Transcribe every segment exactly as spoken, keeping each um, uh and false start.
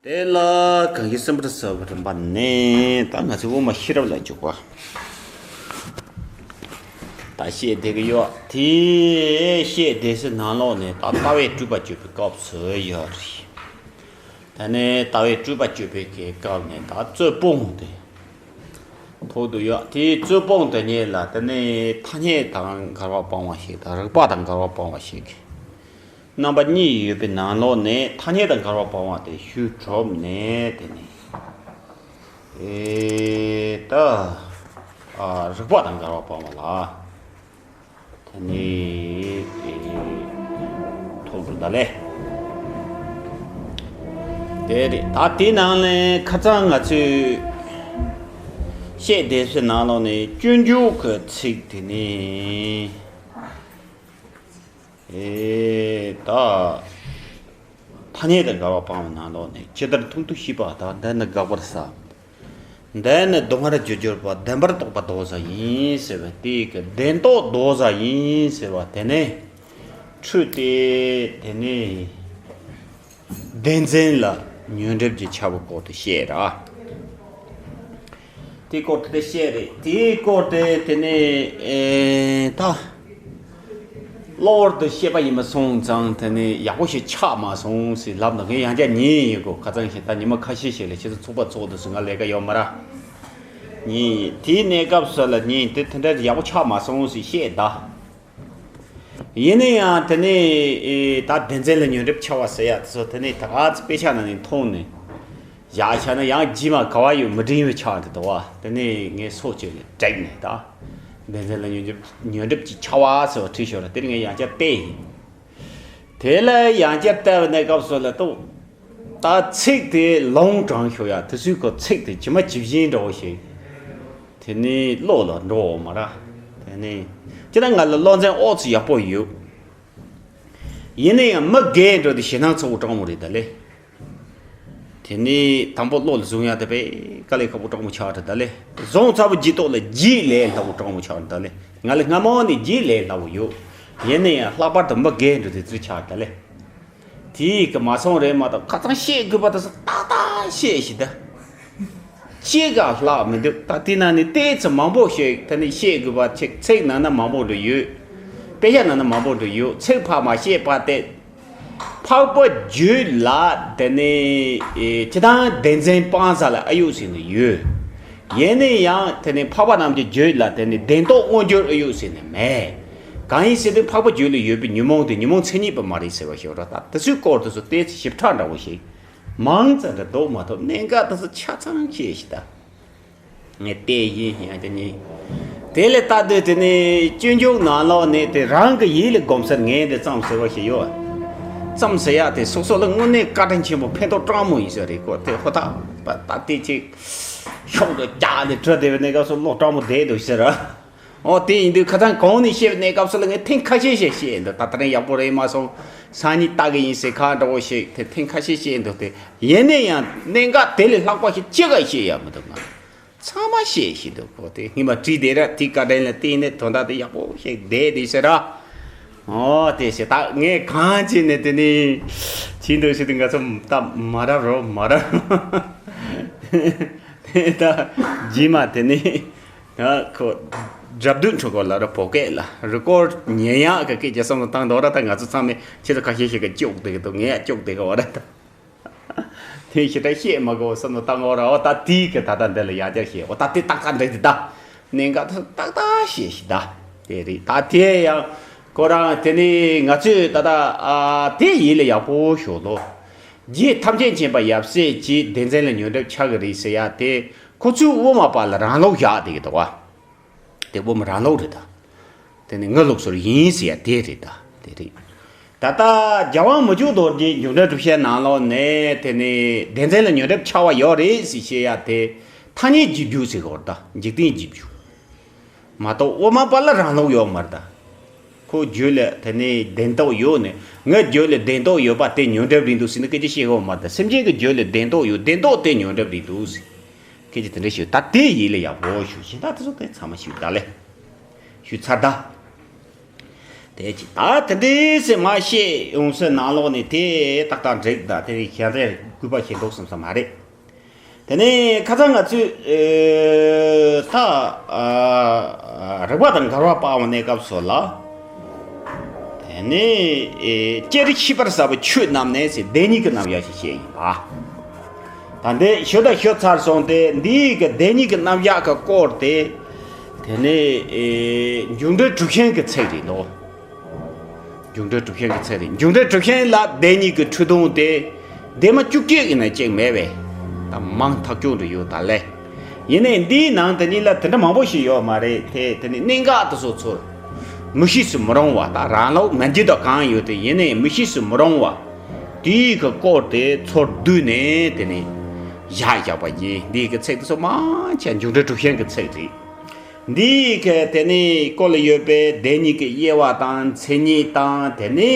དེ་ལ་གང་གི་སེམས་པར་ཟབ་རིམ་པ་ནས་ད་ང་ཚོའི་དབུ་མ་ཤེས་རབ་ལ་འཇུག་པ། ད་བཤད་བསྡད་ཀྱི་ཡོད། དེ་བཤད་བསྡད་སའི་ནང་ལོགས་ནས་ད་ལྟ་བའི་སྤྲུལ་པ་གཅོད་པའི་སྐབས་སུ་ཡོད་རེད། ད་ནས་ལྟ་བའི་སྤྲུལ་པ་གཅོད་པའི་གི་སྐབས་ནས་ད་རྩོད་སྤོང་དེ་ཐོག་ཏུ་ཡོད། དེའི་རྩོད་སྤོང་དེ་ཉིད་ལ་ད་ནས་ཐ་སྙད་དང་འགལ་བ་སྤང་བ་ཞིག་དང་རིགས་པ་དང་འགལ་བ་སྤང་བ་ཞིག་གི་རྣམ་པ་གཉིས་ཡོད་པའི་ནང་ལོགས་ནས་ཐ་སྙད་དང་འགལ་བ་སྤང་བ་དེ་ཞུས་གྲུབ་ནས་དེ་ནས་ཨེ་ད་ཨ་རིགས་པ་དང་འགལ་བ་སྤང་བ་ལ། དེ་ནས་དེ་ཐོག་ཏུ་ད་ལས། དེ་རེད། ད་དེའི་ནང་ནས་ཁ་སང་ང་ཚོས་བཤད་བསྡད་པའི་ནང་ལོགས་ནས་སྤྱོད་འཇུག་གི་ཚིག་དེ་ནི་ཨེ་ད་ཐ་སྙད་དང་འགལ་བ་སྤང་བའི་ནང་ལོགས་ནས་ཇི་ལྟར་ཐུག་ཏུ་ཤེས་པ་དང་འདི་ནི་དགག་པར་ཟ། འདི་ནི་ལྡོག་པར་རྒྱུར་གྱུར་པ་བདེན་པར་རྟོག་པ་ལྡོག་བྱ་ཡིན་ཟེར་བ་དེ་གི་བདེན་རྟོག་ལྡོག་བྱ་ཡིན་ཟེར་བ་དེ་ནི་འཁྲུལ་ཏེ་དེ་ནི་བདེན་འཛིན་ལ་ཉོན་སྒྲིབ་ཀྱི་ཆ་བོ་སྐོར་དུ་བཤད་ར། དེ་སྐོར་དེ་བཤད་རེད། དེའི་སྐོར་དེ་དེ་ནས་ཨེ་ད་གློ་བུར་དུ་བཤད་པ་ཡིན་པ་སོང་ཙང་དེ་ནས་ཡག་པོ་ཞིག་ཆགས་མ་སོང་ཟེར་ལབ་ན་ངས་ཡང་བསྐྱར་ཉན་ཡིན་གོ། ཁ་སང་ཞིག་ད་ཉི་མ་ཁ་ཤས་ཤིག་ལ་ཁྱེད་ཚོ་ཚོགས་པ་ཚོགས་འདུག་ཟེར་ང་ལས་ཀ་ཡོད་མ་ར། ཉན་ཡིན། དེའི་གནས་སྐབས་སུ་ལ་ཉན་དེ་དེ་འདྲ་ཡག་པོ་ཆགས་མ་སོང་ཟེར་བཤད་ད། ཡིན་ན་ཡང་དེ་ནས་ཨེ་ད་བདེན་འཛིན་ལ་ཉོན་སྒྲིབ་ཆགས་པ་ཟེར་ཡ་དེ་ཚོ་དེ་ནས་ད་ག་ཚོད་དཔེ་ཆ་ནང་ནས་མཐོང་ནས་བཞག་བྱས་ན་ཡང་རྗེས་མ་ག་བ་ཡོད་མི་དྲན་བའི་ཆགས་འདུག་བ། དེ་ནས་ངས་སོ་བཅོས་ནས་བྲེགས་ནས་ད་བདེན་འཛིན་ལ་ཉོན་སྒྲིབ་ཉོན་སྒྲིབ་ཀྱི་ཆགས་པ་ཟེར་བ་བྲིས་ཤོག་ར། དེ་ནས་ངས་ཡང་བསྐྱར་བལྟས་ཡིན། དེ་ལ་ཡང་བསྐྱར་བལྟས་པའི་གནས་སྐབས་སུ་ལ་ཏོ། ད་ཚིག་དེ་ལུང་དྲངས་ཤོག་ཡ། དེ་ཚོའི་གི་ཚིག་དེ་ཇི་མ་ཇི་བཞིན་འདྲ་བོ་ཞིག་དེ་ནི་བློ་ལ་འགྲོ་འོང་མ་ར། དེ་ནི་ཅི་ད་ང་ལ་བློ་འཛིན་ཨོ་ཙི་ཡག་པོ་ཡོད། ཡིན་ན་ཡང་མི་རྒན་འགྲོ་དེ་ཞེད་སྣང་ཚ་བོ་དྲང་མོ་རེད་ད་ལེ། དེ་ནི་དང་པོ་བློ་ལ་བཟུང་ཡ་དེ་དཔེ་དཀའ་ལས་ཁག་པོ་དྲང་མོ་ཆགས་རེད་ད་ལེ། བཟུང་ཚར་བའི་རྗེས་ཐོག་ལ་རྗེས་ལས་སླ་བོ་དྲང་མོ་ཆགས་རེད་ད་ལེ། ང་ལ་སྔ་མོ་ནས་རྗེས་ལས་སླ་བོ་ཡོད། ཡིན་ན་ཡང་ལྷག་པར་དུ་མི་རྒན་འགྲོ་དེ་ཚོ་ཆགས་ད་ལེ། དེའི་གི་མ་སོང་རེད་མ་གཏོགས་ཁ་སང་བཤད་དགོས་པ་དེ་ཚོ་ཏག་ཏག་བཤད་ཤི་ད། ཅི་ག་ལྷག་མི་འདུག་ད་དེ་ནང་ནས་ཏོག་ཙམ་མང་པོ་ཞིག་ད་ནི་བཤད་དགོས་པ་ཚིག་ཚིག་ནང་ན་མང་པོ་འདྲ་ཡོད། དཔེ་ཆ་ནང་ན་མང་པོ་འདྲ་ཡོད། ཚིག་ཕར་མ་བཤད་པ་དེ། འཕགས་པ་རྒྱུད་ལ་དེ་ནི་ཨེ་སྤྱི་དང་བདེན་འཛིན་སྤང་ས་ལ་ཨ་ཡུག་ཟེར་ནི་ཡོད། ཡིན་ནི་ཡང་དེ་ནི་འཕགས་པ་རྣམས་ཀྱི་རྒྱུད་ལ་དེ་ནི་བདེན་རྟོག་མངོན་གྱུར་ཨ་ཡུག་ཟེར་ནི་མེད། གང་ཡིན་ཟེར་དུས་འཕགས་པ་རྒྱུད་ལ་ཡོད་པའི་ཉོན་མོངས་དེ་ཉོན་མོངས་མཚན་ཉིད་པ་མ་རེད་ཟེར་བ་ཞིག་ར། ད་དེ་ཚོའི་སྐོར་དུ་སོ་ཏོག་ཙམ་ཞིབ་ཕྲ་འདྲ་བོ་ཞིག་མང་ཙམ་འདྲ་འདུག་མ་གཏོགས་གནད་འགག་དེ་ཚོ་ཆ་ཚང་ཤེས་ཤིག་ད། ངས་བལྟས་ཡིན་ཡང་དེ་ནི། དེ་ལས་ལྟ་དུས་དེ་ནི་སྤྱོད་འཇུག་ནང་ལོགས་ནས་དེ་རང་གི་ཡིད་ལ་སྒོམ་སར་ངས་དེ་ཙམ་ཟེར་བ་ཞིག་ཡོད། ཙམ་ཟེར་ཡག་དེ་སོ་སོ་ལ་དངོས་གནས་བཀའ་དྲིན་ཆེན་པོ་ཕན་ཐོགས་དྲང་མོ་ཡིན་ས་རེད་ཀོ། དེ་ཧོ་ཐག་པ་ད་དེ་ཅིག་ཤོག་ཏུ་རྒྱག་ནས་བྲོས་བསྡད་པའི་གནས་སྐབས་སུ་བློ་དྲང་མོ་བསྡད་འདུག་ཟེར། ཨོ་དེ་ཡིན་དུས་ཁ་སང་གོང་ནས་བཤད་པའི་གནས་སྐབས་སུ་ལ་ངས་ཐེངས་ཁ་ཤས་ཤིག་བཤད་འདུག་ད་ལྟ་རིང་ཡག་པོ་རེད་མ་སོང་། སང་ཉིན་ལྟ་གི་ཡིན་ཟེར་ཁ་འདྲ་བོ་ཞིག་དེ་ཐེངས་ཁ་ཤས་བཤད་འདུག་དེ་ཡིན་ན་ཡང་གནད་འགག་དེ་ལས་ལྷག་པ་ཞིག་ཅི་ག་བཤད་ཡ་མི་འདུག་ང་། ཚང་མ་བཤད་ཤེས་འདུག་གོ། དེ་སྔོན་མ་བྲིས་བསྡད་ར། དེའི་བཀའ་དྲིན་ལ་བརྟེན་ནས་དོན་དག་དེ་ཡག་པོ་ཞིག་བསྡད་བསྡད་ཤག་ར། ཨོ་དེ་ཞེ་དྲག་ངས་གང་བྱས་ནས་དེ་ནི་བྱིན་འདུག་ཞེས་དེ་ང་ཚོ་ད་མ་རབས་རོ་མ་རབས། དེ་ད་རྗེས་མ་དེ་ནི་ད་ཁོ་རྒྱབ་མདུན་འཕྲོ་སྐོར་ལ་ར་བོད་སྐད་ལ་རི་ཀོར་ཉན་ཡག་གི་སྐད་ཆ་བསམ་བློ་བཏང་འདུག་ར། ད་ང་ཚོ་ཚང་མས་ཁྱེད་ཚོ་ཁ་ཤས་ཤིག་གིས་སྐྱོག་བསྡད་གི་འདུག་ངས་ཡང་སྐྱོག་བསྡད་གི་འོ་ར་ད། དེ་ཞེ་དྲག་བཤད་མ་དགོས་བསམ་བློ་བཏང་འོ་ར། འོ་ད་དེའི་གི་ད་ལྟ་འདི་ལ་ཡང་བསྐྱར་བཤད། འོ་ད་དེ་ཏག་ཏག་འདྲ་དེ་ད། གནད་འགག་ཏག་ཏག་བཤད་ཤི་ད། དེ་རེད། ད་དེ་ཡང་ཁོ་རང་དེ་ནི་ང་ཚོས་ད་ལྟ་ཨ་དེ་ཡིད་ལ་ཡག་པོ་ཞོག་ལོ། རྗེ་ཐམས་ཅད་མཁྱེན་པ་ཡབ་སྲས་ཀྱིས་བདེན་འཛིན་ལ་ཉོན་སྒྲིབ་ཆགས་ཀྱི་རེད་ཟེར་ཡ་དེ་ཁོ་ཚོའི་དབུ་མ་པ་ལ་རང་ལུགས་བཞག་བསྡད་ཀྱི་འདུག་བ། དེ་དབུ་མ་རང་ལུགས་རེད་ད། དེ་ནི་ངའི་ལུགས་སྲོལ་ཡིན་ཟེར་ཡ་དེ་རེད་ད། དེ་རེད། ད་ལྟ་རྒྱལ་དབང་མི་བསྐྱོད་རྡོ་རྗེའི་འབྱུང་ལྡན་གྲུབ་ཆའི་ནང་ལོགས་ནས་དེ་ནི་བདེན་འཛིན་ལ་ཉོན་སྒྲིབ་ཆགས་པ་ཡོད་རེད་ཟེར་བཤད་ཡ་དེ་ཐ་སྙད་བརྗོད་རྒྱུ་ཟེར་གོ་རེད་ད། འཇིག་རྟེན་བརྗོད་རྒྱུ་མ་གཏོགས་དབུ་མ་པ་ལ་རང་ལུགས་ཡོད་མ་རེད་ད། ཁོ་རྒྱུད་ལ་དེ་ནི་བདེན་རྟོག་ཡོད་ནས་ངའི་རྒྱུད་ལ་བདེན་རྟོག་ཡོད་པ་དེ་ཉོན་སྒྲིབ་རེད་འདུག་ཟེར་ནས་སྐད་ཆ་བཤད་ཡོད་མ་རེད་ད། སེམས་ཅན་གྱི་རྒྱུད་ལ་བདེན་རྟོག་ཡོད། བདེན་རྟོག་དེ་ཉོན་སྒྲིབ་རེད་འདུག་ཟེར། སྐད་ཆ་དེ་འདྲ་ཞུ། ད་དེ་ཡིད་ལ་ཡག་པོ་ཞུ་བཞིན་ད་དེ་ཚོ་དེ་ཚང་མ་ཞུ་ད་ལེ། ཞུ་ཚར་ད། དེ་ཅི་ད་དེ་འདྲའི་སེ་མ་ཤེས་ཡོང་སེ་ནང་ལོགས་ནས་དེ་ཏག་ཏག་འགྲིག་ད་དེ་རིགས་གཞན་རེ་སྐུད་པ་ཞིག་འདུག་བསམ་ས་མ་རེད། དེ་ནས་ཁ་སང་ང་ཚོས་ཨེ་ད་ཨ་རིག་པ་དང་འགལ་བ་སྤང་བ་གནས་སྐབས་སོགས་ལ། དེ་ནས་ཨེ་ལྕགས་རི་ཤི་པར་ཟབ་པའི་ཆོས་རྣམས་ནས་ཟེར་བདེན་གཉིས་ཀྱི་རྣམ་གཞག་ཞིག་བཤད་ཡིན་པ། ད་འདི་ཞུ་དང་ཞུ་ཚར་སོང་སྟེ་འདིའི་གི་བདེན་གཉིས་ཀྱི་རྣམ་གཞག་གི་སྐོར་དེ། དེ་ནས་ཨེ་འཇུག་འགྲེལ་གྲུབ་ཆེན་གྱི་ཚིག་རེད་འདུག་འཇུག་འགྲེལ་གྲུབ་ཆེན་གྱི་ཚིག་རེད། འཇུག་འགྲེལ་གྲུབ་ཆེན་ལ་བདེན་གཉིས་ཀྱི་འཁྲུལ་སྡོམ་དེ་སྡེ་མ་བཅུ་གཅིག་ཡིན་ན་གཅིག་མེད་པས་ད་མང་ཐག་ཆོད་འདྲ་ཡོད་ད་ལས། ཡིན་ནའི་འདིའི་ནང་དེ་གཉིས་ལ་དེ་འདྲ་མང་པོ་ཞིག་ཡོད་མ་རེད་དེ། དེ་ནི་གནད་འགག་དེ་ཚོ་ཚོར་མི་ཤེས་སུ་མི་རུང་བ་ད་རང་ལོག་མན་ཇི་དང་གང་ཡོད་དེ་ཡིན་ནའི་མི་ཤེས་སུ་མི་རུང་བ་དེའི་གི་སྐོར་དེ་ཚོར་བསྡུས་ནས་དེ་ནི་བཞག་བཞག་པ་ཡིན། འདིའི་གི་ཚིག་དེ་ཚོ་མང་ཆེ་འཇུག་འགྲེལ་གྲུབ་ཆེན་གྱི་ཚིག་རེད། འདིའི་གི་དེ་ནི་སྐོར་ལ་ཡོད་པའི་བདེན་གཉིས་ཀྱི་དབྱེ་བ་དང་མཚན་ཉིད་དང་དེ་ནི་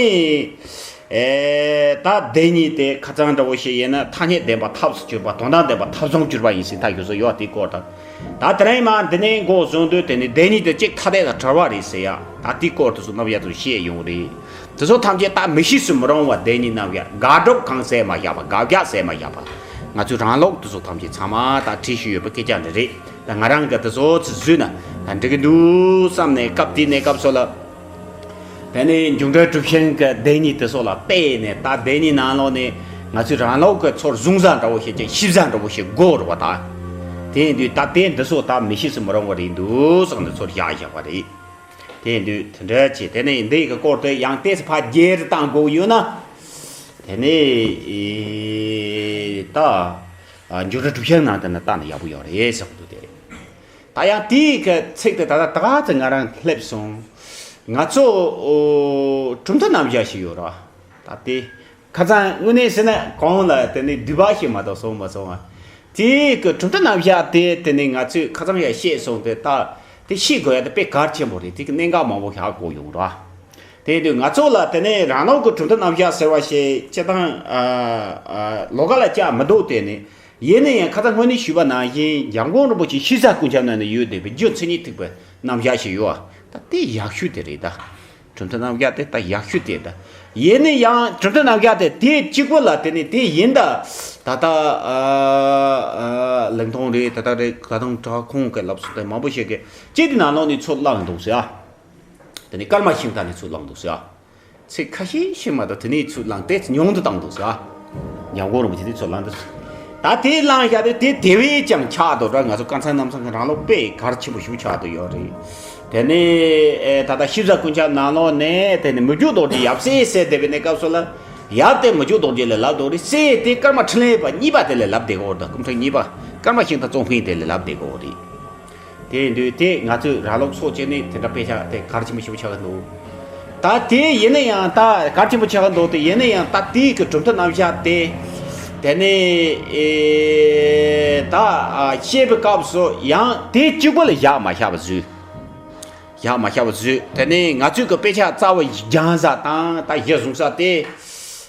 ཨེ་ད་བདེན་གཉིས་དེ་ཁ་སང་འདྲ་བོ་ཞིག་ཡིན་ན་ཐ་སྙད་བདེན་པ་ཐབས་སུ་གྱུར་པ་དོན་དམ་བདེན་པ་ཐབས་བྱུང་གྱུར་པ་ཡིན་ཟེར་ད་ཡོད་བཟོ་ཡོད་དེའི་སྐོར་དང་། ད་དེ་རིང་མ་འདི་ནས་འགོ་བཟུང་དུས་དེ་ནི་བདེན་གཉིས་དེ་གཅིག་ཐ་དད་དང་བྲལ་བ་རེད་ཟེར་ཡ་ད་དེའི་སྐོར་དུ་སུ་རྣམ་གཞག་ཏུ་བཤད་ཡོང་རེད། དེ་ཚོ་ཐམས་ཅད་ད་མི་ཤེས་སུ་མི་རུང་བ་བདེན་གཉིས་རྣམ་གཞག་དགག་སྒྲུབ་གང་གསལ་མ་བཞག་པ་དགག་བཞག་གསལ་མ་བཞག་པ། ང་ཚོས་རང་ལོག་དེ་ཚོ་ཐམས་ཅད་ཚང་མ་ད་བྲིས་ཤིག་ཡོད་པ་སྐད་ཆ་འདི་རེད། ད་ང་རང་གི་དེ་ཚོ་ཚོ་བཟོས་ན་ད་འགྲིག་གི་འདུག་བསམ་ནས་སྐབས་དེའི་གནས་སྐབས་སོགས་ལ། དེ་ནས་འཇུག་འགྲེལ་གྲུབ་ཆེན་གྱི་བདེན་གཉིས་དེ་ཚོ་ལ་བལྟས་ནས་ད་བདེན་གཉིས་ནང་ལོགས་ནས་ང་ཚོས་རང་ལོག་གི་ཚོར་བཟུང་ས་འདྲ་བོ་ཞིག་ཅིག་ཤེས་ས་འདྲ་བོ་ཞིག་དགོས་རེད་བ་ད། དེ་ཡིན་དུས་ད་དེ་འདི་ཚོ་ད་མི་ཤེས་སུ་མི་རུང་བ་རེད་འདུག་བསམ་ནས་ཚོར་བཞག་བཞག་པ་རེད། དེ་ཡིན་དུས་དེ་འདྲ་བྱས་དེ་ནས་འདི་གི་སྐོར་དེ་ཡང་ཏོག་ཙམ་ཕར་རྒྱས་སུ་བཏང་དགོས་ཡོད་ན། དེ་ནས་ཨེ་ད་འཇུག་འགྲེལ་གྲུབ་ཆེན་ནང་དེ་ན་བལྟས་ན་ཡག་པོ་ཡོད་རེད་བསམ་གི་འདུག་དེ་རེད། ད་ཡང་དེའི་གི་ཚིག་དེ་ད་ལྟ་ད་ག་ཚོད་ང་རང་སླེབས་སོང་། ང་ཚོ་ཨོ་གྲུབ་མཐའ་རྣམ་གཞག་ཞིག་ཡོད་རེད་བ། ད་དེ་ཁ་སང་དངོས་གནས་ཟེར་ན་གོང་ལ་དེ་ནས་བསྡུས་པ་ཞིག་མ་གཏོགས་སོང་མ་སོང་བ། དེའི་གི་གྲུབ་མཐའ་རྣམ་གཞག་དེ་དེ་ནས་ང་ཚོས་ཁ་སང་ཡང་བཤད་སོང་དེ་ད་དེ་ཤེས་དགོས་ཡ་དེ་དཔེ་གལ་ཆེན་པོ་རེད། དེ་གི་གནད་འགག་མང་པོ་ཞིག་ཧ་གོ་ཡོང་ར། དེ་དུས་ང་ཚོ་ལ་དེ་ནས་རང་ལོག་གི་གྲུབ་མཐའ་རྣམ་གཞག་ཟེར་བ་ཞིག་སྤྱིར་བཏང་ཨ་ཨ་ལོ་ག་ལ་བཅའ་མི་འདུག་དེ་ནི་ཡིན་ན་ཡང་ཁ་སང་སྔོན་ནས་ཞུས་པ་ནང་བཞིན་འཇམ་མགོན་རིན་པོ་ཆེ་ཤེས་བྱ་ཀུན་ཁྱབ་ནང་ནས་ཡོད་བསྡད་པའི་རྒྱུ་མཚན་ཉིད་ཐེག་པའི་རྣམ་གཞག་ཞིག་ཡོད་ཨ། ད་དེ་ཡག་ཤོས་དེ་རེད་ད། གྲུབ་མཐའ་རྣམ་གཞག་དེ་ད་ཡག་ཤོས་དེ་ད། ཡིན་ན་ཡང་གྲུབ་མཐའ་རྣམ་གཞག་དེ་དེ་གཅིག་པོ་ལ་དེ་ནི་དེ་ཡིན་ད། ད་ལྟ་ཨ་ཨ་ལིང་ཏོང་རེད། ད་ལྟ་རེད་ག་དང་དྲག་ཁོང་གི་ལབ་སོང་དེ་མང་པོ་ཞིག་གི་གཅིག་དེ་ནང་ལོགས་ནས་ཚུར་བླངས་འདུག་ཟེར་ཨ། དེ་ནས་ཀརྨ་ཤིང་རྟ་ནས་ཚུར་བླངས་འདུག་ཟེར་ཨ། ཚིག་ཁ་ཤས་ཤིག་མ་གཏོགས་དེ་ནས་ཚུར་བླངས་ཏེ་ཉུང་དུ་བཏང་འདུག་ཟེར་ཨ། ཉམས་མགོན་རིན་པོ་ཆེ་དེ་ཚུར་བླངས་འདུག་ད་དེ་བླངས་བཞག་དུས་དེ་དེ་བས་ཀྱང་ཆགས་འདུག་ར། ང་ཚོ་ཀ་ཚང་གནམ་ཚང་གི་རང་ལོ་དཔེ་གལ་ཆེན་པོ་ཞིག་ཆགས་འདུག་ཡོད་རེད། དེ་ནས་ཨེ་ད་ལྟ་ཤེས་བྱ་ཀུན་ཁྱབ་ནང་ལོགས་ནས་དེ་ནས་མི་འཇུག་རྡོ་རྗེ་ཡབ་སྲས་ཟེར་བསྡད་པའི་གནས་སྐབས་སུ་ལ། ཡབ་དེ་མི་འཇུག་རྡོ་རྗེ་ལ་ལབ་འདུག་རེད། སྲས་དེ་ཀརྨ་འཕྲིན་ལས་པ་གཉིས་པ་དེ་ལ་ལབ་བསྡད་ཀྱི་ཡོད་རེད། ད་སྐུ་ཕྲེང་གཉིས་པ་ཀརྨ་ཤིང་རྟ་ཙོང་ཧྥིང་དེ་ལ་ལབ་བསྡད་ཀྱི་ཡོད་རེད། དེ་ཡིན་དུས་དེ་ང་ཚོས་ར་ལོག་སོགས་བྱས་ནས་དེ་འདྲ་དཔེ་ཆ་དེ་གལ་ཆེན་པོ་ཞེ་པོ་ཆགས་ཀྱི་འདུག་ད་དེ་ཡིན་ན་ཡང་ད་གལ་ཆེན་པོ་ཆགས་ཀྱི་འདུག་དེ་ཡིན་ན་ཡང་ད་དེའི་གི་གྲུབ་མཐའ་རྣམ་གཞག་དེ་དེ་ནས་ཨེ་ད་ཨ་བཤད་པའི་སྐབས་སུ་ཡང་དེ་གཅིག་པོ་ལ་བཞག་མ་བཞག་པ་བཟོས། བཞག་མ་བཞག་པ་བཟོས། དེ་ནས་ང་ཚོས་གི་དཔེ་ཆ་རྩ་བ་སྦྱང་ས་དང་ད་གཞི་བཟུང་ས་དེ།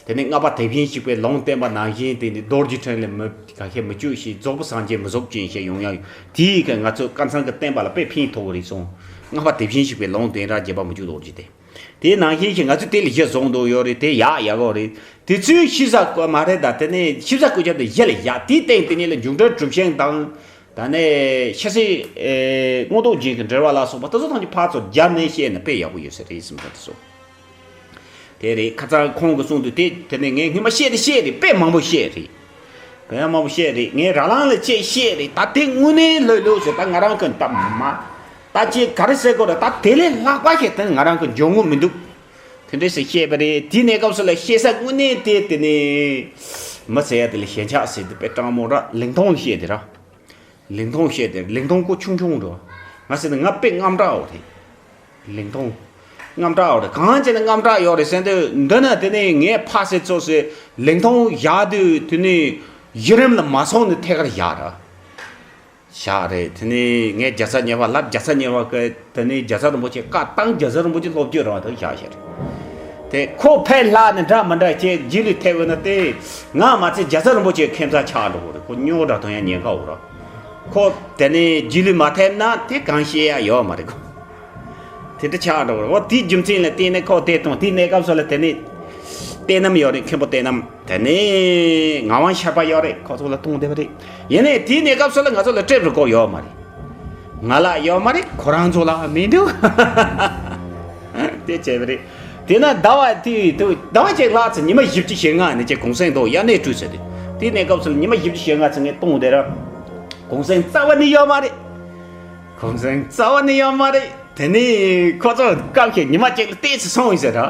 དེ་ནས་ལྔ་པ་དེ་བཞིན་གཤེགས་པའི་ལུང་བསྟན་པ་ནང་བཞིན་དེ་ནི་རྡོ་རྗེ་འཕྲིན་ལས་མི་ག་ཤེས་མི་བཅུག་ཞིང་རྫོགས་པའི་སངས་རྒྱས་མི་རྫོགས་ཅན་ཞེས་ཡོང་ཡང་དེའི་གི་ང་ཚོ་ཀ་ཚང་གི་བསྟན་པ་ལ་དཔེ་ཕན་ཐོགས་རེད་གསུངས། ལྔ་པ་དེ་བཞིན་གཤེགས་པའི་ལུང་བསྟན་ར་རྗེ་འབངས་མི་བཅུ་རྡོ་རྗེ་དེ། དེ་ནང་བཞིན་ཞིག་ང་ཚོས་དེ་ལ་གཞི་བཟུང་འདུག་ཡོད་རེད། དེ་ཡག་ཡག་གོ་རེད། དེ་ཚོའི་ཤེས་བྱ་མ་རེད་ད། དེ་ནས་ཤེས་བྱ་ཀུན་ཁྱབ་དེ་གཞི་ལ་བཞག་དེའི་སྟེང་དེ་ཉིད་ལ་འཇུག་འགྲེལ་གྲུབ་ཆེན་དང་། ད་ནས་ཤེས་ཚད་མངོན་རྟོགས་རྒྱན་གྱི་འགྲེལ་པ་ལ་སོགས་པ་དེ་ཚོ་ཐམས་ཅད་ཕར་ཚུར་སྦྱར་ནས་བཤད་ན་དཔེ་ཡག་པོ་ཡོད་ས་རེད་བསམ་པ་དེ་ཚོ། དེ་རེད། ཁ་སང་ཁོང་གིས་གསུངས་དུས་དེ་དེ་ནས་ངས་སྔོན་མ་བཤད་དེ་བཤད་རེད། དཔེ་མང་པོ་བཤད་རེད། དཔེ་མང་པོ་བཤད་རེད། ངས་ར་ལང་ལ་བཅས་བཤད་རེད། ད་དེ་དངོས་གནས་ལྷོད་ལྷོད་ཟེར་ད་ང་རང་གི་ད་མ་ད་ཅེས་ག་རེ་ཟེར་དགོས་རེད། ད་དེ་ལས་ལྷག་པ་ཞིག་དེ་ང་རང་གི་འཇོན་ངོ་མི་འདུག་དེ་འདྲས་སེ་བཤད་པ་རེད། དེའི་གནས་སྐབས་སུ་ལ་བཤད་ས་དངོས་གནས་དེ་དེ་ནས་མི་ཟེར་ཡ་དེ་ལ་ཞེན་ཆགས་ཟེར་དུས་དཔེ་སྤྲང་མོ་ར་ལིང་ཐོང་བཤད་དེ་ར། ལིང་ཐོང་བཤད་དེ་ལིང་ཐོང་ཀོ་ཆུང་ཆུང་འགྲོ། ང་ཟེར་ན་ང་དཔེ་རྔམ་དྲག་འོ་རེད། ལིང་ཐོང་། རྔམ་དྲག་འོ་རེད། གང་བྱས་ན་རྔམ་དྲག་ཡོད་རེད་ཟེར་འདོད་འདི་ན་དེ་ནས་ངས་ཕ་ཟེར་ཚོ་ཟེར་ལིང་ཐོང་བཞག་དུས་དེ་ནས་གཞི་རིམ་ལ་མ་སོང་ནས་ཐད་ཀར་བཞག་ར། བཞག་རེད། དེ་ནས་ངས་རྒྱལ་ཚབ་ཉེ་བ་ལབ། རྒྱལ་ཚབ་ཉེ་བ་གི་དེ་ནས་རྒྱལ་ཚབ་རིན་པོ་ཆེ་བཀའ་བཏང་། རྒྱལ་ཚབ་རིན་པོ་ཆེ་སློབ་བརྒྱུད་རང་དུ་བཞག་བཞག་རེད། དེ་ཁོ་ཕེབས་ལྷག་ནས་འདྲ་མི་འདྲ་ཁྱེད་རྗེས་ལུས་ཐེབས་ཡོད་ན་དེ་ང་མ་ཚད་རྒྱལ་ཚབ་རིན་པོ་ཆེ་ཁེམ་ཚ་ཆགས་འགྲོ་གི་རེད། ཁོ་སྨྱོ་འདྲ་ཐོན་ཡ་ཉེན་ཁ་འོ་ར། ཁོ་དེ་ནས་རྗེས་ལུས་མ་ཐེབས་ན་དེ་གང་བཤད་ཡ་ཡོད་མ་རེད་ཁོ། དེ་འདྲ་ཆགས་འགྲོ་བ། འོ་དེའི་རྒྱུ་མཚན་ལ་བརྟེན་ནས་ཁོ་དེ་བཏང་། དེའི་གནས་སྐབས་སུ་ལ་དེ་ནས་བསྟན་རྣམ་ཡོད་རེད། མཁན་པོ་བསྟན་རྣམ། དེ་ནས་ངག་དབང་ཤར་པ་ཡོད་རེད། ཁོ་ཚོ་ལ་བཏང་བསྡད་པ་རེད། ཡིན་ནའི་དེའི་གནས་སྐབས་སུ་ལ་ང་ཚོ་ལ་ཊེབ་རི་ཀོཌ་ཡོད་མ་རེད། ང་ལ་ཡོད་མ་རེད། ཁོ་རང་ཚོ་ལ་མི་འདུག་དེ་བྱས་པ་རེད། དེ་ན་ཟླ་བ་དེ་དུ་ཟླ་བ་གཅིག་ལྷག་ཙམ། ཉི་མ་བཞི་བཅུ་ཞེ་ལྔ་ནས་ཅིག་གུང་སེང་འདུག་དབྱར་གནས་བཀྲོལ་ཟེར་དུས། དེའི་གནས་སྐབས་སུ་ལ་ཉི་མ་བཞི་བཅུ་ཞེ་ལྔ་ཙམ་ངས་བཏང་བསྡད་ར། གུང་སེང་རྩ་བ་ནས་ཡོད་མ་རེད། གུང་སེང་རྩ་བ་ནས་ཡོད་མ་རེད། དེ་ནས་ཁོ་ཚོ་སྐབས་ཤིག་ཉི་མ་གཅིག་ལ་ཏོག་ཙམ་སོང་ཡིན་ཟེར་ར།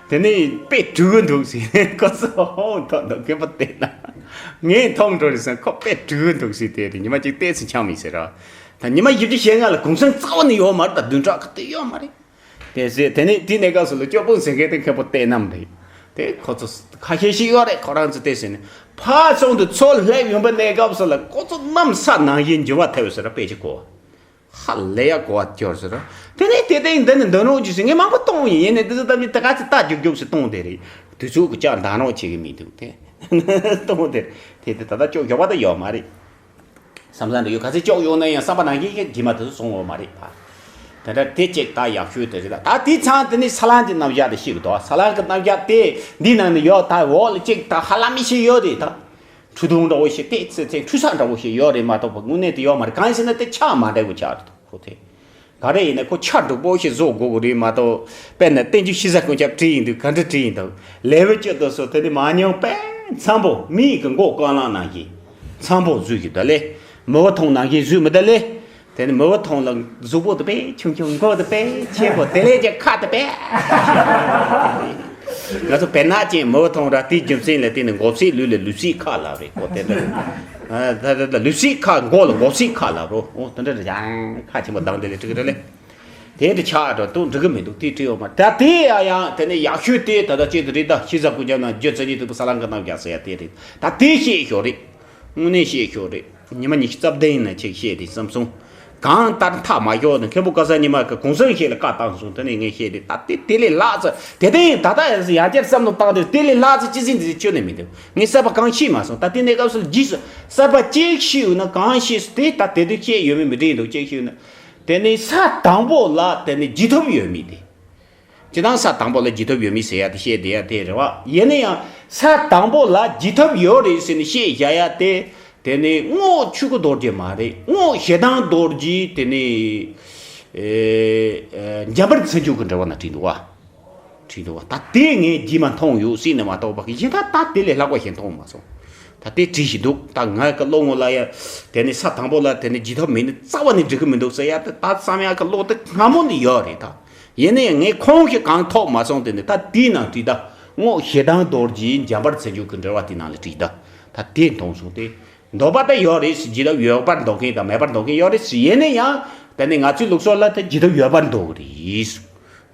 དེ་ནས་དཔེ་སྡུག་གི་འདུག་ཟེར། ཁོ་ཚོ་ཧོང་ཐོག་འདུག་མཁན་པོ་བསྟན་རྣམ། ངས་མཐོང་འགྲོ་རེད་ཟེར། ཁོ་དཔེ་སྡུག་གི་འདུག་ཟེར། དེ་རེད། ཉི་མ་གཅིག་ཏོག་ཙམ་འཁྱམས་ཡིན་ཟེར་ར། ད་ཉི་མ་བཞི་བཅུ་ཞེ་ལྔ་ལ་གུང་སེང་རྩ་བ་ནས་ཡོད་མ་རེད། ད་བདུན་ཕྲག་ག་དུས་ཡོད་མ་རེད། དེ་ཟེར། དེ་ནས་དེའི་གནས་སྐབས་སུ་ལ་སྐྱོ་པོ་ཟེར་མཁན་དེ་མཁན་པོ་བསྟན་རྣམ་རེད། དེ་ཁོ་ཚོ་ཁ་ཤས་ཤིག་ཡོད་རེད། ཁོ་རང་ཚོ་དེ་ཟེར་ནས་ཕར་ཚུར་དུ་ཚུར་སླེབས་ཡོང་པའི་གནས་སྐབས་སུ་ལ་ཁོ་ཚོ་གནམ་ས་ནང་བཞིན་འགྱུར་བ་ཐེབས་ཟེར་ར། དཔེ་ཅིག་གོ། ཧ་ལས་ཡ་གོ་བ་སྐྱོར་ཟེར་ར། དེ་ནས་དེ་སྟེང་འདི་ནས་འདོན་རོགས་གྱིས་ཟེར། ངས་མང་པོ་གཏོང་ཡིན། ཡིན་ནའི་འདི་ཚོ་ཐམས་ཅད་ད་ག་ཚོད་ལྟ་རྒྱུག་རྒྱུག་ཟེར་གཏོང་དེ་རེད། དུས་ཚོད་ཀྱི་ལྕགས་འདང་རོགས་བྱེད་ཀྱི་མི་འདུག་དེ་གཏོང་དེ་རེད། དེ་དེ་ད་ལྟ་ཅོག་མགྱོགས་པ་ད་ཡོད་མ་རེད། བསམ་བསམ་འདྲ་ཡོད། ག་ཚོད་ཅོག་ཡོང་ན་ཡང་བསམ་པ་ནང་བཞིན་གྱི་རྗེས་མ་དེ་ཚོ་སོང་ཡོད་མ་རེད་པ། དེ་འདྲ་དེ་གཅིག་ད་ཡག་ཤོས་དེ་རེད། ད་ད་དེ་ཚང་དེ་ནི་ས་ལམ་གྱི་རྣམ་གཞག་དེ་ཤེས་དགོས་འདུག་ས་ལམ་གྱི་རྣམ་གཞག་དེ་འདི་ནང་ནས་ཡོད། ད་འོག་ལ་གཅིག་ད་ཧ་ལམ་ཞིག་ཡོད་རེད། ད་འཕྲུལ་སྡོང་འདྲ་བོ་ཞིག་དེ་ཚེ་ཚེ་འཕྲུལ་ས་འདྲ་བོ་ཞིག་ཡོད་རེད་མ་གཏོགས་པ་དངོས་གནས་དེ་ཡོད་མ་རེད། གང་ཡིན་ཟེར་ན་དེ་ཆ་མ་འདྲ་བོ་ཆགས་འདུག་ཁོ་དེ། ག་རེ་ཡིན་ན་ཁོ་ཆ་འགྲིག་པོ་ཞིག་བཟོ་དགོས་དགོས་རེད་མ་གཏོགས། དཔེར་ན་བསྟན་འགྱུར་ཤེས་བྱ་ཀུན་ཁྱབ་བྲིས་ཡིན་དུས་ག་འདྲ་བྲིས་ཡིན་དུས། ལེའུ་བཅུ་དེ་ཚོ་དེ་ནི་མང་ཉུང་དཔེ་འཚམ་པོ། མི་ཡི་གི་མགོ་རྐང་ལག་ནང་བཞིན་འཚམ་པོ་བཟོས་ཀྱི་འདུག་ལེ། མི་བུ་ཐུང་ནང་བཞིན་བཟོས་མི་འདུག་ལེ། དེ་ནི་མི་བུ་ཐུང་ལ་གཟུགས་པོ་དེ་དཔེ་ཆུང་ཆུང་། མགོ་དེ་དཔེ་ཆེན་པོ། དེ་ལས་ཀྱང་ཁ་དེ་དཔེ། ང་ཚོ་བེར་ནག་ཅན་མི་བུ་ཐུང་ར། དེའི་རྒྱུ་མཚན་ལ་བརྟེན་ནས་མགོ་སེར་ལུས་ལ་ལུས་སེར་ཁ་ལབ་རེད་ཁོ། དེ་འདྲ། ཨ་ད་ད་ད་ལུས་སེར་ཁ། མགོ་ལ་མགོ་སེར་ཁ་ལབ་རོ། འོ་དེ་འདྲ་རེད། ཡང་ཁ་ཆེན་པོ་གདངས་དེ་ལས་ཁྲིག་རེད་ལེ། དེ་འདྲ་ཆགས་འགྲོ་འདུག་འགྲིག་གི་མི་འདུག་དེ་བྲིས་ཡོད་མ་རེད། ད་དེ་ཡང་ཡང་དེ་ནས་ཡག་ཤོས་དེ་ད་ལྟ་ཅིག་དེ་རེད། ད་ཤེས་བྱ་ཀུན་ཁྱབ་ནང་རྒྱུ་རྩ་གཉིས་སྟུག་པོ་ས་ལམ་གྱི་རྣམ་གཞག་ཟེར་ཡ་དེ་རེད། ད་དེ་ཤེས་ཤོག་རེད། དངོས་གནས་ཤེས་ཤོག་རེད། ཉི་མ་ཉི་ཤུ་རྩ་བདུན་ན་ཅིག་བཤད་དེ་བསམ་སོང་། གང་ལྟར་མཐའ་མ་ཞོག་ནས་མཁན་པོ་སྐལ་བཟང་ཉི་མ་གི་གུང་སེང་ཞིག་ལ་བཀའ་བཏང་སོང་། དེ་ནས་ངས་བཤད་དེ། ད་དེ་དེ་ལས་ལྷག་ཙམ། དེ་དེ་ད་ལྟ་ཡང་ཡང་བསྐྱར་བསམ་བློ་བཏང་དུས་དེ་ལས་ལྷག་ཙམ་ཅི་ཟིན་ཟིན་ཁྱོན་ནས་མི་འདུག་ངས་གསར་པ་གང་ཤེས་མ་སོང་། ད་དེ་གནས་སྐབས་སུ་རྗེས་སུ་གསར་པ་གཅིག་ཤེས་ཡོད་ན། གང་ཤེས་སོང་དེ་ད་དེ་དུས་བཤད་ཡོད་མེད་མི་དྲན་འདུག་གཅིག་ཤེས་ཡོད་ན། དེ་ནས་ས་དང་པོ་ལ་དེ་ནས་བརྗེད་ཐབས་ཡོད་མེད་དེ། སྤྱིར་བཏང་ས་དང་པོ་ལ་བརྗེད་ཐབས་ཡོད་མེད་ཟེར་ཡ་དེ་བཤད་བསྡད་ཡ་དེ་རེད་བ། ཡིན་ན་ཡང་ས་དང་པོ་ལ་བརྗེད་ཐབས་ཡོད་རེད་ཟེར་ནས་བཤད་བཞག་ཡ་དེ། དེ་ནི་རྔོག་ཆོས་སྐུ་རྡོ་རྗེ་མ་རེད། རྔོག་ཞེ་སྡང་རྡོ་རྗེ། དེ་ནི་ཨེ་ཨེ་འཇམ་དཔལ་མཚན་བརྗོད་ཀྱི་འགྲེལ་པ་ན་བྲིས་འདུག་བ། བྲིས་འདུག་བ། ད་དེ་ངས་རྗེས་མ་མཐོང་ཡོད་ཟེར་ནས་མ་གཏོགས་པ་གཞན་དག་ད་དེ་ལས་ལྷག་པ་ཞིག་མཐོང་མ་སོང་། ད་དེ་བྲིས་ཤིག་འདུག་ད་ང་གི་བློ་ངོ་ལ་ཡ་དེ་ནི་ས་དང་པོ་ལ་དེ་ནི་བརྗེད་ཐབས་མེད་ནི་རྩ་བ་ནས་འགྲིག་གི་མི་འདུག་ཟེར་ཡ་དེ་ད་བསམ་ཡ་གི་བློ་དེ་སྔ་མོ་ནས་ཡོད་རེད་ད། ཡིན་ན་ཡང་ངས་ཁོང་གིས་གང་ཐོབ་མ་སོང་། དེ་ནི་ད་དེའི་ནང་བྲིས་ད། རྔོག་ཞེ་སྡང་རྡོ་རྗེའི་འཇམ་དཔལ་མཚན་བརྗོད་ཀྱི་འགྲེལ་པ་དེའི་ནང་ལ་བྲིས་ད། ད་དེ་མཐོང་སོང་སྟེ། འདོད་པ་ད་ཡོད་རེད་ཟེར། བརྗེད་ཐབས་ཡོད་པར་འདོད་མཁན་དང་མེད་པར་འདོད་མཁན་ཡོད་རེད་ཟེར། ཡིན་ན་ཡང་དེ་ནི་ང་ཚོའི་ལུགས་སྲོལ་ལ་དེ་བརྗེད་ཐབས་ཡོད་པར་འདོད་ཀྱི་རེད།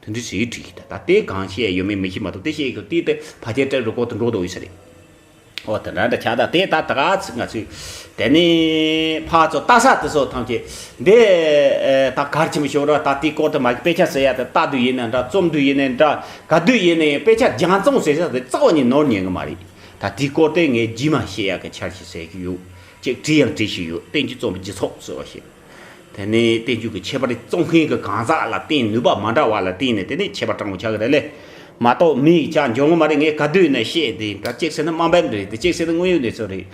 དེ་འདྲ་ཟེར་བྲིས་ད། ད་དེ་གང་བཤད་ཡོད་མེད་མི་ཤེས་མ་གཏོགས། དེ་བཤད་ཀྱི་དེ་དེ་ཕལ་ཆེར་ཊེབ་རི་ཀོཌ་དུ་འགྲོ་འདུག་ཡོད་ས་རེད། ཨོ་དེ་འདྲ་འདྲ་ཆགས། ད་དེ་ད་ད་ག་ཚོད་ང་ཚོས་དེ་ནས་ཕར་ཚུར་ལྟ་ས་དེ་ཚོ་ཐམས་ཅད་འདི་ད་གལ་ཆེན་པོ་ཤོར་ར། ད་དེའི་སྐོར་དུ་མ་གི་དཔེ་ཆ་ཟེར་ཡ་དེ་ལྟ་དུས་ཡིན་ན་འདྲ། རྩོམ་དུས་ཡིན་ན་འདྲ། ག་དུས་ཡིན་ན་ཡང་དཔེ་ཆ་རྒྱང་རྩོམ་ཟེར་ས་དེ་རྩ་བ་ནས་ནོར་ཉན་གི་མ་རེད། ད་དེའི་སྐོར་དེ་ངས་རྗེས་མ་བཤད་ཡ་གི་འཆར་གཞི་ཟེར་གི་ཡོད། ཅིག་བྲིས་ཡང་བྲིས་བཞིན་ཡོད། བསྟན་འགྱུར་རྩོམ་པའི་སྤྱི་ཚོགས་ཟེར་བ་ཞིག་དེ་ནས་བསྟན་འགྱུར་གྱི་ཁྱད་པར་རྩོམ་མཁན་གྱི་གང་ཟག་ལ་བརྟེན། ནུས་པ་མ་འདྲ་བ་ལ་བརྟེན་ནས་དེ་ནས་ཁྱད་པར་སྤྲང་པོ་ཆགས་ཀྱི་རེད་ལེ། མ་གཏོགས་མི་ཡི་ཆ་འཇོག་གི་མ་རེད། ངས་ག་དུས་ནས་བཤད་དེ་འདྲ། གཅིག་ཟེར་ན་དམའ་འབེབས་རེད། དེ་གཅིག་ཟེར་ན་དངོས་ཡོད་གནས་ཚུལ་རེད།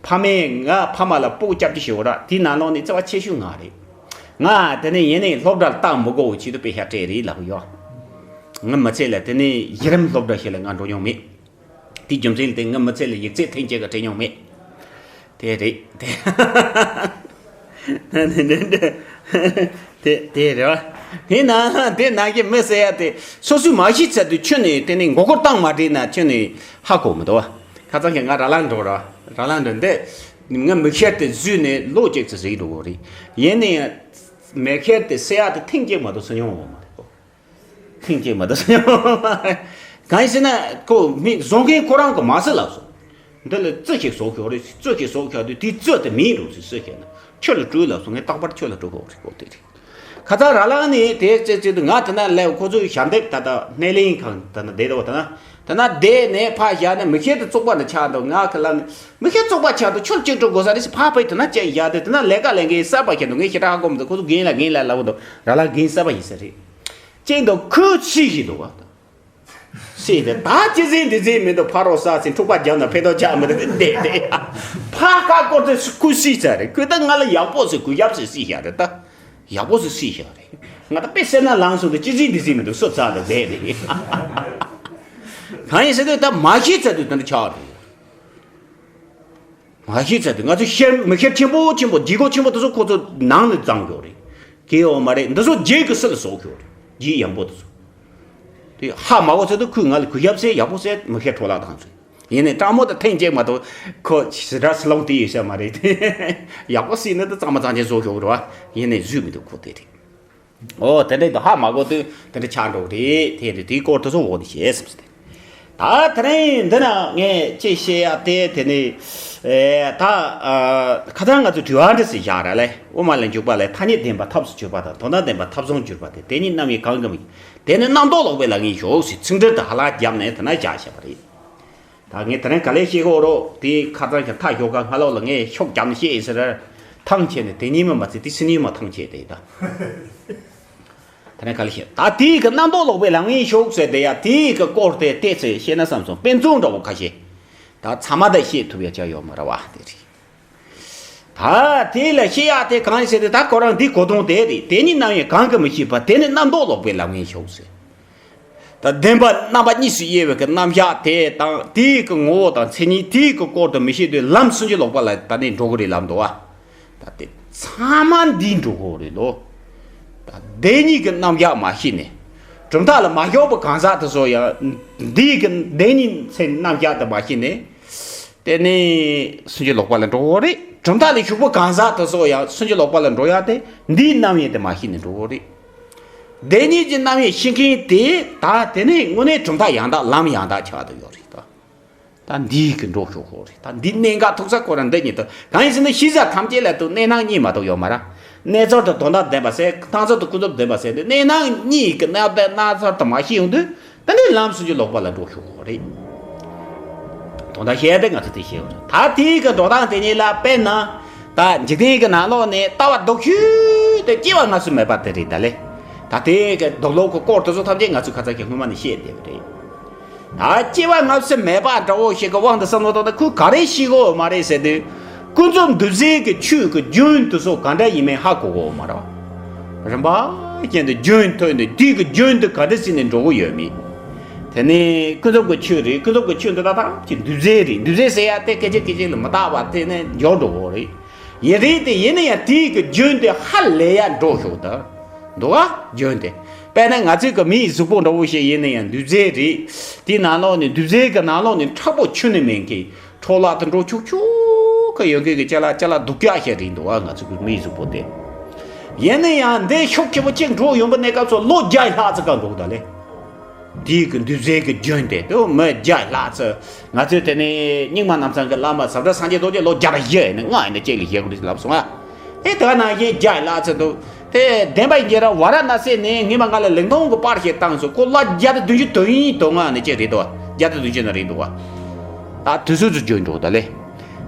ཕ་མས་ང་ཕ་མ་ལ་སྤུ་གུ་སྐྱབས་བཅོལ་ཞུ་བ་ར། དེའི་ནང་ལོགས་ནས་བརྩེ་བ་ཆེ་ཤོས་ང་རེད། ང་དེ་ནས་ཡིན་ནའི་སློབ་གྲྭར་བཏང་མི་དགོས་པའི་ཆེད་དུ་དཔེ་ཤ་སྤྲད་རེད་ལབ་གི་ཡོད། ངའི་མི་ཚེ་ལ་དེ་ནས་གཞི་རིམ་སློབ་གྲྭ་ཞིག་ལ་ང་འགྲོ་མྱོང་མེད། དེའི་རྒྱུ་མཚན་དེ་ངའི་མི་ཚེ་ལ་ཡིག་ཚད་ཐེངས་གཅིག་གི་སྤྲད་མྱོང་མེད། དེ་རེད་དེ། དེ་དེ་རེད་བ། དེ་ན་དེ་ནང་གི་མི་ཟེར་ཡ་དེ་སོ་སོས་མ་ཤེས་ཚར་དུས་ཁྱོན་ནས་དེ་ནས་མགོ་སྐོར་བཏང་མ་བྲིས་ན་ཁྱོན་ནས་ཧ་གོ་མི་འདུག་བ། ཁ་སང་གི་ང་ར་ལངས་འགྲོ་ར། ར་ལངས་འགྲོ་འདི་ང་མི་ཤེར་དེ་བཟོས་ནས་ལོ་གཅིག་ཙམ་ཟིག་འགྲོ་གི་རེད། ཡིན་ནའི་མི་ཤེར་དེ་ཟེར་ཡ་དེ་ཐེངས་གཅིག་མ་གཏོགས་ཟེར་མྱོང་བ་མ་རེད་གོ། ཐེངས་གཅིག་མ་གཏོགས་ཟེར་མྱོང་བ་མ་རེད། གང་ཡིན་ཟེར་ན་ཁོ་མི་བཟོ་མཁན་ཁོ་རང་གི་མ་ཟེར་ལབ་སོང་། འདི་ལ་རྩི་ཞིག་བཟོ་ཤོག་རེད། རྩི་ཞིག་བཟོ་ཤོག་དུས་དེའི་རྩི་དེ་མིན་འགྲོ་ཟེར། རྩི་ཞིག་ན་ཁྱོད་ལ་སྤྲོད་ལབ་སོང་། ངས་རྟག་པར་ཁྱོད་ལ་སྤྲོད་དགོས་རེད་གོ། དེ་རེད། ཁ་སང་ར་ལངས་ནས་དེ་རྩེ་རྩེ་དུས་ང་དེ་ན་སླེབས། ཁོ་ཚོའི་ཞབས་འདེགས་ད་ལྟ་སྣེ་ལེན་ཁང་དེ་ན་བསྡད་འདུག་དེ་ན་དེ་ན་བསྡད་ནས་ཕར་བཞག་ནས་མི་ཤེར་དེ་བཙོག་པ་ན་ཆགས་འདུག་ང་ཁ་ལ་ནས་མི་ཤེར་བཙོག་པ་ཆགས་འདུག་ཁྱོད་ཅིག་འགྲོ་དགོས་ས་རེད་ཟེར། ཕར་ཕར་དེ་ན་བཅད་བཞག་དེ་དེ་ན་ལས་ཀ་ལས་མཁན་གསར་པ་ཁྱེར་འདུག་ངས་ཞེ་དྲག་ཧ་གོ་མི་འདུག་ཁོ་ཚོ་རྒན་ལ་རྒན་ལ་ལབ་འདུག་ར་ལངས་རྒན་གསར་པ་ཡིན་ས་རེད། ཅན་དུ་ཁོས་སྲིད་བཞིན་འདུག་བ། སྲིད་དེ་ད་ཅི་ཟིན་འདི་ཟིན་མི་འདུག་ཕ་རོགས་ས་ཟིན་འཁྲུག་པ་རྒྱབ་ན་ཕན་ཐོགས་ཆགས་མི་འདུག་བསྡད་དེ། ཕ་ཁ་སྐོར་དེ་ཁོས་སྲིད་ཚར་རེད། ཁོས་ད་ང་ལ་ཡག་པོ་ཟིག་གུས་ཞབས་ཟིག་སྲིད་བཞག་རེད་ད། ཡག་པོ་ཟིག་སྲིད་བཞག་རེད། ང་ད་དཔེ་སེར་སྣ་ལངས་སོང་དུས་ཅི་ཟིན་འདི་ཟིན་མི་འདུག་སོ་ཚར་དུ་བསྡད་དེ། གང་ཡིན་ཟེར་དུས་ད་མ་ཤེས་ཚར་དུས་དེ་འདྲ་ཆགས་རེད། ང་ཤེས་ཚར་དུས་ང་ཚོ་ཤེར་མི་ཤེར་ཆེན་པོ་ཆེན་པོ་ལྗིད་ཁོག་ཆེན་པོ་དེ་ཚོ་ཁོ་ཚོ་ནང་ནས་བརྫངས་ཡོད་རེད། གལ་ཡོད་མ་རེད། འདི་ཚོ་རྗེས་ཀྱི་སྲིད་ལ་བཟོ་ཡོད་རེད། རྗེས་ཡང་པོ་དེ་ཚོ། དེ་ཧ་མ་གོ་ཚར་དུས་ཁོས་ང་ལ་གུས་ཞབས་ཟེར་ཡག་པོ་ཟེར་མི་ཤེར་འཕྲོ་བརླག་བཏང་ཚུལ། ཡིན་ནའི་སྤྲང་མོ་དང་ཐེངས་གཅིག་མ་གཏོགས་ཁོ་ཞེ་དྲག་སི་ལོང་དེ་ཡོད་ས་མ་རེད། ཡག་པོ་སྲིད་ནི་དེ་གཙང་མ་གཙང་ཆེན་བཟོ་ཡོད་རེད་བ། ཡིན་ནའི་བཟོས་མི་འདུག་ཁོ་དེ་རེད། ཨོ་དེ་འདྲའི་དུ་ཧ་མ་གོ་དུས་དེ་འདྲ་ཆགས་འགྲོ་གི་རེད། དེ་དུས་དེའི་སྐོར་དེ་ཚོ་འོག་ནས་བཤད་ཟེར་ཏེ། ད་དེ་རིང་འདི་ན་ངས་ཅི་བཤད་ཡ་དེ་དེ་ནི་ཨེ་ད་ཨ་ཁ་སང་ང་ཚོ་དྲི་བ་འདྲ་ཞིག་བཞག་ར་ལས། དབུ་མ་ལ་འཇུག་པ་ལས་ཐ་སྙད་བདེན་པ་ཐབས་སུ་གྱུར་པ་དང་དོན་དམ་བདེན་པ་ཐབས་བྱུང་གྱུར་པ་སྟེ། དེ་གཉིས་རྣམ་དབྱེ་གང་གི་མིང་། དེ་ནི་རྣམ་རྟོག་ལོག་པའི་ལམ་ཡིན་ཞོག་ཟེར་ཚིག་འགྲེལ་དུ་ཧ་ལ་བརྒྱབ་ནས་དེ་ན་བཞག་བཞག་པ་རེད། ད་ངས་དེ་རིང་ག་ལེ་ཤེས་གོ་རོ། དེ་ཁ་ཚང་ཞིག་ཐག་ཞོག་ག་སྔ་ལོག་ལ་ངས་ཤོག་རྒྱབ་ནས་བཤད་ཡིན་ཟེར། ཐང་ཆད་ནས་དེ་ཉིན་མ་མ་ཚད་དེ་སི་ཉིན་མ་ཐང་ཆད་དེ་ད། དེ་རིང་ག་ལེ་ཤེས་ད་དེའི་གི་རྣམ་རྟོག་ལོག་པའི་ལམ་ཡིན་ཤོག་ཟེར་དེ་ཡ་དེའི་གི་སྐོར་དེ་བལྟས་ཚེ་ཤེས་ན་བསམ་སོང་། དཔེ་མཚོན་འདྲ་བོ་ཁ་ཤས་ད་ཚང་མ་ད་བཤད་ཐུབ་ཡ་ཅག་ཡོད་མ་རེད་བ་དེ་རེད། ད་དེ་ལ་བཤད་ཡག་དེ་གང་ཡིན་ཟེར་ཏེ་ད་ཁོ་རང་འདི་གོ་དོན་དེ་རེད། དེ་ནི་རྣམ་དབྱེ་གང་གིས་མི་ཤེས་པ་དེ་ནི་རྣམ་རྟོག་ལོག་པའི་ལམ་ཡིན་ཤོག་ཟེར། ད་བདེན་པ་རྣམ་པ་གཉིས་སུ་དབྱེ་བའི་གི་རྣམ་གཞག་དེ་དང་དེའི་གི་ངོ་བོ་དང་མཚན་ཉིད་དེའི་གི་སྐོར་དུ་མི་ཤེས་དུས་ལམ་སུམ་ཅུ་ལོག་པ་ལ་ད་ནི་འགྲོ་གི་རེད་ལབ་འདུག་བ། ད་དེ་ཚང་མ་འདིའི་འགྲོ་གི་རེད་ལོ། ད་བདེན་གཉིས་ཀྱི་རྣམ་གཞག་མ་ཤེས་ནས་གྲུབ་མཐའ་ལ་མ་ཞུགས་པའི་གང་ཟག་དེ་ཚོ་ཡང་འདིའི་གི་བདེན་གཉིས་ཚེ་རྣམ་གཞག་དེ་མ་ཤེས་ནས། དེ་ནི་སུམ་ཅུ་ལོག་པ་ལ་འགྲོ་གི་རེད། གྲུབ་མཐའ་ལ་ཞུགས་པའི་གང་ཟག་དེ་ཚོ་ཡང་སུམ་ཅུ་ལོག་པ་ལ་འགྲོ་ཡག་དེ་འདིའི་རྣམ་དབྱེ་དེ་མ་ཤེས་ནས་འགྲོ་གི་རེད། བདེན་གཉིས་ཀྱི་རྣམ་དབྱེ་ཤེས་མཁན་དེ་ད་དེ་ནི་དངོས་གནས་གྲུབ་མཐའ་ཡང་དག་ལམ་ཡང་དག་ཆགས་བསྡད་ཡོད་རེད་ད། ད་འདིའི་གི་འགྲོ་ཤོག་ཤོག་རེད། ད་འདི་གནད་འགག་ཐུག་ས་ཁོ་རང་འདི་ཉིད་དུ་གང་ཡིན་ཟེར་ན་ཤེས་བྱ་ཐམས་ཅད་ལ་དུ་གནས་སྣང་གཉིས་མ་གཏོགས་ཡོད་མ་རེད། གནས་ཚུལ་དུ་དོན་དམ་བདེན་པ་ཟེར། སྣང་ཚུལ་དུ་ཀུན་རྫོབ་བདེན་པ་ཟེར་ཏེ་གནས་སྣང་གཉིས་ཀྱི་རྣམ་པའི་སྣང་ཚུལ་དུ་མ་ཤེས་ཡོང་དུས་ད་ནི་ལམ་སུམ་ཅུ་ལོག་པ་ལ་འགྲོ་ཤོག་ཤོག་རེད། དོན་དག་བཤད་དེ་ང་ཚོ་དེ་བཤད་ཡོད་རེད། ད་དེའི་གི་འགྲོ་སྟངས་དེ་ཉིད་ལ་དཔེར་ན་ད་འཇིག་རྟེན་གྱི་ནང་ལོགས་ནས་ལྟ་བ་ལྡོག་ཤོས་དེ་སྐྱེ་བ་སྔ་ཕྱི་མེད་པ་དེ་རེད་ད་ལེ། ད་དེའི་གི་ལྡོག་ལོག་གི་སྐོར་དེ་ཚོ་ཐམས་ཅད་ང་ཚོས་ཁ་ཚ་གི་སྔོན་མ་ནས་བཤད་བསྡད་པ་རེད། ད་སྐྱེ་བ་སྔ་ཕྱི་མེད་པ་འདྲ་བོ་ཞིག་གི་དབང་དུ་བསམ་བློ་བཏང་ན་ཁོས་ག་རེ་ཤེས་གོ་མ་རེད་ཟེར་དུས། ཀུན་རྫོབ་འདུས་བྱས་ཀྱི་ཆོས་ཀྱི་རྒྱུན་དེ་ཚོ་ག་འདྲ་ཡིན་མིན་ཧ་གོ་གོ་མ་རེད། རིམ་པ་བཞིན་དུ་རྒྱུན་ཐོན་ནས་དེའི་གི་རྒྱུན་དེ་ག་འདྲ་བྱས་ནས་འགྲོ་གི་ཡོད་མེད། དེ་ནས་ཀུན་རྫོབ་ཀྱི་ཆོས་རེད། ཀུན་རྫོབ་ཀྱི་ཆོས་འདི་དག་ཐམས་ཅད་འདུས་བྱས་རེད། འདུས་བྱས་ཟེར་ཡ་དེ་སྐད་ཅིག་སྐད་ཅིག་ལ་མི་རྟག་པ་དེ་ནས་འཇོག་འགྲོ་གོ་རེད། ཡིན་རེད་དེ་ཡིན་ན་ཡང་དེའི་གི་རྒྱུན་དེ་ཧ་ལས་ཡ་འགྲོ་ཤོག་ད། འདུག་ག་རྒྱུན་དེ། དཔེར་ན་ང་ཚོའི་གི་མིའི་གཟུགས་པོ་འདྲ་བོ་ཞིག་ཡིན་ན་ཡང་འདུས་བྱས་རེད། དེའི་ནང་ལོགས་ནས་འདུས་བྱས་གི་ནང་ལོགས་ནས་མཁྲེགས་པོ་ཁྱོན་ནས་མེད་མཁན། འཕྲོ་བརླག་ཏུ་འགྲོ་ཆོག་ཆོག་གི་ཡོད་མཁན་གི་ཅ་ལག་ཅ་ལག་སྡུག་ཅག་ཞིག་རེད་འདུག་ག་ང་ཚོའི་གི་མིའི་གཟུགས་པོ་དེ། ཡིན་ན་ཡང་འདི་ཤུགས་ཆེན་པོ་གཅིག་འགྲོ་ཡོང་གི་གནས་སྐབས་སུ་ལོ་བརྒྱ་ལྷག་ཙམ་ག་འགྲོ་གི་ད་ལེ། དེའི་གི་འདུས་བྱས་ཀྱི་རྒྱུན་དེ་དེ་མི་བརྒྱ་ལྷག་ཙམ། ང་ཚོས་དེ་ནས་རྙིང་མ་རྣམ་ཐར་གྱི་བླ་མ་ཟབ་དྲག་སངས་རྒྱས་རྡོ་རྗེ་ལོ་བརྒྱ་དང་བཞི་ཡིན་ན་ལྔ་ཡིན་ན་གཅིག་ལ་བཞེས་དགོས་རེད་ལབ་སོང་ཨ། དེ་དེ་ག་ནང་བཞིན་བརྒྱ་ལྷག་ཙམ་འདུག་དེ་བདེན་པ་ཡིན་གྱི་ར་ཝཱ་ར་ཎ་སི་ནས་སྔོན་མ་ང་ལ་ལིང་ཏོང་གི་པར་ཞིག་བཏང་སོང་། ཁོ་ལོ་བརྒྱ་དང་བདུན་ཅུ་དོན་ཡིན་དོན་ལྔ་ནས་གཅིག་རེད་འདུག་བརྒྱ་དང་བདུན་ཅུ་ན་རེད་འདུག་ད་དུས་ཚོད་ཚོ་འཇོན་འགྲོ་ད་ལེ།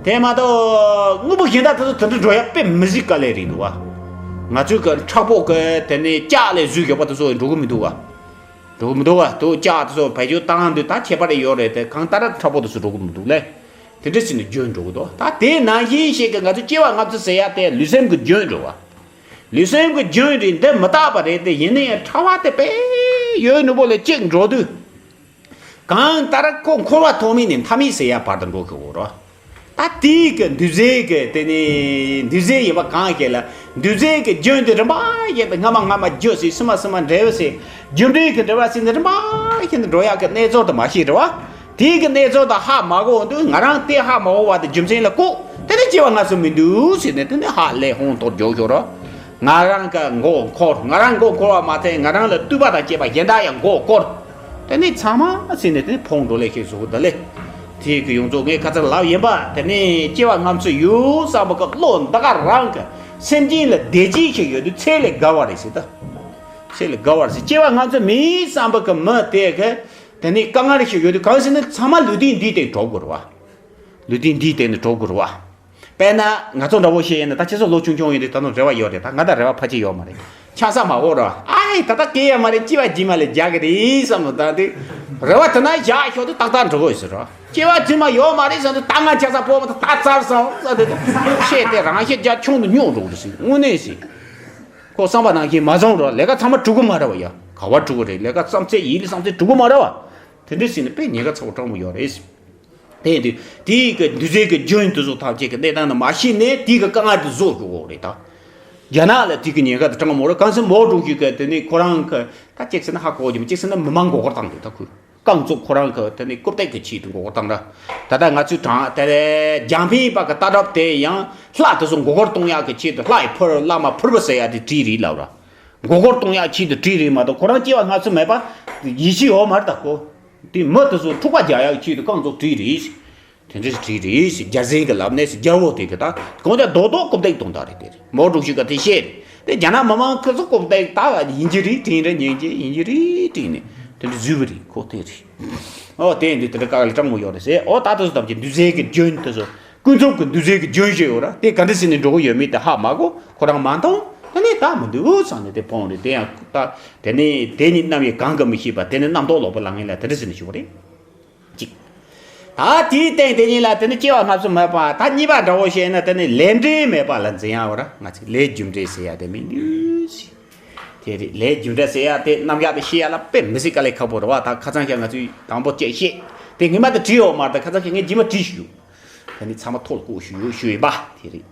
དེ་མ་གཏོགས་དངོས་པོ་གཞན་དག་དེ་ཚོ་དེ་འདྲ་འགྲོ་ཡ་དཔེ་མི་སྲིད་དཀའ་ལས་རེད་འདུག་བ། ང་ཚོའི་གི་མཁྲེགས་པོ་གི་དེ་ནས་ལྕགས་ལས་བཟོས་ཡོད་པ་དེ་ཚོ་འགྲོ་གི་མི་འདུག་བ། འགྲོ་གི་མི་འདུག་བ། དུ་ལྕགས་དེ་ཚོ་བེད་སྤྱོད་བཏང་དུས་ད་ཁྱད་པར་ཡོད་རེད་དེ། གང་ལྟར་མཁྲེགས་པོ་དེ་ཚོ་འགྲོ་གི་མི་འདུག་ལེ། དེ་འདྲ་ཞིག་ནས་འཇོན་འགྲོ་གི་འདུག་ད་དེ་ནང་བཞིན་ཞིག་གི་ང་ཚོ་སྐྱེ་བ་སྔ་ཕྱི་ཟེར་ཡ་དེ་ལུས་སེམས་ཀྱི་རྒྱུན་འགྲོ་བ། ལུས་སེམས་ཀྱི་རྒྱུན་རེད། འདི་མི་རྟག་པ་རེད་དེ། ཡིན་ན་ཡང་ཕྲ་བ་དེ་དཔེ་ཡོད་ནུ་བོ་ལས་གཅིག་འགྲོ་དུས། གང་ལྟར་ཁོ་འཁོར་བ་ཐོག་མེད་ནས་མཐའ་མེད་ཟེར་ཡ་བར་དུ་འགྲོ་གི་འོ་རོ། ད་དེའི་གི་འདུས་བྱས་གི་དེ་ནི་འདུས་བྱས་ཡིན་པ་གང་ཞིག་ལ། འདུས་བྱས་གི་རྒྱུན་དེ་རིམ་པ་བཞིན་དུ་སྔ་མ་སྔ་མ་རྒྱུ་ཟིན། ཕྱི་མ་ཕྱི་མ་འབྲས་བུ་ཟིན། རྒྱུ་འབྲས་གི་འབྲེལ་བ་ཟིན་ནས་རིམ་པ་བཞིན་དུ་འགྲོ་ཡག་གི་གནས་ཚུལ་དེ་མ་ཤེས་རེད་བ། དེའི་གི་གནས་ཚུལ་དེ་ཧ་མ་གོ་འདུག་ང་རང་དེ་ཧ་མ་གོ་བ་དེ་རྒྱུ་མཚན་ལ་ལྐོག་དེ་ནི་སྐྱེ་བ་སྔ་ཕྱི་མི་འདུག་ཟེར་ནས་དེ་ནི་ཧ་ལས་ཧོན་ཐོར་འཇོག་ཤོར་རོ། ང་རང་གི་མགོ་འཁོར། ང་རང་མགོ་འཁོར་བ་མ་ཚད་ང་རང་ལ་ལྟོས་པ་དང་བཅས་པ་གཞན་དག་ཡང་མགོ་འཁོར། དེ་ནས་ཚང་མ་ཟིན་ནས་དེ་ནས་ཕོངས་འགྲོ་ལེ་ཤེས་བཟོ་གི་འདུག་ལེ། དེ་གི་ཡོངས་རྫོགས་ངས་ཁ་ཚར་ལབ་ཡིན་པ། དེ་ནས་སྐྱེ་བ་སྔ་ཕྱི་ཡོད་བསམ་པ་གི་བློ་འདི་ག་རང་གི་སེམས་ཅན་ལ་བདེ་སྐྱིད་ཞིག་ཡོད་དུས་ཚེ་ལས་བརྒལ་བ་རེད་ཟེར་ད། ཚེ་ལས་བརྒལ་བ་རེད་ཟེར། སྐྱེ་བ་སྔ་ཕྱི་མེད་བསམ་པ་གི་མི་དེ་གི་དེ་ནས་དཀའ་ངལ་ཞིག་ཡོད་དུས་གང་ཟེར་ན་ཚང་མ་ལུས་རྟེན་འདིའི་སྟེང་གྲོགས་དགོས་རེད་བ། ལུས་རྟེན་འདིའི་སྟེང་ནས་གྲོགས་དགོས་རེད་བ། དཔེར་ན་ང་ཚོ་འདྲ་བོ་ཞིག་ཡིན་ན་ད་ཁྱེད་ཚོ་ལོ་ཆུང་ཆུང་ཡིན་དུས་ད་དུང་རེ་བ་ཡོད་རེད། ད་ང་ད་རེ་བ་ཕལ་ཆེར་ཡོད་མ་རེད། ཆགས་ས་མ་འོ་ར། ཨ་ཧེ་ད་ལྟ་སྐད་ཡ་མ་རེད། སྐྱེ་བ་རྗེས་མ་ལ་རྒྱག་གི་རེད་བསམ་བློ་བཏང་དུས། རེ་བ་དེ་ན་བཞག་ཤོག་དུས་ཏག་ཏག་འགྲོ་གི་ཡོད་ཟེར་ར། སྐྱེ་བ་རྗེས་མ་ཡོད་མ་རེད་བསམ་དུས་ད་ང་ཆགས་ས་སྤོ་མ་ཐག་ད་ཚར་སོང་བསམ་དུས་ཤེས་ཏེ་རང་ཤེད་རྒྱ་ཆུང་དུ་སྙོག་འགྲོ་གི་རེད་ཟེར། དངོས་གནས་ཟེར། ཁོ་བསམ་པ་ནང་བཞིན་མ་བྱུང་ར། ལས་ཀ་ཚང་མ་འགྲུབ་གི་མ་རེད་བ་ཡ། ག་བ་འགྲུབ་གི་རེད། ལས་ཀ་བསམ་ཚད་ཡིད་ལ་བསམ་ཚད་འགྲུབ་གི་མ་རེད་བ། དེ་འདྲ་ཟེར་ནས་དཔེ་ཉེན་ཁ་ཚ་བོ་སྤྲང་མོ་ཡོད་རེད་ཟེར། དེ་ཡིན་དུས་དེའི་གི་འདུ་འཛི་གི་རྒྱུན་དེ་ཚོ་ཐམས་ཅད་ཀྱི་གནས་སྟངས་ནི་མ་ཤེས་ནས་དེའི་གི་དཀའ་ངལ་དེ་བཟོ་དགོས་གོ་རེད་ད། རྒྱ་ནག་ལ་དེའི་གི་ཉེན་ཁ་དེ་སྤྲང་མོ་རེད། གང་ཟེར་མའོ་ཀྲུའུ་ཞི་གི་དེ་ནི་ཁོ་རང་གི་ད་གཅིག་ཟེར་ན་ཧ་གོ་རྒྱུ་མ་གཅིག་ཟེར་ན་མི་མང་མགོ་སྐོར་བཏང་འདུག་ད་ཁོས་རྐང་བཙུགས་ཁོ་རང་གི་དེ་ནི་རྐུབ་སྟེགས་ཀྱི་ཆེད་དུ་མགོ་སྐོར་བཏང་ར། ད་ལྟ་ང་ཚོའི་དྲང་དེ་རྒྱང་འཕེན་པ་གི་ལྟ་གྲུབ་དེ་ཡང་ལྷ་དེ་ཚོ་མགོ་སྐོར་གཏོང་ཡག་གི་ཆེད་དུ་ལྷ་ཡི་ཕུར་བླ་མ་ཕུར་བུ་ཟེར་ཡག་དེ་བྲིས་རེད་ལབ་ར། མགོ་སྐོར་གཏོང་ཡག་ཆེད་དུ་བྲིས་རེད་མ་གཏོགས་ཁོ་རང་སྐྱེ་བ་སྔ་ཕྱི་མེད་པ་ཡིད་ཆེས་ཡོད་མ་རེད་ད་ཁོ། དེ་མི་དེ་ཚོ་འཁྲུག་པ་རྒྱག་ཡག་ཆེད་དུ་རྐང་བཙུགས་བྲིས་རེད། དེ་འདྲ་བྲིས་རེད། རྒྱལ་ཟས་ཀྱི་ལབ་ནས་རྒྱལ་པོ་དེ་གི་ད་གང་ལྟར་རྡོག་རྡོག་རྐུབ་སྟེགས་གཏོང་ད་རེད། དེ་རེད་མའོ་ཀྲུའུ་ཞི་ག་དེ་བཤད་རེད། དེ་རྒྱ་ནག་མི་མང་ཁོ་ཚོ་རྐུབ་སྟེགས་ད་ཡིན་གྱི་རེད་དྲན་རེད་ཉན་གྱི་ཡིན་གྱི་རེད་དྲན་ནས་དེ་འདྲ་བཟོས་པ་རེད་ཁོ་དེ་རེད། ཨོ་དེ་འདི་དེ་འདྲ་དཀའ་ལས་སྤྲང་མོ་ཡོད་རེད་ཟེར། ཨོ་ད་དེ་ཚོ་ཐམས་ཅད་འདུ་འཛི་གི་རྒྱུན་དེ་ཚོ་ཀུན་རྫོབ་ཀྱི་འདུ་འཛི་གི་རྒྱུན་ཞིག་ཡོད་ར། དེ་ག་འདྲ་ཟེར་ནས་འགྲོ་གི་ཡོད་མེད་དེ་ཧ་མ་གོ་ཁོ་རང་མ་མཐོང་། དེ་ནས་ད་མི་འདུག་བསམ་ནས་དེ་ཕོངས་རེད། དེ་ཡང་ད་དེ་ནས་དེ་ནི་ནམ་ཡང་གང་གི་མི་ཤེས་པ་དེ་ནི་རྣམ་རྟོག་ལོག་པ་ལ་ངེས་ལ་དེ་འདྲ་ཟེར་ནས་ཞུ་བ་རེད། གཅིག་ད་དེའི་སྟེང་དེ་ཉིད་ལ་དེ་ནི་སྐྱེ་བ་སྔ་ཕྱི་མེད་པ། ད་གཉིས་པ་འདྲ་བོ་བཤད་ན་དེ་ནི་ལས་འབྲས་མེད་པ་ལ་འཛིན་ཡག་བ་ར། ང་ཚོས་ལས་རྒྱུ་འབྲས་ཟེར་ཡག་དེ་མི་འདུག་ཟེར། དེ་རེད། ལས་རྒྱུ་འབྲས་ཟེར་ཡག་དེ་རྣམ་གཞག་དེ་ཤེས་ཡག་ལ་དཔེ་མི་སྲིད་དཀའ་ལས་ཁག་པོ་རེད་བ། ད་ཁ་སང་ཁྱེད་ང་ཚོས་དང་པོ་བཅས་བཤད་དེ་ངས་མ་དེ་བྲིས་ཡོད་མ་རེད། ད་ཁ་སང་ཁྱེད་ངས་རྗེས་མ་བྲིས་ཞུ། ད་ནི་ཚང་མ་ཐོག་ལ་བཀོད་ཞུ་ཡོད་ཞུ་ཡིན་པ་དེ་རེད།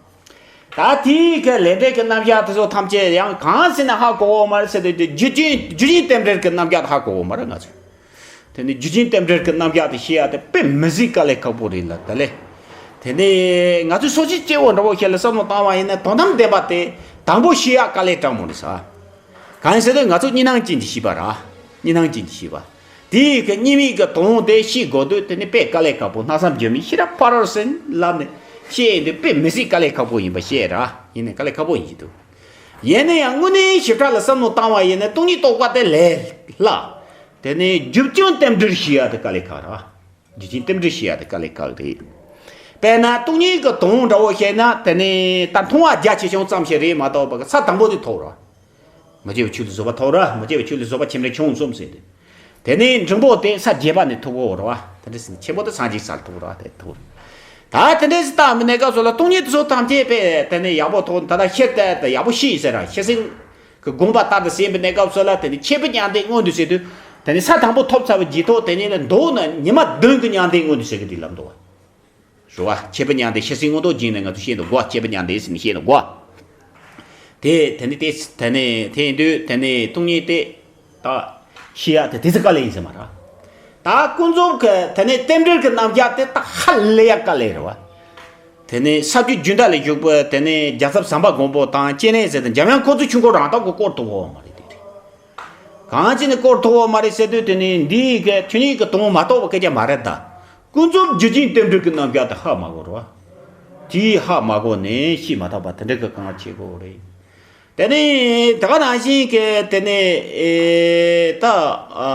ད་དེའི་གི་ལས་འབྲས་ཀྱི་རྣམ་གཞག་དེ་ཚོ་ཐམས་ཅད་ཡང་གང་ཟེར་ན་ཧ་གོ་བོ་མ་རེད་ཟེར་དུས་དེ་རྒྱུ་རྐྱེན་རྒྱུ་རྐྱེན་རྟེན་འབྲེལ་གྱི་རྣམ་གཞག་དེ་ཧ་གོ་བོ་མ་རེད་ང་ཚོས། དེ་ནི་རྒྱུ་རྐྱེན་རྟེན་འབྲེལ་གྱི་རྣམ་གཞག་དེ་ཤེས་ཡག་དེ་དཔེ་མི་སྲིད་དཀའ་ལས་ཁག་པོ་རེད་ལ་ད་ལས། དེ་ནི་ང་ཚོས་སོ་སོའི་སྐྱེ་བོ་འདྲ་བོ་ཞིག་ལ་བསམ་བློ་བཏང་བ་ཡིན་ན་དོན་དམ་བདེན་པ་དེ་དང་པོ་ཤེས་ཡག་དཀའ་ལས་དྲག་མོ་རེད་ཟེར། གང་ཡིན་ཟེར་དུས་ང་ཚོ་གཉིས་སྣང་ཅན་གྱི་ཤེས་པ་ར། གཉིས་སྣང་ཅན་གྱི་ཤེས་པ། དེའི་གི་གཉིས་མིག་གི་དོན་དེ་ཤེས་དགོས་དུས་དེ་ནི་དཔེ་དཀའ་ལས་ཁག་པོ། སྣང་སེམས་བརྗོད་མེད་ཤེས་རབ་ཕ་རོལ་ཕྱིན་ལབ་ནས་བཤད་ཡོང་དུས་དཔེ་མི་སྲིད་དཀའ་ལས་ཁག་པོ་ཡིན་པ་ཤེས་ར། ཡིན་ནའི་དཀའ་ལས་ཁག་པོ་ཡིན་གྱི་འདུག་ཡིན་ན་ཡང་དངོས་གནས་ཞིབ་ཕྲ་ལ་བསམ་བློ་བཏང་བ་ཡིན་ན་སྟོང་ཉིད་རྟོགས་པ་དེ་ལས་སླ། དེ་ནི་རྒྱུ་རྐྱེན་རྟེན་འབྲེལ་ཤེས་ཡག་དེ་དཀའ་ལས་ཁག་ར། རྒྱུ་རྐྱེན་རྟེན་འབྲེལ་ཤེས་ཡག་དེ་དཀའ་ལས་ཁག་རེད། དཔེར་ན་སྟོང་ཉིད་ཀྱི་དོན་འདྲ་བོ་བཤད་ན་དེ་ནི་ད་མཐོང་བ་རྒྱ་ཆེ་ཆུང་ཙམ་ཞིག་རེད་མ་གཏོགས་པ་ས་དང་པོ་དེ་ཐོབ་ར། མི་སྐྱེ་བའི་ཆོས་ལས་བཟོད་པ་ཐོབ་ར། མི་སྐྱེ་བའི་ཆོས་ལས་བཟོད་པ་ཆེན་པོ་ཆུང་གསུམ་ཟེར་ཏེ། དེ་ནས་འབྲིང་པོ་དེ་ས་བརྒྱད་པ་ནས་ཐོབ་གོ་ར་བ། དེ་འདྲ་ཟེར་ཆེན་པོ་དེ་སངས་རྒྱས་སར་ཐོབ་ར་བ་དེ་ཐོབ། ད་དེ་འདྲ་ཟེར་བཏང་མི་གནས་སྐབས་སུ་ལ་སྟོང་ཉིད་དེ་ཚོ་ཐམས་ཅད་པས་དེ་ནས་ཡག་པོ་ཐོབ། ད་ལྟ་ཤེས་ཏེ་དེ་ཡག་པོ་ཤེས་ཟེར་ར། ཤེས་ཟིན་གི་དགོངས་པ་ལྟར་དུ་ཟིན་པའི་གནས་སྐབས་སུ་ལ་དེ་ནས་ཁྱད་པར་མྱང་འདས་མངོན་དུ་བྱེད་དུས་དེ་ནས་ས་དང་པོ་ཐོབ་ཚར་བའི་རྗེས་ཐོག་དེ་ནས་ལ་མདོ་ནི་ཉི་མ་བདུན་གྱི་མྱང་འདས་མངོན་དུ་བྱེད་ཀྱི་དེ་ལམ་འདུག་བ། རེད་བ། ཁྱད་པར་མྱང་འདས་ཤེས་ཟིན་མངོན་རྟོགས་རྒྱན་ནས་ང་ཚོ་བཤད་འདུག་གོ། ཁྱད་པར་མྱང་འདས་ཟེར་ནས་བཤད་འདུག་གོ། དེ་དེ་ནི་དེ་དེ་ནི་དེ་ཡིན་དུས་དེ་ནི་སྟོང་ཉིད་དེ་ད་ཤེས་ཡག་དེ་དེ་ཚོ་དཀའ་ལས་ཡིན་ཟེར་མ་རེད། ད་ཀུན་རྫོབ་ཀྱི་དེ་ནི་རྟེན་འབྲེལ་གྱི་རྣམ་གཞག་དེ་ད་ཧ་ལས་ཡག་དཀའ་ལས་རེད་བ། དེ་ནི་ས་བཅུ་རྒྱུན་མཐའ་ལ་བཞུགས་པའི་དེ་ནི་རྒྱལ་ཚབ་ཟམ་པ་མགོན་པོ་དང་སྤྱན་རས་གཟིགས་དང་འཇམ་དབྱངས་ཁོ་ཚོ་ཆོས་འཁོར་རང་རྟགས་ཀྱི་སྐོར་ཐུབ་ཡོད་མ་རེད་དེ་རེད། གང་ཅི་ནས་སྐོར་ཐོག་མ་རེད་ཟེར་དུས་དེ་ནི་འདིའི་གི་ཆོས་ཉིད་ཀྱི་དོན་མ་རྟོགས་པ་སྐད་ཆ་མ་རེད་ད། ཀུན་རྫོབ་རྒྱུ་རྐྱེན་རྟེན་འབྲེལ་གྱི་རྣམ་གཞག་དེ་ཧ་མ་གོ་རོ། དེའི་ཧ་མ་གོ་ནས་ཤེས་མ་ཐུབ་པ་དེ་འདྲ་གི་གང་བྱེད་དགོས་རེད། དེ་ནི་ད་ག་ནང་བཞིན་གི་དེ་ནི་ཨེ་ད་ཨ་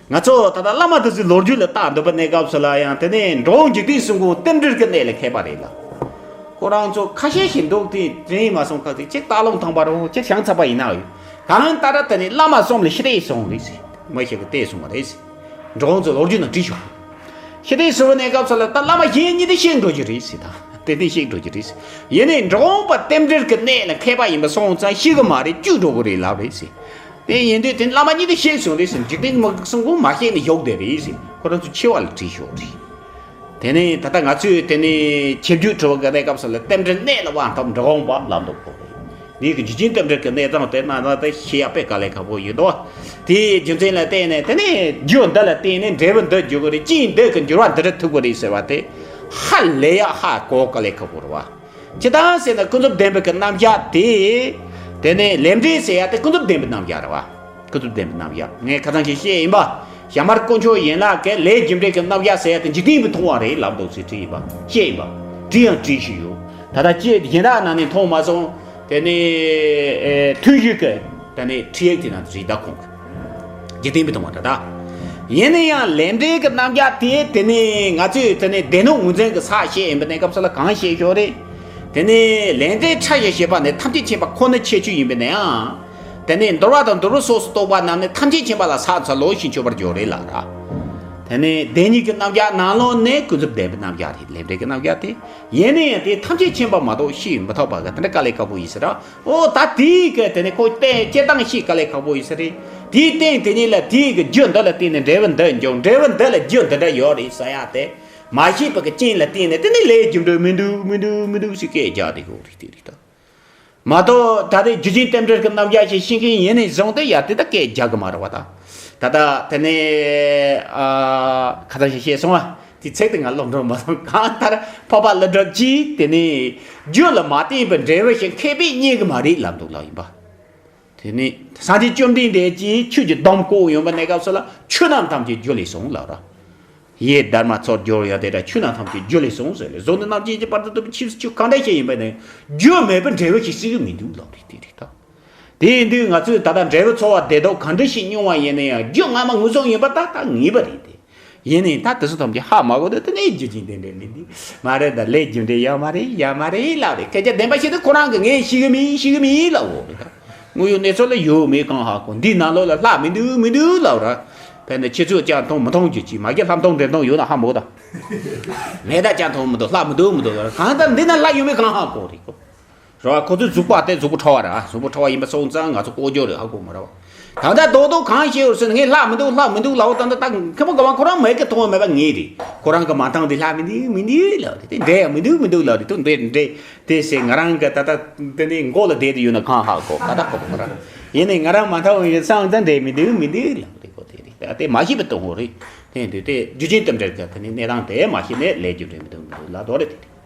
ང་ཚོ་ད་ལྟ་བླ་མ་དེ་ཚོའི་ལོ་རྒྱུས་ལ་བལྟ་འདོད་པ་གནས་སྐབས་སུ་ལ་ཡང་དེ་ནི་འགྲོ་བ་འཇིག་རྟེན་གསུམ་པོ་རྟེན་འབྲེལ་གྱི་གནས་ལ་མཁས་པ་རེད་ལ། ཁོ་རང་ཚོ་ཁ་ཤས་ཤིག་འདུག་དེ་དྲན་མ་སོང་ཁ་ཅིག་ཅིག་སྟག་ལུང་ཐང་པ་རོ་ཅིག་བྱང་ཚ་པ་ཡིན་ན་ཡོད། གང་ལྟར་དེ་ནི་བླ་མ་གསུམ་ལ་ཤི་སྟེ་སོང་རེད་ཟེར། མི་ཞིག་གིས་བལྟས་སོང་བ་རེད་ཟེར། འགྲོ་བ་ཚོ་ལོ་རྒྱུས་ནང་བྲིས་ཤོག་ཤི་སྟེ་སོང་བའི་གནས་སྐབས་སུ་ལ་ད་བླ་མ་གཞན་གཉིས་དེ་གཤེགས་འགྲོ་རྒྱུ་རེད་ཟེར། ད་དེ་དེ་གཤེགས་འགྲོ་རྒྱུ་རེད་ཟེར། ཡིན་ནའི་འགྲོ་བ་རྟེན་འབྲེལ་གྱི་གནས་ལ་མཁས་པ་ཡིན་པ་སོང་ཙང་ཤི་གི་མ་རེད་བཅོས་འགྲོ་གི་རེད་ལབ་རེད་ཟེར། དེ་ཡིན་དུས་དེ་བླ་མ་གཉིས་དེ་གཤེགས་སོང་རེད་ཟེར། འཇིག་རྟེན་མི་གསུམ་གོ་མ་གཤེགས་ནས་བཞུགས་བསྡད་རེད་ཟེར། ཁོ་རང་ཚོ་འཆི་བ་ལ་བྲིས་ཤོག་རེད། དེ་ནས་ད་ལྟ་ང་ཚོས་དེ་ནས་ཆིབས་བསྒྱུར་འཁྲུལ་བ་གི་གནས་སྐབས་སུ་ལ་རྟེན་འབྲེལ་གནས་ལ་དབང་ཐོབ་འགྲོ་འོང་བ་ལམ་འདུག་གོ། འདིའི་གི་རྒྱུ་རྐྱེན་རྟེན་འབྲེལ་གྱི་གནས་སྟངས་དེ་ན་ན་དེ་ཤེས་ཡག་དཔེ་དཀའ་ལས་ཁག་པོ་ཡིན་དོ། དེའི་རྒྱུ་མཚན་ལ་བརྟེན་ནས་དེ་ནས་རྒྱུ་འདི་ལ་བརྟེན་ནས་འབྲས་བུ་འདི་འབྱུང་གི་རེད། རྐྱེན་འདི་གི་འགྱུར་བ་འདི་རེ་ཐུབ་ཀྱི་རེད་ཟེར་བ་དེ་ཧ་ལས་ཡག་ཧ་གོ་དཀའ་ལས་ཁག་པོ་རེད་བ། ཇི་ལྟར་ཟེར་ན་ཀུན་རྫོབ་བདེན་པའི་གི་རྣམ་གཞག་དེ། དེ་ནས་ལས་འབྲས་ཟེར་ཡག་དེ་ཀུན་རྫོབ་བདེན་པའི་རྣམ་གཞག་རེད་བ། ཀུན་རྫོབ་བདེན་པའི་རྣམ་གཞག་ངས་ཁ་སང་ཞིག་བཤད་ཡིན་པ། ཞྭ་དམར་དཀོན་མཆོག་ཡན་ལག་གི་ལས་རྒྱུ་འབྲས་ཀྱི་རྣམ་གཞག་ཟེར་ཡག་དེ་འཇིག་རྟེན་པས་མཐོང་བ་རེད་ལབ་འདུག་ཟེར་བྲིས་ཡིན་པ་བཤད་ཡིན་པ། བྲིས་ཡང་བྲིས་བཞིན་ཡོད། ད་ལྟ་ཅི་གཞན་དག་ནང་ནས་མཐོང་མ་སོང་། དེ་ནས་ཨེ་ཐོན་ཡུལ་གྱི་དེ་ནས་ཁྲིད་ཡིག་དེ་ནང་དུ་རེད་ད་ཁོང་གི། འཇིག་རྟེན་པས་མཐོང་བ་ད་ལྟ། ཡིན་ན་ཡང་ལས་འབྲས་ཀྱི་རྣམ་གཞག་དེ་དེ་ནས་ང་ཚོས་དེ་ནས་སྡེ་སྣོད་ངོས་འཛིན་གྱི་ས་བཤད་ཡིན་པ་གནས་སྐབས་སུ་ལ་གང་བཤད་ཞོར་རེད། དེ་ནས་ལས་འབྲས་ཕྲ་ཞིང་ཞེས་པ་ནི་ཐམས་ཅད་མཁྱེན་པ་ཁོ་ནི་ཁྱད་ཆོས་ཡིན་པས་ན་ཡང་། དེ་ནས་འདོར་བ་དང་འདོར་བའི་ཚོགས་སུ་གཏོགས་པ་རྣམས་ནི་ཐམས་ཅད་མཁྱེན་པ་ལ་ཟག་བཅས་ལོག་ཅིང་སྤྱོད་པར་འགྱུར་རེ་ལ་ར། དེ་ནས་བདེན་གཉིས་ཀྱི་རྣམ་གཞག་ནང་ལོགས་ནས་ཀུན་རྫོབ་བདེན་པའི་རྣམ་གཞག་རེད། ལས་འབྲས་ཀྱི་རྣམ་གཞག་དེ། ཡིན་ན་ཡང་དེ་ཐམས་ཅད་མཁྱེན་པ་མ་གཏོགས་ཤེས་མི་ཐུབ་པ་གི་དེ་འདྲ་དཀའ་ལས་ཁག་པོ་ཡིན་ཟེར་ར། ཨོ་ད་དེའི་གི་དེ་ནས་ཁོ་བསྟན་སྤྱིར་བཏང་ཤེས་དཀའ་ལས་ཁག་པོ་ཡིན་ས་རེད། དེའི་སྟེང་དེ་ཉིད་ལ་དེའི་གི་རྒྱུ་འདི་ལ་བརྟེན་ནས་འབྲས་བུ་འདི་འབྱུང་། འབྲས་བུ་འདི་ལ་རྒྱུ་འདི་འདྲ་ཡོད་རེད་ཟེར་ཡ་དེ། མ་ཤེས་པ་གི་རྐྱེན་ལ་བརྟེན་ནས་དེ་ནི་ལས་རྒྱུ་འབྲས་མི་འདུག་མི་འདུག་མི་འདུག་ཟེར་སྐད་རྒྱག་བསྡད་ཀྱི་ཡོད་རེད། དེ་རེད་ད། མ་གཏོགས་ད་ལྟའི་རྒྱུ་རྐྱེན་རྟེན་འབྲེལ་གྱི་རྣམ་གཞག་ཞིག་ཤེས་མཁན་ཡིན་ནས་བཟུང་སྟེ་ཡ་དེ་ད་སྐད་རྒྱག་གི་མ་རེད་བ་ད། ད་ལྟ་དེ་ནས་ཨ་ཁ་སང་ཞིག་བཤད་སོང་བ། དེ་ཚིག་དེ་ང་ཀློག་འགྲོ་མ་སོང་། གང་ལྟར་འཕགས་པ་ཀླུ་སྒྲུབ་ཀྱིས་དེ་ནས་རྒྱུ་ལ་མ་བརྟེན་པའི་འབྲས་བུ་ཞིག་མཁས་པས་རྙེད་གི་མ་རེད་ལབ་འདུག་ལབ་ཡིན་པ། དེ་ནས་སངས་རྒྱས་བཅོམ་ལྡན་འདས་ཀྱིས་ཆོས་ཀྱི་སྡོམ་བཀོད་ཡོང་བའི་གནས་སྐབས་སུ་ལ་ཆོས་རྣམས་ཐམས་ཅད་རྒྱུ་ལས་བྱུང་ལབ་ར། ཡེ་དྷརྨ་ཚོར་སྦྱོར་ཡོད་དེ་འདྲ་ཆོས་རྣམས་ཐམས་ཅད་རྒྱུ་ལས་བྱུང་ཟེར་ལས་གཟུགས་ནི་རྣམ་མཁྱེན་གྱི་བར་དུ་གཏོགས་པའི་ཆོས་སུ་ཆོས་གང་འདྲ་ཞིག་ཡིན་པ་ནི་རྒྱུ་མེད་པའི་འབྲས་བུ་ཞིག་སྲིད་ཀྱི་མི་འདུག་ལབ་རེད། དེ་རེད་ད། དེ་ཡིན་དུས་ང་ཚོས་ད་ལྟ་འབྲས་བུ་ཚོར་བ་བདེ་སྡུག་གང་འདྲ་ཞིག་མྱོང་བ་ཡིན་ན་ཡང་རྒྱུ་སྔ་མ་ངོས་བཟུང་ཡིན་པ་ད་ལྟ་ངེས་པ་རེད་དེ། ཡིན་ནའི་ད་དེ་ཚོ་ཐམས་ཅད་ཧ་མ་གོ་དུས་དེ་ནས་རྒྱུ་རྐྱེན་རྟེན་འབྲེལ་མི་འདུག་མ་རེད་ད། ལས་རྒྱུ་འབྲས་ཡོད་མ་རེད། ཡོད་མ་རེད་ལབ་རེད། སྐད་ཆ་བདེན་པ་བཤད་དུས་ཁོ་རང་གིས་ངས་ཤེས་གི་མིན་ཤེས་གི་མིན་ལབ་འོ་རེད་ད། དངོས་ཡོད་གནས་ཚུལ་ལ་ཡོད་མེད་གང་ཧ་གོ། འདིའི་ནང་ལོགས་ལ་ལྷ་མི་འདུག་མི་འདུག་ལབ་ར། ཕན་ནི་ཁྱེད་ཚོས་ཅང་མཐོང་མི་མཐོང་རྒྱུ་ཅིག་མ་གི་ལྷ་མཐོང་འདྲེ་མཐོང་ཡོད་ན་ཧ་མོ་ད། ངས་ད་ཅང་མཐོང་མི་འདུག་ལྷ་མི་འདུག་མི་འདུག་ལབ་ར། གང་ལྟར་འདི་ན་ལྷ་ཡོད་མེད་གང་ཧ་གོ་རེད་གོ། ར་བ། ཁོ་ཚོའི་གཟུགས་པོ་དེ་གཟུགས་པོ་ཕྲ་བ་ར། གཟུགས་པོ་ཕྲ་བ་ཡིན་པ་སོང་ཙང་ང་ཚོ་ལྐོག་ཇོ་རེད་ཧ་གོ་མ་ར་བ། ད་ལྟ་རྡོག་རྡོག་གང་ཤེས་ཡོད་ཟེར་ན་ངས་ལྷ་མི་འདུག་ལྷ་མི་འདུག་ལབ་བ་ད་ད་ད་མཁན་པོ་ག་བ་ཁོ་རང་མེད་ཀི་མཐོང་བ་མེད་པ་ངས་རེད། ཁོ་རང་གི་མ་མཐོང་དེ་ལྷ་མི་འདུག་མི་འདུག་ལབ་རེད། དེ་འདྲ་ཡང་མི་འདུག་མི་འདུག་ལབ་རེད། དེ་འདྲ་འདྲ། དེ་ཟེར་ང་རང་གི་ད་ལྟ་འདི་ནས་མགོ་ལ་བསྡད་དེ་ཡོད་ན་གང་ཧ་གོ་ག་ད་གོ་གོ་ར། ཡིན་ནའི་ང་རང་མ་མཐོང་བའི་སང་ཙང་འདྲ་མི་འདུག་མི་འདུག་ལབ་རེད་གོ། དེ་རེད་ད། དེ་མ་ཤེས་པའི་སྟོང་པ་རེད། དེ་འདུག་དེ་རྒྱུ་རྐྱེན་རྟེན་འབྲེལ་གི་དེ་ནས་གནས་སྟངས་དེ་མ་ཤེས་ནས་ལས་རྒྱུ་འབྲས་མི་འདུག་མི་འདུག་ལབ་དོ་རེད་དེ།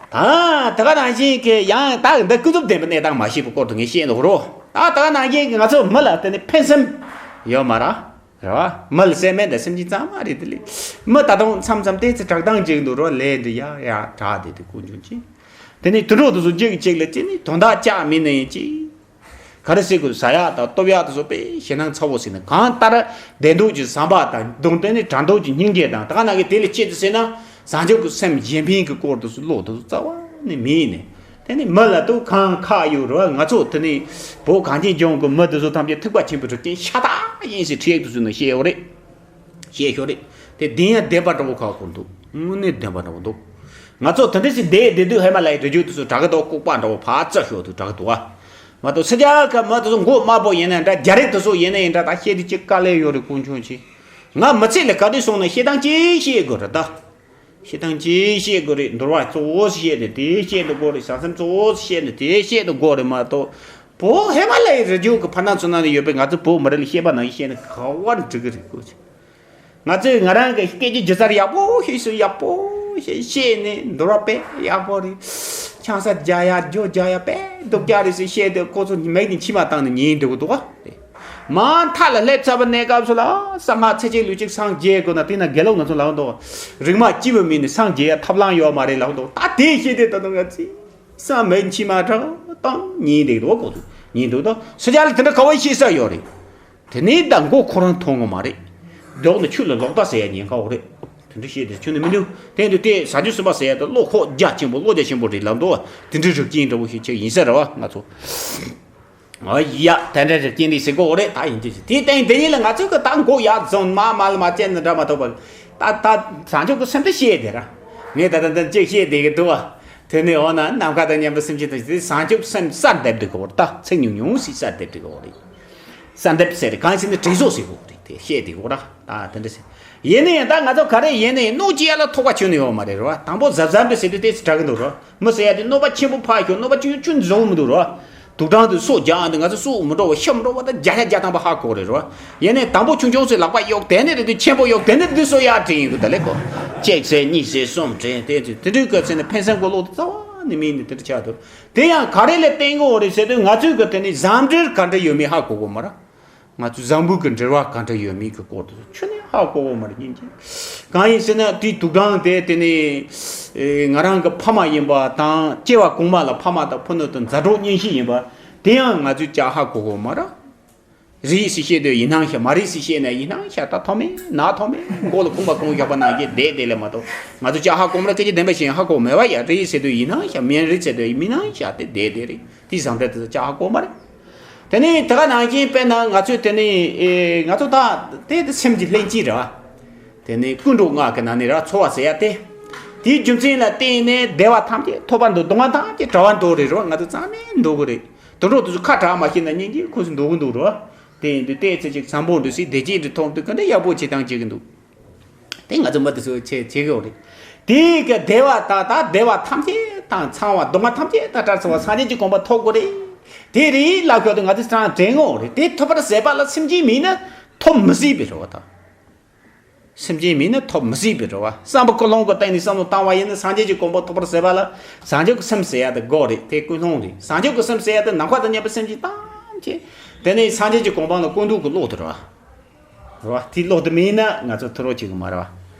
ད་ད་ག་ནང་བཞིན་གྱི་ཡང་ད་འདི་ཀུན་རྫོབ་བདེན་པའི་གནས་སྟངས་མ་ཤེས་པའི་སྐོར་དུ་ངས་བཤད་འདུག་རོ། ད་ད་ག་ནང་བཞིན་གྱི་ང་ཚོ་མི་ལ་དེ་ནི་ཕན་སེམས་ཡོད་མ་རེད། རེད་བ། མི་ལ་སེམས་མེད་ད་སེམས་ཅན་གཙང་མ་རེད་དེ་ལས། མི་ད་དུང་མཚམས་མཚམས་ཏོག་ཙམ་དྲག་སྡང་བྱེད་འདུག་རོ། ལས་འདི་ཡ་ཡ་དྲག་དེ་དེ་ཀུན་འབྱུང་ཅིང་། དེ་ནི་དུད་འགྲོ་དེ་ཚོ་གཅིག་གིས་གཅིག་ལ་ཅི་ནི་དོན་དག་ཅག་མིན་ན་ཡིན་ཅི། ག་རེ་ཟེར་དགོས། ཟ་ཡག་དང་ལྟོགས་ཡག་དེ་ཚོ་དཔེ་ཞེད་སྣང་ཚ་བོ་ཟེར་ན། གང་ལྟར་བདེ་སྡུག་གི་བསམ་པ་དང་སྡུག་བདེན་ནི་དྲག་སྡུག་གི་སྙིང་རྗེ་དང་ད་ག་ནང་གི་དེ་ལས་ཆེ་དུ་ཟེར་ན་བཟང་སྤྱོད་ཀྱི་སེམས་གཞན་ཕན་གྱི་སྐོར་དེ་ཚོ་བློ་དེ་ཚོ་རྩ་བ་ནས་མེད་ནས། དེ་ནི་མི་ལ་དུ་གང་ཁག་ཡོད་རེད་བ། ང་ཚོ་དེ་ནི་བོད་གངས་ཅན་ལྗོངས་ཀྱི་མི་དེ་ཚོ་ཐམས་ཅད་ཐེག་པ་ཆེན་པོའི་གྲུབ་ཆེན་ཤ་སྟག་ཡིན་ཟེར་ཁྲིད་ཡིག་དེ་ཚོ་ནས་བཤད་ཡོད་རེད། བཤད་ཤོག་རེད། དེ་བདེན་ཡང་བདེན་པ་འདྲ་བོ་ཁག་པོ་འདུག་དངོས་གནས་བདེན་པ་འདྲ་བོ་འདུག་ང་ཚོ་དེ་འདྲ་ཞིག་བསྡད་བསྡད་དུས་ཧེ་མ་ལ་ཡི་འདྲི་རྒྱུ་དེ་ཚོ་དྲག་གི་འདུག་ལྐུགས་པ་འདྲ་བོ་ཕར་བཙལ་ཤོག་དུས་དྲག་གི་འདུག་ཨ། མ་གཏོགས་སེར་སྐྱ་ཁ་མི་དེ་ཚོ་མགོ་དམར་པོ་ཡིན་ན་འདྲ། རྒྱ་རིགས་དེ་ཚོ་ཡིན་ན་ཡིན་འདྲ། ད་བཤད་དུས་ཅི་དཀའ་ལས་ཡོད་རེད་དཀོན་མཆོག་མཁྱེན། ང་མི་ཚེ་ལ་ག་དུས་སོང་ན་བཤད་སྟངས་ཅི་བཤད་དགོས་རེད་ད། བཤད་སྟངས་ཅི་བཤད་དགོས་རེད། འདོར་བ་གཙོ་བོ་བཤད་ནས་དེ་བཤད་དུ་དགོས་རེད། བྱང་སེམས་གཙོ་བོ་བཤད་ནས་དེ་བཤད་དུ་དགོས་རེད་མ་གཏོགས། བོད་ཧི་མ་ལ་ཡའི་རི་རྒྱུད་ཀྱི་ཕ་ན་ཚུ་ན་ནས་ཡོད་པའི་ང་ཚོ་བོད་མི་རིགས་ལ་བཤད་པ་ནང་བཞིན་བཤད་ན་ག་བར་འགྲིག་གི་རེད་གོ། ང་ཚོས་ང་རང་གི་སྐད་ཆ་སྒྱུ་རྩལ་ཡག་པོ་ཤེས་སུ་ཡག་པོ་ཤེས་བཤད་ནས་འདོར་བ་དཔེ་ཡག་པོ་རེད། ཆང་ས་རྒྱག་ཡ་རྒྱོ་རྒྱག་ཡ་དཔེ་སྡུག་ཅག་རེད་ཟེར་བཤད་དུས་ཁོ་ཚོ་མིག་ནས་མཆི་མ་བཏང་ནས་ཉན་འདུག་གི་འདུག་ག། མ་མཐའ་ལ་སླེབས་ཚར་བའི་གནས་སྐབས་སུ་ལ་གསང་སྔགས་ཚེ་གཅིག་ལུས་གཅིག་སངས་རྒྱས་དགོས་ན། དེ་ན་དགེ་ལུགས་ང་ཚོ་ལབ་འདུག་རིག་མ་སྐྱིད་པའི་མི་ནི་སངས་རྒྱས་ཡ་ཐབས་ལམ་ཡོད་མ་རེད་ལབ་འདུག་ད་དེ་བཤད་དུས་ད་དུང་ང་ཚོས་བསམ་མེད་མཆི་མ་དྲག་བཏང་ཉན་འདུག་འདུག་ག། ཁོ་ཚོ་ཉན་འདུག་ད་སུ་ཅག་ལ་དེ་འདྲ་ག་བ་ཤེས་ས་ཡོད་རེད། དེ་ནས་ད་མགོ་ཁོ་རང་མཐོང་གི་མ་རེད། མདོག་ནི་ཆུ་ལ་ལོག་ལྟ་ཟེར་ཡ་ཉེན་ཁ་འོ་རེད། དེ་འདྲ་བཤད་དེ་ཆུ་ནི་མི་འདུག་དེ་འདུག་དེ་ཟ་རྒྱུ་སུ་མ་ཟེར་ཡ་ད་བློ་ཁོག་རྒྱ་ཆེན་པོ་བློ་རྒྱ་ཆེན་པོ་རེད་ལབ་འདུག་དེ་འདྲའི་རིགས་ཅན་འདྲ་བོ་ཞིག་ཅིག་ཡིན་ས་རེད་བ་ང་ཚོ། ཨ་ཡ། དེ་འདྲའི་རིགས་ཅན་རེད་ཟེར་གོ་འོ་རེད། ད་ཡིན་གྱི་ཞིག་དེའི་སྟེང་དེ་ཉིད་ལ་ང་ཚོ་གི་ད་མགོ་ཡར་རྫོང་མ་མ་ལ་མ་བཅད་ན་འདྲ་མ་ཐོབ་པ། ད་ད་བཟང་ཕྱོགས་ཀྱི་སེམས་ད་བཤད་དེ་ར། ངས་ད་ད་ད་ཅིག་བཤད་དེ་གི་འདུག་བ། དེ་ནས་འོ་ན་ནམ་མཁའ་དང་མཉམ་པའི་སེམས་ཅན་དང་བཞི་དེ་བཟང་ཕྱོགས་སེམས་གསར་འདེབས་དེ་གི་འོ་རེད། ད་ཚིག་ཉུང་ཉུང་ཞིག་གསར་འདེབས་དེ་གི་འོ་རེད། གསར་འདེབས་ཟེར་གང་ཟེར་ན་དྲན་གསོ་ཟེར་གོ་རེད། དེ་བཤད་དེ་གོ་ར། ད་དེ་འདྲ་ཟེར། ཡིན་ན་ཡང་ད་ང་ཚོ་ག་རེ་ཡིན་ན་ཡང་གནོད་ཅི་ཡ་ལ་ཐོགས་པ་ཆོད་ནི་ཡོད་མ་རེད་རོ། དང་པོ་གཟབ་གཟབ་འདྲ་ཟེར་དུས་ཏོག་ཙམ་དྲག་གི་འདུག་རོ། མི་ཟེར་ཡ་དེ་གནོད་པ་ཆེན་པོ་ཕར་ཞོག་གནོད་པ་ཆུང་ཆུང་བཟོ་གི་མི་འདུག་རོ། དུག་སྦྲང་དེ་སོ་རྒྱག་འདི་ང་ཚོ་སོ་མི་འགྲོ་བ་ཤ་མི་འགྲོ་བ་ད་བརྒྱ་ཆ་བརྒྱ་ཐམ་པ་ཧ་གོ་རེད་རོ། ཡིན་ནའི་དང་པོ་ཆུང་ཆུང་ཟེར་ལག་པ་གཡོག་དེ་ནས་རེད་དུས་ཆེན་པོ་གཡོག་དེ་ནས་རེད་དུས་སོ་ཡ་དྲན་ཡིན་གི་ད་ལེ་གོ། གཅིག་ཟེར་གཉིས་ཟེར་གསུམ་དྲན་དེ་དེ་དུས་ག་ཚོད་ནས་ཕན་སེམས་གོ་ལོག་དེ་རྩ་བ་ནས་མིན་ནས་དེ་འདྲ་ཆགས་འདུག་དེ་ཡང་ག་རེ་ལས་བརྟེན་གི་འོ་རེད་ཟེར་དུས་ང་ཚོའི་གི་དེ་ནས་བཟང་འབྲེལ་ག་འདྲ་ཡོད་མེད་ཧ་གོ་གོ་མ་ར། ང་ཚོའི་བཟང་པོའི་གི་འབྲེལ་བ་ག་འདྲ་ཡོད་མེད་ཀྱི་སྐོར་དུ་ཆུ་ནས་ཧ་གོ་གོ་མ་རེད་ཡིན་གྱི། གང་ཡིན་ཟེར་ན་དེའི་དུག་སྦྲང་དེ་དེ་ནས་ཨེ་ང་རང་གི་ཕ་མ་ཡིན་པ་དང་སྐྱེ་བ་གོང་མ་ལ་ཕ་མ་དང་ཕུ་ནུ་དང་མཛའ་གྲོགས་གཉེན་བཤེས་ཡིན་པ་དེ་ཡང་ང་ཚོས་ཀྱང་ཧ་གོ་གོ་མ་རེད། རེད་ཟེར་བཤད་དུས་ཡིན་སྣང་ཤར། མ་རེད་ཟེར་བཤད་ན་ཡིན་སྣང་ཤར། ད་ཐོབ་མེད་ན་ཐོབ་མེད། མགོ་ལ་ཁུངས་པ་གང་བཞག་པ་ནང་བཞིན་བསྡད་བསྡད་ལས་མ་གཏོགས། ང་ཚོ་ཅག་ཧ་གོ་མ་རེད། སྐད་ཆ་བདེན་པ་བཤད་ཡིན་ཧ་གོ་མེད་པ་ཡ། རེད་ཟེར་དུས་ཡིན་སྣང་ཤར། མིན་རེད་ཟེར་དུས་མིན་སྣང་ཤར་དེ་བསྡད་བསྡད་རེད། དེ་བཟང་འདྲ་དེ་ཚོ་ཅག་ཧ་གོ་མ་རེད། དེ་ནས་དེ་ག་ནང་བཞིན་དཔེར་ན་ང་ཚོས་དེ་ནས་ཨེ་ང་ཚོ་ད་དེ་དེ་སེམས་ཀྱི་ལྷན་སྐྱེས་རེད་བ། དེ་ནས་ཀུན་འགྲོ་ལྔ་གི་ནང་ནས་ར་ཚོར་བ་ཟེར་ཡ་དེ། དེའི་རྒྱུ་མཚན་ལ་བརྟེན་ནས་བདེ་བ་ཐམས་ཅད་ཐོབ་པ་འདུག་སྡུག་བསྔལ་ཐམས་ཅད་བྲལ་བ་འདུག་རེད་རོ། ང་ཚོ་རྩ་ནས་འདུག་གི་རེད། དུད་འགྲོ་དེ་ཚོ་ཁ་གྲག་མ་ཤེས་ན་སྙིང་རྗེ་ཁོ་ཚོ་འདུག་གི་འདུག་རོ། དེ་ཡིན་དུས་ཏོག་ཙམ་ཅིག་བཟང་པོ་འདུག་སྲིད་བདེ་སྐྱིད་འདི་ཐོབ་དུས་ག་འདྲ་ཡག་པོ་བྱེད་སྟངས་བྱེད་གི་འདུག་དེ་ང་ཚོ་མི་དེ་ཚོ་བྱེད་བྱེད་གི་ཡོད་རེད། དེའི་གི་བདེ་བ་དང་ད་བདེ་བ་ཐམས་ཅད་དང་ཚང་བ་སྡུག་བསྔལ་ཐམས་ཅད་དང་བྲལ་ཚར་བ་སངས་རྒྱས་ཀྱི་གོ་འཕང་ཐོབ་དགོས་རེད། དེ་རེད་ལབ་ཤོག་དུས་ང་ཚོ་ཅང་དྲན་གི་ཡོད་རེད། དེ་ཐོབ་པར་ཟད་པ་ལ་སེམས་ཅན་མིན་ན་ཐོབ་མི་སྲིད་པའི་རེད་བ་ད། སེམས་ཅན་མིན་ན་ཐོབ་མི་སྲིད་པའི་རེད་བ། བསམ་པ་ཀུན་སློང་གི་སྟེང་ནས་བསམ་བློ་བཏང་བ་ཡིན་ན་སངས་རྒྱས་ཀྱི་གོ་འཕང་ཐོབ་པར་ཟད་པ་ལ་སངས་རྒྱས་ཀྱི་སེམས་ཟེར་ཡ་དེ་དགོས་རེད། དེ་ཀུན་སློང་རེད། སངས་རྒྱས་ཀྱི་སེམས་ཟེར་ཡ་དེ་ནམ་མཁའ་དང་མཉམ་པའི་སེམས་ཅན་ཐམས་ཅད་དེ་ནས་སངས་རྒྱས་ཀྱི་གོ་འཕང་ལ་བཀོད་འདོམས་ཀྱི་བློ་དེ་རེད་བ། རེད་བ། དེ་བློ་དེ་མིན་ན་ང་ཚོ་ཐུ་རོ་བྱེད་གི་མ་རེད་བ།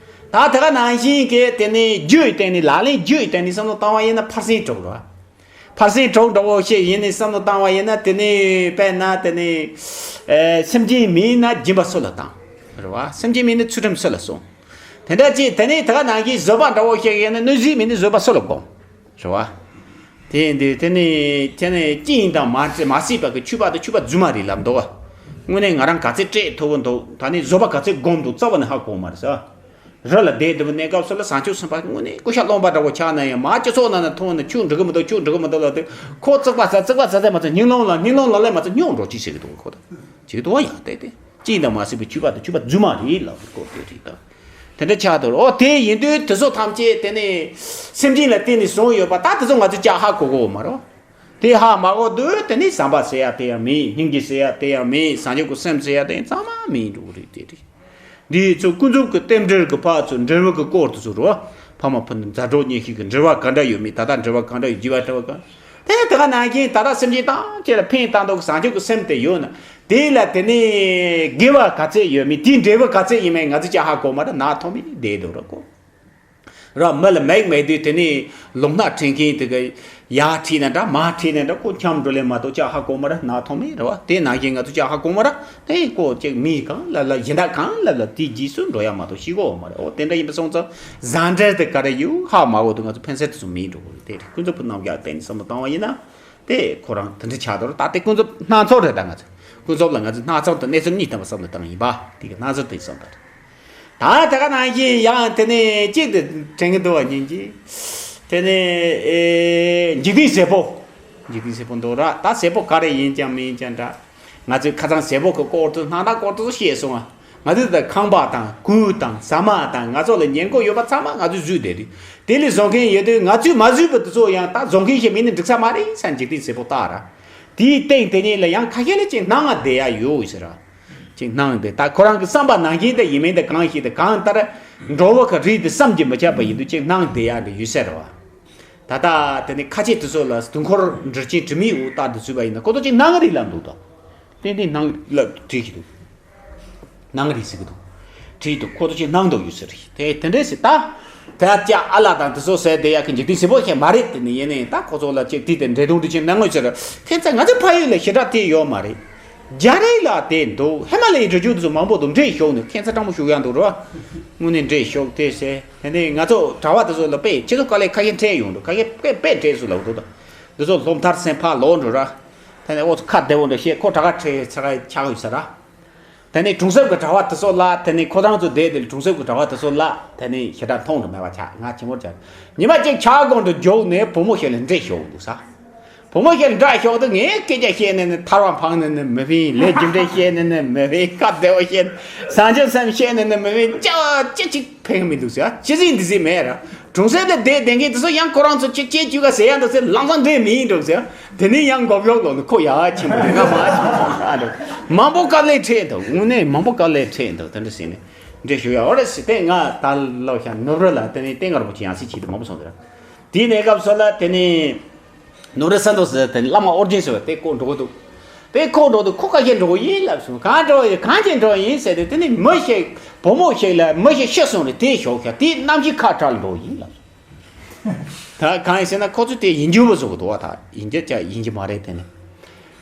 ད་དེ་ག་ནང་བཞིན་གྱི་དེ་ནས་རྒྱུ་ཡི་སྟེང་ནས་ལག་ལེན་རྒྱུ་ཡི་སྟེང་ནས་བསམ་བློ་བཏང་བ་ཡིན་ན་ཕར་ཕྱིན་དྲུག་རེད་བ། ཕར་ཕྱིན་དྲུག་འདྲ་བོ་ཞིག་ཡིན་ནས་བསམ་བློ་བཏང་བ་ཡིན་ན་དེ་ནས་དཔེར་ན་དེ་ནས་ཨེ་སེམས་ཅན་མིན་ན་སྦྱིན་པ་སུ་ལ་བཏང་། རེད་བ། སེམས་ཅན་མིན་ན་ཚུལ་ཁྲིམས་སུ་ལ་སྲུང་། དེ་འདྲ་ཅིག་དེ་ནས་དེ་ག་ནང་བཞིན་བཟོད་པ་འདྲ་བོ་ཞིག་ཡིན་ན་གནོད་བྱེད་མིན་ན་བཟོད་པ་སུ་ལ་སྒོམ། རེད་བ། དེ་ཡིན་དུས་དེ་ནས་དེ་ནས་སྐྱིད་དང་མ་བྱེད་མ་སྲིད་པ་གི་ཆོས་པ་དང་ཆོས་པ་རྫུན་མ་རེད་ལབ་འདུག་བ། དངོས་གནས་ང་རང་ག་ཚད་སྤྲད་ཐུབ་ཀྱི་འདུག་ད་ནི་བཟོད་པ་ག་ཚད་སྒོམ་འདུག་རྩ་བ་ནས་ཧ་གོ་མ་རེད་ཟེར། རི་ལ་བསྡད་འདུག་གནས་སྐབས་སུ་ལ་བཟང་སྤྱོད་སེམས་དཔའ་དངོས་གནས་སྐུ་ཤ་རློན་པ་འདྲ་བོ་ཆགས་ན་ཡང་མ་སྤྱི་ཚོགས་ནང་ན་མཐོང་ན་ཁྱོད་འགྲིག་གི་མི་འདུག་ཁྱོད་འགྲིག་གི་མི་འདུག་ལབ་དུས་ཁོ་བརྩེགས་པ་ཟ་བརྩེགས་པ་ཟ་ཟ་མ་ཚད་སྙིང་རླུང་ལ་སྙིང་རླུང་ལ་ལས་མ་ཚད་སྨྱོ་འགྲོ་ཅི་ཟེར་གི་འདུག་ཁོ་ད་ཅིག་འདུག་བ། ཡང་བལྟས་ཏེ་སྐྱིད་དང་མ་སྲིད་པའི་ཆོས་པ་དང་ཆོས་པ་རྫུན་མ་རེད་ལབ་ཁོ་དེ་རེད་ད། དེ་འདྲ་ཆགས་འདུག་ཨོ་དེ་ཡིན་དུས་དེ་ཚོ་ཐམས་ཅད་དེ་ནི་སེམས་ཅན་ལ་བརྟེན་ནས་བཟུང་ཡོད་པ་ད་དེ་ཚོ་ང་ཚོས་ཅག་ཧ་གོ་གོ་མ་རེད། དེ་ཧ་མ་གོ་དུས་དེ་ནི་བསམ་པ་ཟེར་ཡ་དེ་ཡང་མེད། སྙིང་རྗེ་ཟེར་ཡ་དེ་ཡང་མེད། སངས་རྒྱས་ཀྱི་སེམས་ཟེར་ཡ་དེ་ཡང་གཙང་མ་མེད་འགྲོ་གི་རེད་དེ་རེད། འདི་ཚོ་ཀུན་རྫོབ་ཀྱི་རྟེན་འབྲེལ་གྱི་ཕར་ཚུར་འབྲེལ་བ་གི་སྐོར་དུ་ཚུར་རོ། ཕ་མ་བུ་ནི་མཛའ་གྲོགས་གཉེན་བཤེས་ཀྱི་འབྲེལ་བ་ག་འདྲ་ཡོད་མེད། ད་ལྟ་འབྲེལ་བ་ག་འདྲ་ཡོད། རྒྱུ་བ་འབྲེལ་བ་ག་དེ་དེ་ག་ནང་བཞིན་ད་ལྟ་སེམས་ཅན་ཐམས་ཅད་ལ་ཕན་བཏགས་འདུག་གི་སངས་རྒྱས་ཀྱི་སེམས་དེ་ཡོད་ན། དེ་ལ་དེ་ནས་དགེ་བ་ག་ཚད་ཡོད་མེད། དེའི་འབྲས་བུ་ག་ཚད་ཡིན་མིན་ང་ཚོས་ཅག་ཧ་གོ་མ་རེད། ནག་ཐོམ་མེ་བསྡད་འདུག་ར་ཀོ། ར་མི་ལ་མིག་མེད་དུས་དེ་ནས་ལུང་སྣ་ཁྲིད་མཁན་དེ་གི་ཡར་ཁྲིད་ན་འདྲ་མར་ཁྲིད་ན་འདྲ་ཀོ་འཁྱམ་འགྲོ་ལེ་མ་གཏོགས་ཅག་ཧ་གོ་མ་རེད། ནག་ཐོམ་མེ་རེད་བ། དེ་ནང་བཞིན་ང་ཚོས་ཅག་ཧ་གོ་མ་རེད། དེ་ཀོ་ཅིག་མི་གང་ལབ་ལ་གཞན་དག་གང་ལབ་ལ་དེའི་རྗེས་སུ་འགྲོ་ཡ་མ་གཏོགས་ཤེས་གོ་མ་རེད། འོ་དེ་འདྲ་ཡིན་པ་སོང་ཙང་བཟང་འབྲེལ་དེ་ག་རེ་ཡོད་ཧ་མ་གོ་དུས་ང་ཚོ་ཕན་སེམས་དེ་ཚོ་མེད་འགྲོ་གི་རེད། དེ་རེད། ཀུན་རྫོབ་ཀྱི་རྣམ་གཞག་བརྟེན་ནས་བསམ་བློ་བཏང་བ་ཡིན་ན། དེ་ཁོ་རང་དེ་འདྲ་ཆགས་འདུག་ད་དེ་ཀུན་རྫོབ་སྣ་ཚོགས་རེད། ད་ང་ཚོ་ཀུན་རྫོབ་ལ་ང་ཚོས་སྣ་ཚོགས་དང་གནས་ཚུལ་གཉིས་བསྟན་པ་བསམ་བློ་བཏང་ཡིན་པ་དེ་གི་སྣ་ཚོགས་དེ་བསམ་པ་རེད། ད་དེ་ག་ནང་བཞིན་ཡང་དེ་ནས་གཅིག་དེ་དྲན་གི་འདུག་བ། ཉིན་གཅིག་དེ་ནས་ཨེ་འཇིག་རྟེན་ཟད་པོ། འཇིག་རྟེན་ཟད་པོ་འདུག་ར། ད་ཟད་པོ་ག་རེ་ཡིན་ཀྱང་མིན་ཀྱང་འདྲ། ང་ཚོས་ཁ་སང་ཟད་པོ་གི་སྐོར་དུ་སྣང་དག་སྐོར་དུ་བཤད་སོང་ང་། ང་ཚོས་ད་ཁང་པ་དང་གོས་དང་ཟ་མ་དང་ང་ཚོ་ལ་ཉེན་ཁ་ཡོད་པ་ཚང་མ་ང་ཚོས་བཟོས་བསྡད་རེད། དེ་ལས་བཟོ་མཁན་ཡོད་དུས་ང་ཚོས་མ་བཟོས་པ་དེ་ཚོ་ཡང་ད་བཟོ་མཁན་ཞིག་མིན་ན་འགྲིག་ས་མ་རེད་ཟེར། འཇིག་རྟེན་ཟད་པོ་བཏགས་ར། དེའི་སྟེང་དེ་ཉིད་ལ་ཡང་ཁ་ཤས་ལ་ཅིག་སྣང་བ་བསྡད་ཡ་ཡོད་ཟེར་ར། ཅིག་སྣང་བསྡད། ད་ཁོ་རང་གི་བསམ་པ་ནང་བཞིན་དེ་ཡིན་མིན་དེ་གང་ཤེས། དེ་གང་ལྟར་འགྲོ་བ་གི་རིགས་དེ་བསམ་གྱིས་མི་ཁྱབ་པ་ཡིན་དུས་ཅིག་སྣང་བསྡད་ཡ་འདྲ་ཡོད་ས་རེད་བ། ད་ལྟ་དེ་ནི་ཁ་ཆེ་དེ་ཚོ་ལ་དུས་འཁོར་འགྲུལ་ཆེན་དྲི་མེད་འོག་རྟག་ཏུ་ཚུད་པ་ཡིན་ན་ཁོ་ཚོ་ཅིག་སྣང་རིགས་ལ་འདུག་ད། ཏན་ཏན་སྣང་ལ་བྲིས་ཀྱི་འདུག་སྣང་རིགས་ཟེར་གྱི་འདུག་བྲིས་འདུག་ཁོ་ཚོ་ཅིག་སྣང་འདུག་ཡོད་ས་རེད། དེ་དེ་འདྲས་ཟེར་ད། དེ་ལ་ཅག་ཨ་ལ་དང་དེ་ཚོ་ཟེར་བསྡད་ཡག་གི་འཇིག་རྟེན་ཟད་པོ་ཞིག་མ་རེད། དེ་ནི་ཡིན་ནའི་ད་ཁོ་ཚོ་ལ་ཅིག་དེ་དེ་འདྲས་དུང་འདྲ་ཅིག་སྣང་ངོ་ཟེར། ཁྱེད་ཚོ་ང་ཚོ་ཕ་ཡུལ་ལ་ཞེ་དྲག་དེ་ཡོད་མ་རེད། རྒྱ་རིགས་ལ་དེ་འདུག་ཧི་མ་ལ་ཡའི་རི་རྒྱུད་དེ་ཚོ་མང་པོ་འདུག་འདྲེས་ཤོར་ནས་ཁྱེད་ཚོ་སྤྲང་པོ་ཞུགས་ཡག་འདུག་རོ། དངོས་གནས་འདྲེས་ཤོར་དེ་ཟེར། དེ་ནས་ང་ཚོ་གྲྭ་པ་དེ་ཚོ་ལ་དཔེ་སྤྱི་ཚོགས་དཀའ་ལས་ཁ་ཤས་འཕྲད་ཡོང་འདུག་ཁ་ཤས་དཔེ་དཔེ་འཕྲད་སོང་ལབ་འདུག་ད་འདི་ཚོ་སློབ་མཐར་སོན་ཕར་ལོག་འགྲོ་ར། དེ་ནས་ཨོ་ཚོ་ཁ་བདེ་བོ་འདྲ་བཤད། ཁོ་དྲག་ཁ་ཁྲེ་ཚ་ཁ་ཆགས་ཡོད་ས་ར། དེ་ནས་གྲོང་གསེབ་ཀྱི་གྲྭ་པ་དེ་ཚོ་ལ་དེ་ནས་ཁོ་རང་ཚོ་བསྡད་དེ་གྲོང་གསེབ་ཀྱི་གྲྭ་པ་དེ་ཚོ་ལ་དེ་ནས་ཞེ་དྲག་མཐོང་འགྲོ་མེད་པ་ཆགས། ང་ཆེན་མོར་ཆགས། ཉི་མ་གཅིག་ཆག་སྒོ་འདྲ་རྒྱུགས་ནས་བུ་མོ་ཞིག་ལ་འདྲེས་ཤོར་འདུག་ས། བུ་མོ་ཞིག་ལ་འདྲེས་ཤོར་དུས་ངས་སྐད་ཆ་བཤད་ནས་ནི་ཐར་བ་འཕང་ནས་ནི་མི་ཕན། ལས་རྒྱུ་འབྲས་བཤད་ནས་ནི་མི་ཕན། སྐབས་བདེ་བོ་བཤད་ནས་བཟང་སྤྱོད་སེམས་བཤད་ནས་ནི་མི་ཕན། ཅི་ཅི་ཅིག་ཕན་གི་མི་འདུག་ཟེར། ཅི་ཟིག་འདི་ཟིག་མེད་ར། གྲོང་གསེབ་ལ་བསྡད་བསྡད་མཁན་དེ་ཚོ་ཡང་ཁོ་རང་ཚོ་ཅིག་སྐྱེས་བཅུག་ག་ཟེར་ཡ་འདུག་ཟེར། ལམ་སང་འདྲེས་མི་ཡིན་འགྲོ་ཟེར། དེ་ནས་ཡང་མགོ་གཡོག་ལོག་ནས་ཁོ་ཡ་ཆེན་པོ་རེད། ང་མ་ཆེན་པོ་ཨ་འགྲོ། མང་པོ་དཀའ་ལས་འཕྲད་འདུག་དངོས་གནས་མང་པོ་དཀའ་ལས་འཕྲད་འདུག་དེ་འདྲ་ཟེར་ནས་འདྲེས་ཤོར་ཡ་འོ་རེད་ཟེར། དེ་ང་ད་ལོ་ཤ་ནུབ་རི་ལ་དེ་ནས་བསྟན་དཀར་པོ་ཆེ་ཡང་སྲིད་ཆེད་དུ་མང་པོ་སོང་དེ་ར། དེའི་གནས་སྐབས་སུ་ལ་དེ་ནས། ནུབ་རི་ས་མདོ་ཟེར་དེ་བླ་མ་ཨོ་རྒྱན་ཟེར་བ་དེ་ཁོ་འགྲོ་གི་འདུག་དེ་ཁོ་འགྲོ་དུས་ཁོ་ཁ་ཤས་འགྲོ་གི་ཡིན་ལབ་སོང་། གང་འགྲོ་ཡིན་གང་བྱས་འགྲོ་ཡིན་ཟེར་དུས་དེ་ནི་མི་ཞིག་བུ་མོ་ཞིག་ལ་མི་ཞིག་ཤི་སོང་རེད། དེ་ཤོར་ཤག་དེའི་རྣམ་ཤེས་ཁ་བྲལ་འགྲོ་ཡིན་ལབ་སོང་། ད་གང་ཡིན་ཟེར་ན་ཁོ་ཚོ་དེ་ཡིན་རྒྱུ་བ་བཟོ་གི་འདུག་བ། ད་ཡིན་རྒྱུ་ཅག་ཡིན་གྱི་མ་རེད། དེ་ནི་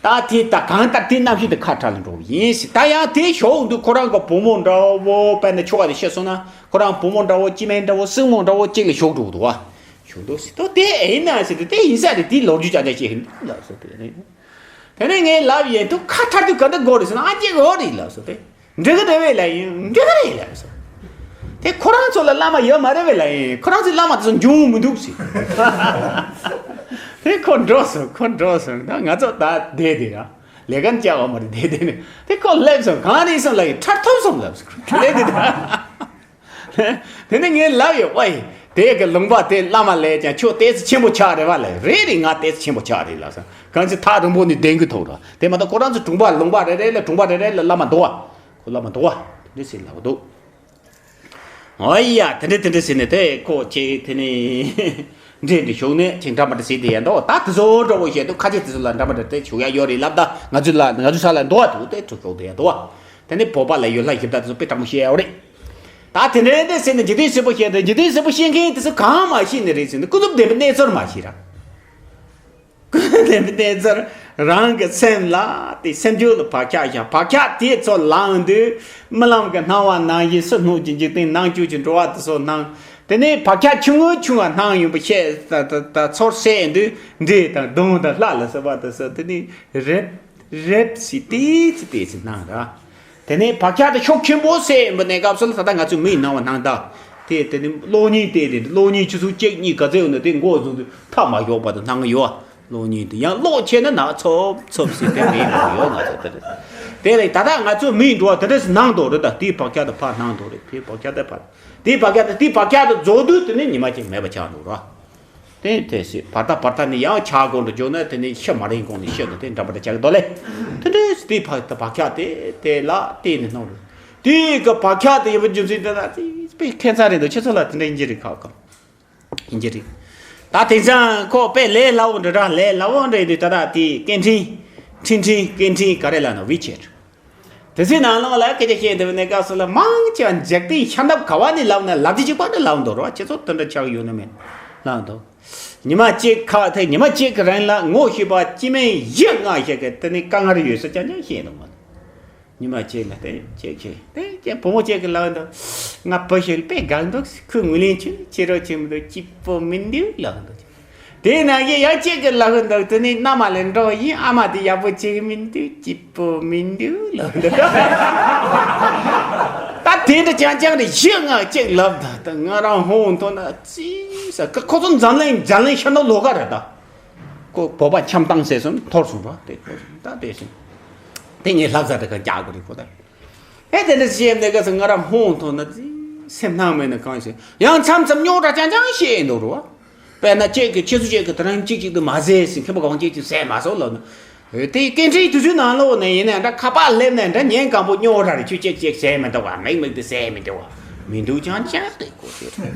ད་དེ་ད་གང་ལྟར་དེ་རྣམ་ཤེས་དེ་ཁ་བྲལ་ལ་འགྲོ་བ་ཡིན་ཟེར། ད་ཡང་དེ་ཞོག་འདུག་ཁོ་རང་གི་བུ་མོ་འདྲ་བོ་དཔེར་ན་ཆོ་ག་དེ་བཤད་སོང་ན་ཁོ་རང་བུ་མོ་འདྲ་བོ་སྐྱེ་དམན་འདྲ་བོ་སྲིང་མོ་འདྲ་བོ་གཅིག་ལ་ཞོག་འགྲོ་འདུག་བ། ཞོག་འདུག་ཟེར་དུས་དེ་ཨེ་ཡིན་ན་ཟེར་དུས་དེ་ཡིན་ས་རེད། དེ་ལོ་རྒྱུས་ཅག་ཅག་བཤད་གི་འདུག་ལབ་སོང་། དེ་ནས་དེ་ནས་ངས་ལབ་ཡིན་དུས་ཁ་ཐར་དུས་ག་འདྲ་དགོས་རེད་ཟེར་ན་ཨ་ཅེ་གོ་རེད་ལབ་སོང་། དེ་འགྲིག་གི་རེད་བས་ལབ་ཡིན། འགྲིག་གི་རེད་ལབ་སོང་། དེ་ཁོ་རང་ཚོ་ལ་བླ་མ་ཡོད་མ་རེད་བས་ལབ་ཡིན། ཁོ་རང་ཚོའི་བླ་མ་དེ་ཚོ་འབྱུང་མི་འདུག་ཟེར། དེ་ཁོ་འགྲོ་སོང་། ཁོ་འགྲོ་སོང་། ད་ང་ཚོ་ད་བསྡད་དེ་ར་ལས་ཀ་བྱ་བ་མ་རེད། བསྡད་དེ་ནས་དེ་ཁོ་སླེབས་སོང་། གང་རེད་སོང་ལབ་ཡིན། ཁྲར་ཐུབ་སོང་ལབ་སོང་། ལས་དེ་ད། དེ་ནས་ངས་ལབ་ཡོད། ཝའི། དེ་གི་ལུང་པ་དེ་བླ་མ་ལས་ཀྱང་ཁྱོད་ཏོག་ཙམ་ཆེན་པོ་ཆགས་རེད་བ་ལབ། རེད་རེད། ང་ཏོག་ཙམ་ཆེན་པོ་ཆགས་རེད་ལབ་སོང་། གང་ཅི་ཐག་རིང་པོ་ནས་བསྡད་གི་ཐོག་ར། དེ་མ་གཏོགས་ཁོ་རང་ཚོ་གྲོང་པ་ལུང་པ་རེ་རེ་ལ་གྲོང་པ་རེ་རེ་ལ་བླ་མ་འདུག་བ། ཁོ་བླ་མ་འདུག་བ། དེ་འདྲ་ཟེར་ལབ་འདུག་ཨོ་ཡ། དེ་འདྲ་དེ་འདྲ་ཟེར་ནས་དེ་ཁོ་ཁྱེད་དེ་ནས་འདྲེ་འདྲེ་བྱུང་ནས་ཁྱེད་འདྲ་མ་འདྲ་ཟེར་དེ་ཡ་འདུག་ད་དེ་ཚོ་འདྲ་བོ་བཤད་དུས་ཁ་ཆེ་དེ་ཚོ་ལ་འདྲ་མ་འདྲ་དེ་བྱུང་ཡ་ཡོད་རེད་ལབ། ད་ང་ཚོ་ལ་ང་ཚོ་ས་ལ་འདུག་བ། དེ་འདྲ་བྱུང་དེ་ཡ་འདུག་བ། དེ་ནས་བོད་པ་ལ་ཡོད་ལྷ་ཞིབ་ད་དེ་ཚོ་དཔེ་དྲང་མོ་བཤད་ཡ་ཡོད་རེད། ད་དེ་འདྲ་འདྲ་ཟེར་ནས་འཇིག་རྟེན་གསལ་པོ་བཤད་དེ་འཇིག་རྟེན་གསལ་པོ་བཤད་མཁན་དེ་ཚོ་གང་མ་ཤེས་ནི་རེད་ཟེར་ནས་ཀུན་རྫོབ་བདེན་པའི་གནས་ཚུལ་མ་ཤེས་ར། ཀུན་རྫོབ་བདེན་པའི་གནས་ཚུལ་རང་གི་སེམས་ལ་དེ་སེམས་རྒྱུད་ལ་བག་ཆགས་བཞག་བག་ཆགས་དེ་ཚོ་ལངས་དུས་རྨི་ལམ་གྱི་སྣང་བ་སྣང་བཞིན་སུ་སྣང་གི་འཇིག་རྟེན་སྣང་བཅུད་ཀྱི་འགྲོ་བ་དེ་ཚོ་སྣང་། དེ་ནས་བག་ཆགས་ཆུང་ངུ་ཆུང་བ་སྣང་ཡོང་བ་བཤད། ད་ད་ད་ཚོར་སད་དུས་འདྲེ་དང་གདོན་དང་ལྷ་ལ་སོགས་པ་དེ་ཚོ་དེ་ནས་རེབ་རེབ་སི་ཏི་སི་ཏི་སི་སྣང་ར། དེ་ནས་བག་ཆགས་དེ་ཤུགས་ཆེན་པོ་སད་ཡིན་པ་གནས་སྐབས་སུ་ལ་ད་ལྟ་ང་ཚོའི་མིག་སྣང་བ་སྣང་ད། དེ་དེ་ནི་གློག་བརྙན་དེ་རེད། གློག་བརྙན་ཆུ་ཚོད་གཅིག་གཉིས་ག་ཚོད་ཡོད་ན་དེ་འགོ་བཟུང་དུས་ཐག་མ་གཡོགས་པ་དང་སྣང་གི་ཡོད། གློག་བརྙན་དེ་ཡང་གློག་ཆེ་ན་ན་ཚོབ་ཚོབ་ཟེར་དེ་མིག་ནང་ཡོད་ང་ཚོ་དེ་རེད། དེ་ལས་ད་ལྟ་ང་ཚོའི་མིག་འགྲོ་བ་དེ་འདྲ་ཞིག་སྣང་དོ་རེད། ད་དེའི་བག་ཆགས་དེ་ཕར་སྣང་དོ་རེད། དེའི་བག་ཆགས་དེ་ཕར་དེའི་བག་ཆགས་དེ་དེའི་བག་ཆགས་དེ་རྫོགས་དུས་དེ་ནི་ཉི་མ་གཅིག་མེད་པ་ཆགས་འགྲོ་ར། དེ་དེ་སྲིད་བར་ཐག་བར་ཐག་ནས་ཡང་ཆག་སྒོ་འགྲོ་འཇོག་ན་དེ་ནས་ཤི་མ་རན་གོང་ནས་ཤི་ནས་དེ་འདྲ་པ་འདྲ་ཆག་གི་འདུག་ལེ། དེ་འདྲའི་སྲིད་དེ་བར་ཐག་བག་ཆགས་དེ་དེ་ལ་བལྟས་ནས་སྣང་རུང་དེ་གི་བག་ཆགས་དེ་ཡོད་པ་རྒྱུ་མཚན་དེ་ན་དེ་དཔེ་ཁྱད་མཚར་རེད་འདུག་ཁྱེད་ཚོ་ལ་དེ་འདྲ་ཡིན་གྱི་རེད། ཁག་ཁག་ཡིན་གྱི་རེད། ད་དེང་སང་ཁོ་དཔེ་ལས་སླ་བོ་འདྲ་ར་ལས་སླ་བོ་འདྲ་ཡིན་དུས་ད་ལྟ་དེ་སྐད་འཕྲིན་འཕྲིན་འཕྲིན་སྐད་འཕྲིན་ག་རེ་ལབ་ན་ཝི་ཆེ་ཊི། དེ་ཚོའི་ནང་ལོགས་ལ་སྐད་ཆ་བཤད་འདོད་པའི་གནས་སྐབས་སུ་ལ་མང་ཆེ་བ་འཇིག་རྟེན་ཤ་འདབས་ག་བ་ནས་ལབ་ན་ལབ་རྒྱུ་གཅིག་པ་ནས་ལབ་འདུག་རོ། ཁྱེད་ཚོ་དེ་འདྲ་ཆགས་ཡོད་ན་མེད་ལབ་འདུག་ཉི་མ་གཅིག་ཁ་ཐེ་ཉི་མ་གཅིག་གི་རིང་ལ་ངོ་ཤེས་པ་སྐྱེ་དམན་བཞི་ལྔ་ཞིག་གིས་དེ་ནས་དཀའ་ངལ་ཡོད་ས་རྐྱང་རྐྱང་བཤད་འདུག་མ། ཉི་མ་གཅིག་ལ་དེ་གཅིག་གཅིག་དེ་གཅིག་བུ་མོ་གཅིག་གིས་ལབ་འདུག་ང་བུ་ཞིག་དཔེ་དགའ་འདུག་ཁོས་ངོས་ལེན་བྱེད་བྱེད་རོགས་བྱེད་མི་འདུག་སྐྱིད་པོ་མི་འདུག་ལབ་འདུག་དེ་ནང་བཞིན་ཡང་གཅིག་གིས་ལབ་འདུག་དེ་ནས་མནའ་མ་ལ་འགྲོ་ཡིན། ཨ་མ་དེ་ཡག་པོ་བྱེད་གི་མི་འདུག་སྐྱིད་པོ་མི་འདུག་ལབ་འདུག་ད་དེ་འདྲ་རྐྱང་རྐྱང་རེད། བཞི་ལྔ་གཅིག་ལབ་ད་ད་ང་རང་ཧོང་མཐོང་ན་ཙི་ས་ཁོ་ཚོ་འཛམ་གླིང་འཛམ་གླིང་ཤར་ནུབ་ལོགས་ཀ་རེད་ད། ཁོ་བོད་པ་འཆམ་བཏང་ཟེར་སོང་འཐོར་སོང་ར། དེ་འཐོར་སོང་ད་དེ་བཞིན་དེ་ངས་ལྷ་བཟའ་དེ་ག་རྒྱག་དགོས་རེད་ཁོ་ད། ཨེ་དེ་འདྲ་བཤད་ནས་ག་ཚོད་ང་རང་ཧོང་མཐོང་ན་ཙི་སེམས་སྣང་མེད་ན་གང་ཞིག་ཡང་མཚམས་མཚམས་རྙོག་དྲ་རྐྱང་རྐྱང་བཤད་འདུག་རོ། དཔེར་ན་ཁྱེད་ཀྱིས་ཁྱེད་ཚོ་ཁྱེད་ཀྱིས་དེ་རིང་གཅིག་གཅིག་ཏུ་མ་ཟེར་ཟིན་མཁན་པོ་གང་ཅིག་ཅིག་ཟེར་མ་སོང་ལབ་ན། ཨེ་དེ་སྐད་འཕྲིན་དུས་ཚོད་ནང་ལོགས་ནས་ཡིན་ན་འདྲ་ཁ་པར་སླེབས་ནས་འདྲ་ཉན་གང་པོ་རྙོག་དྲ་རེད། ཁྱོད་གཅིག་གཅིག་ཟེར་མི་འདུག་བ། མིག་མིག་དེ་ཟེར་མི་འདུག་བ། མི་འདུག་རྐྱང་རྐྱང་དེ་གོ་ཤེས་རེད།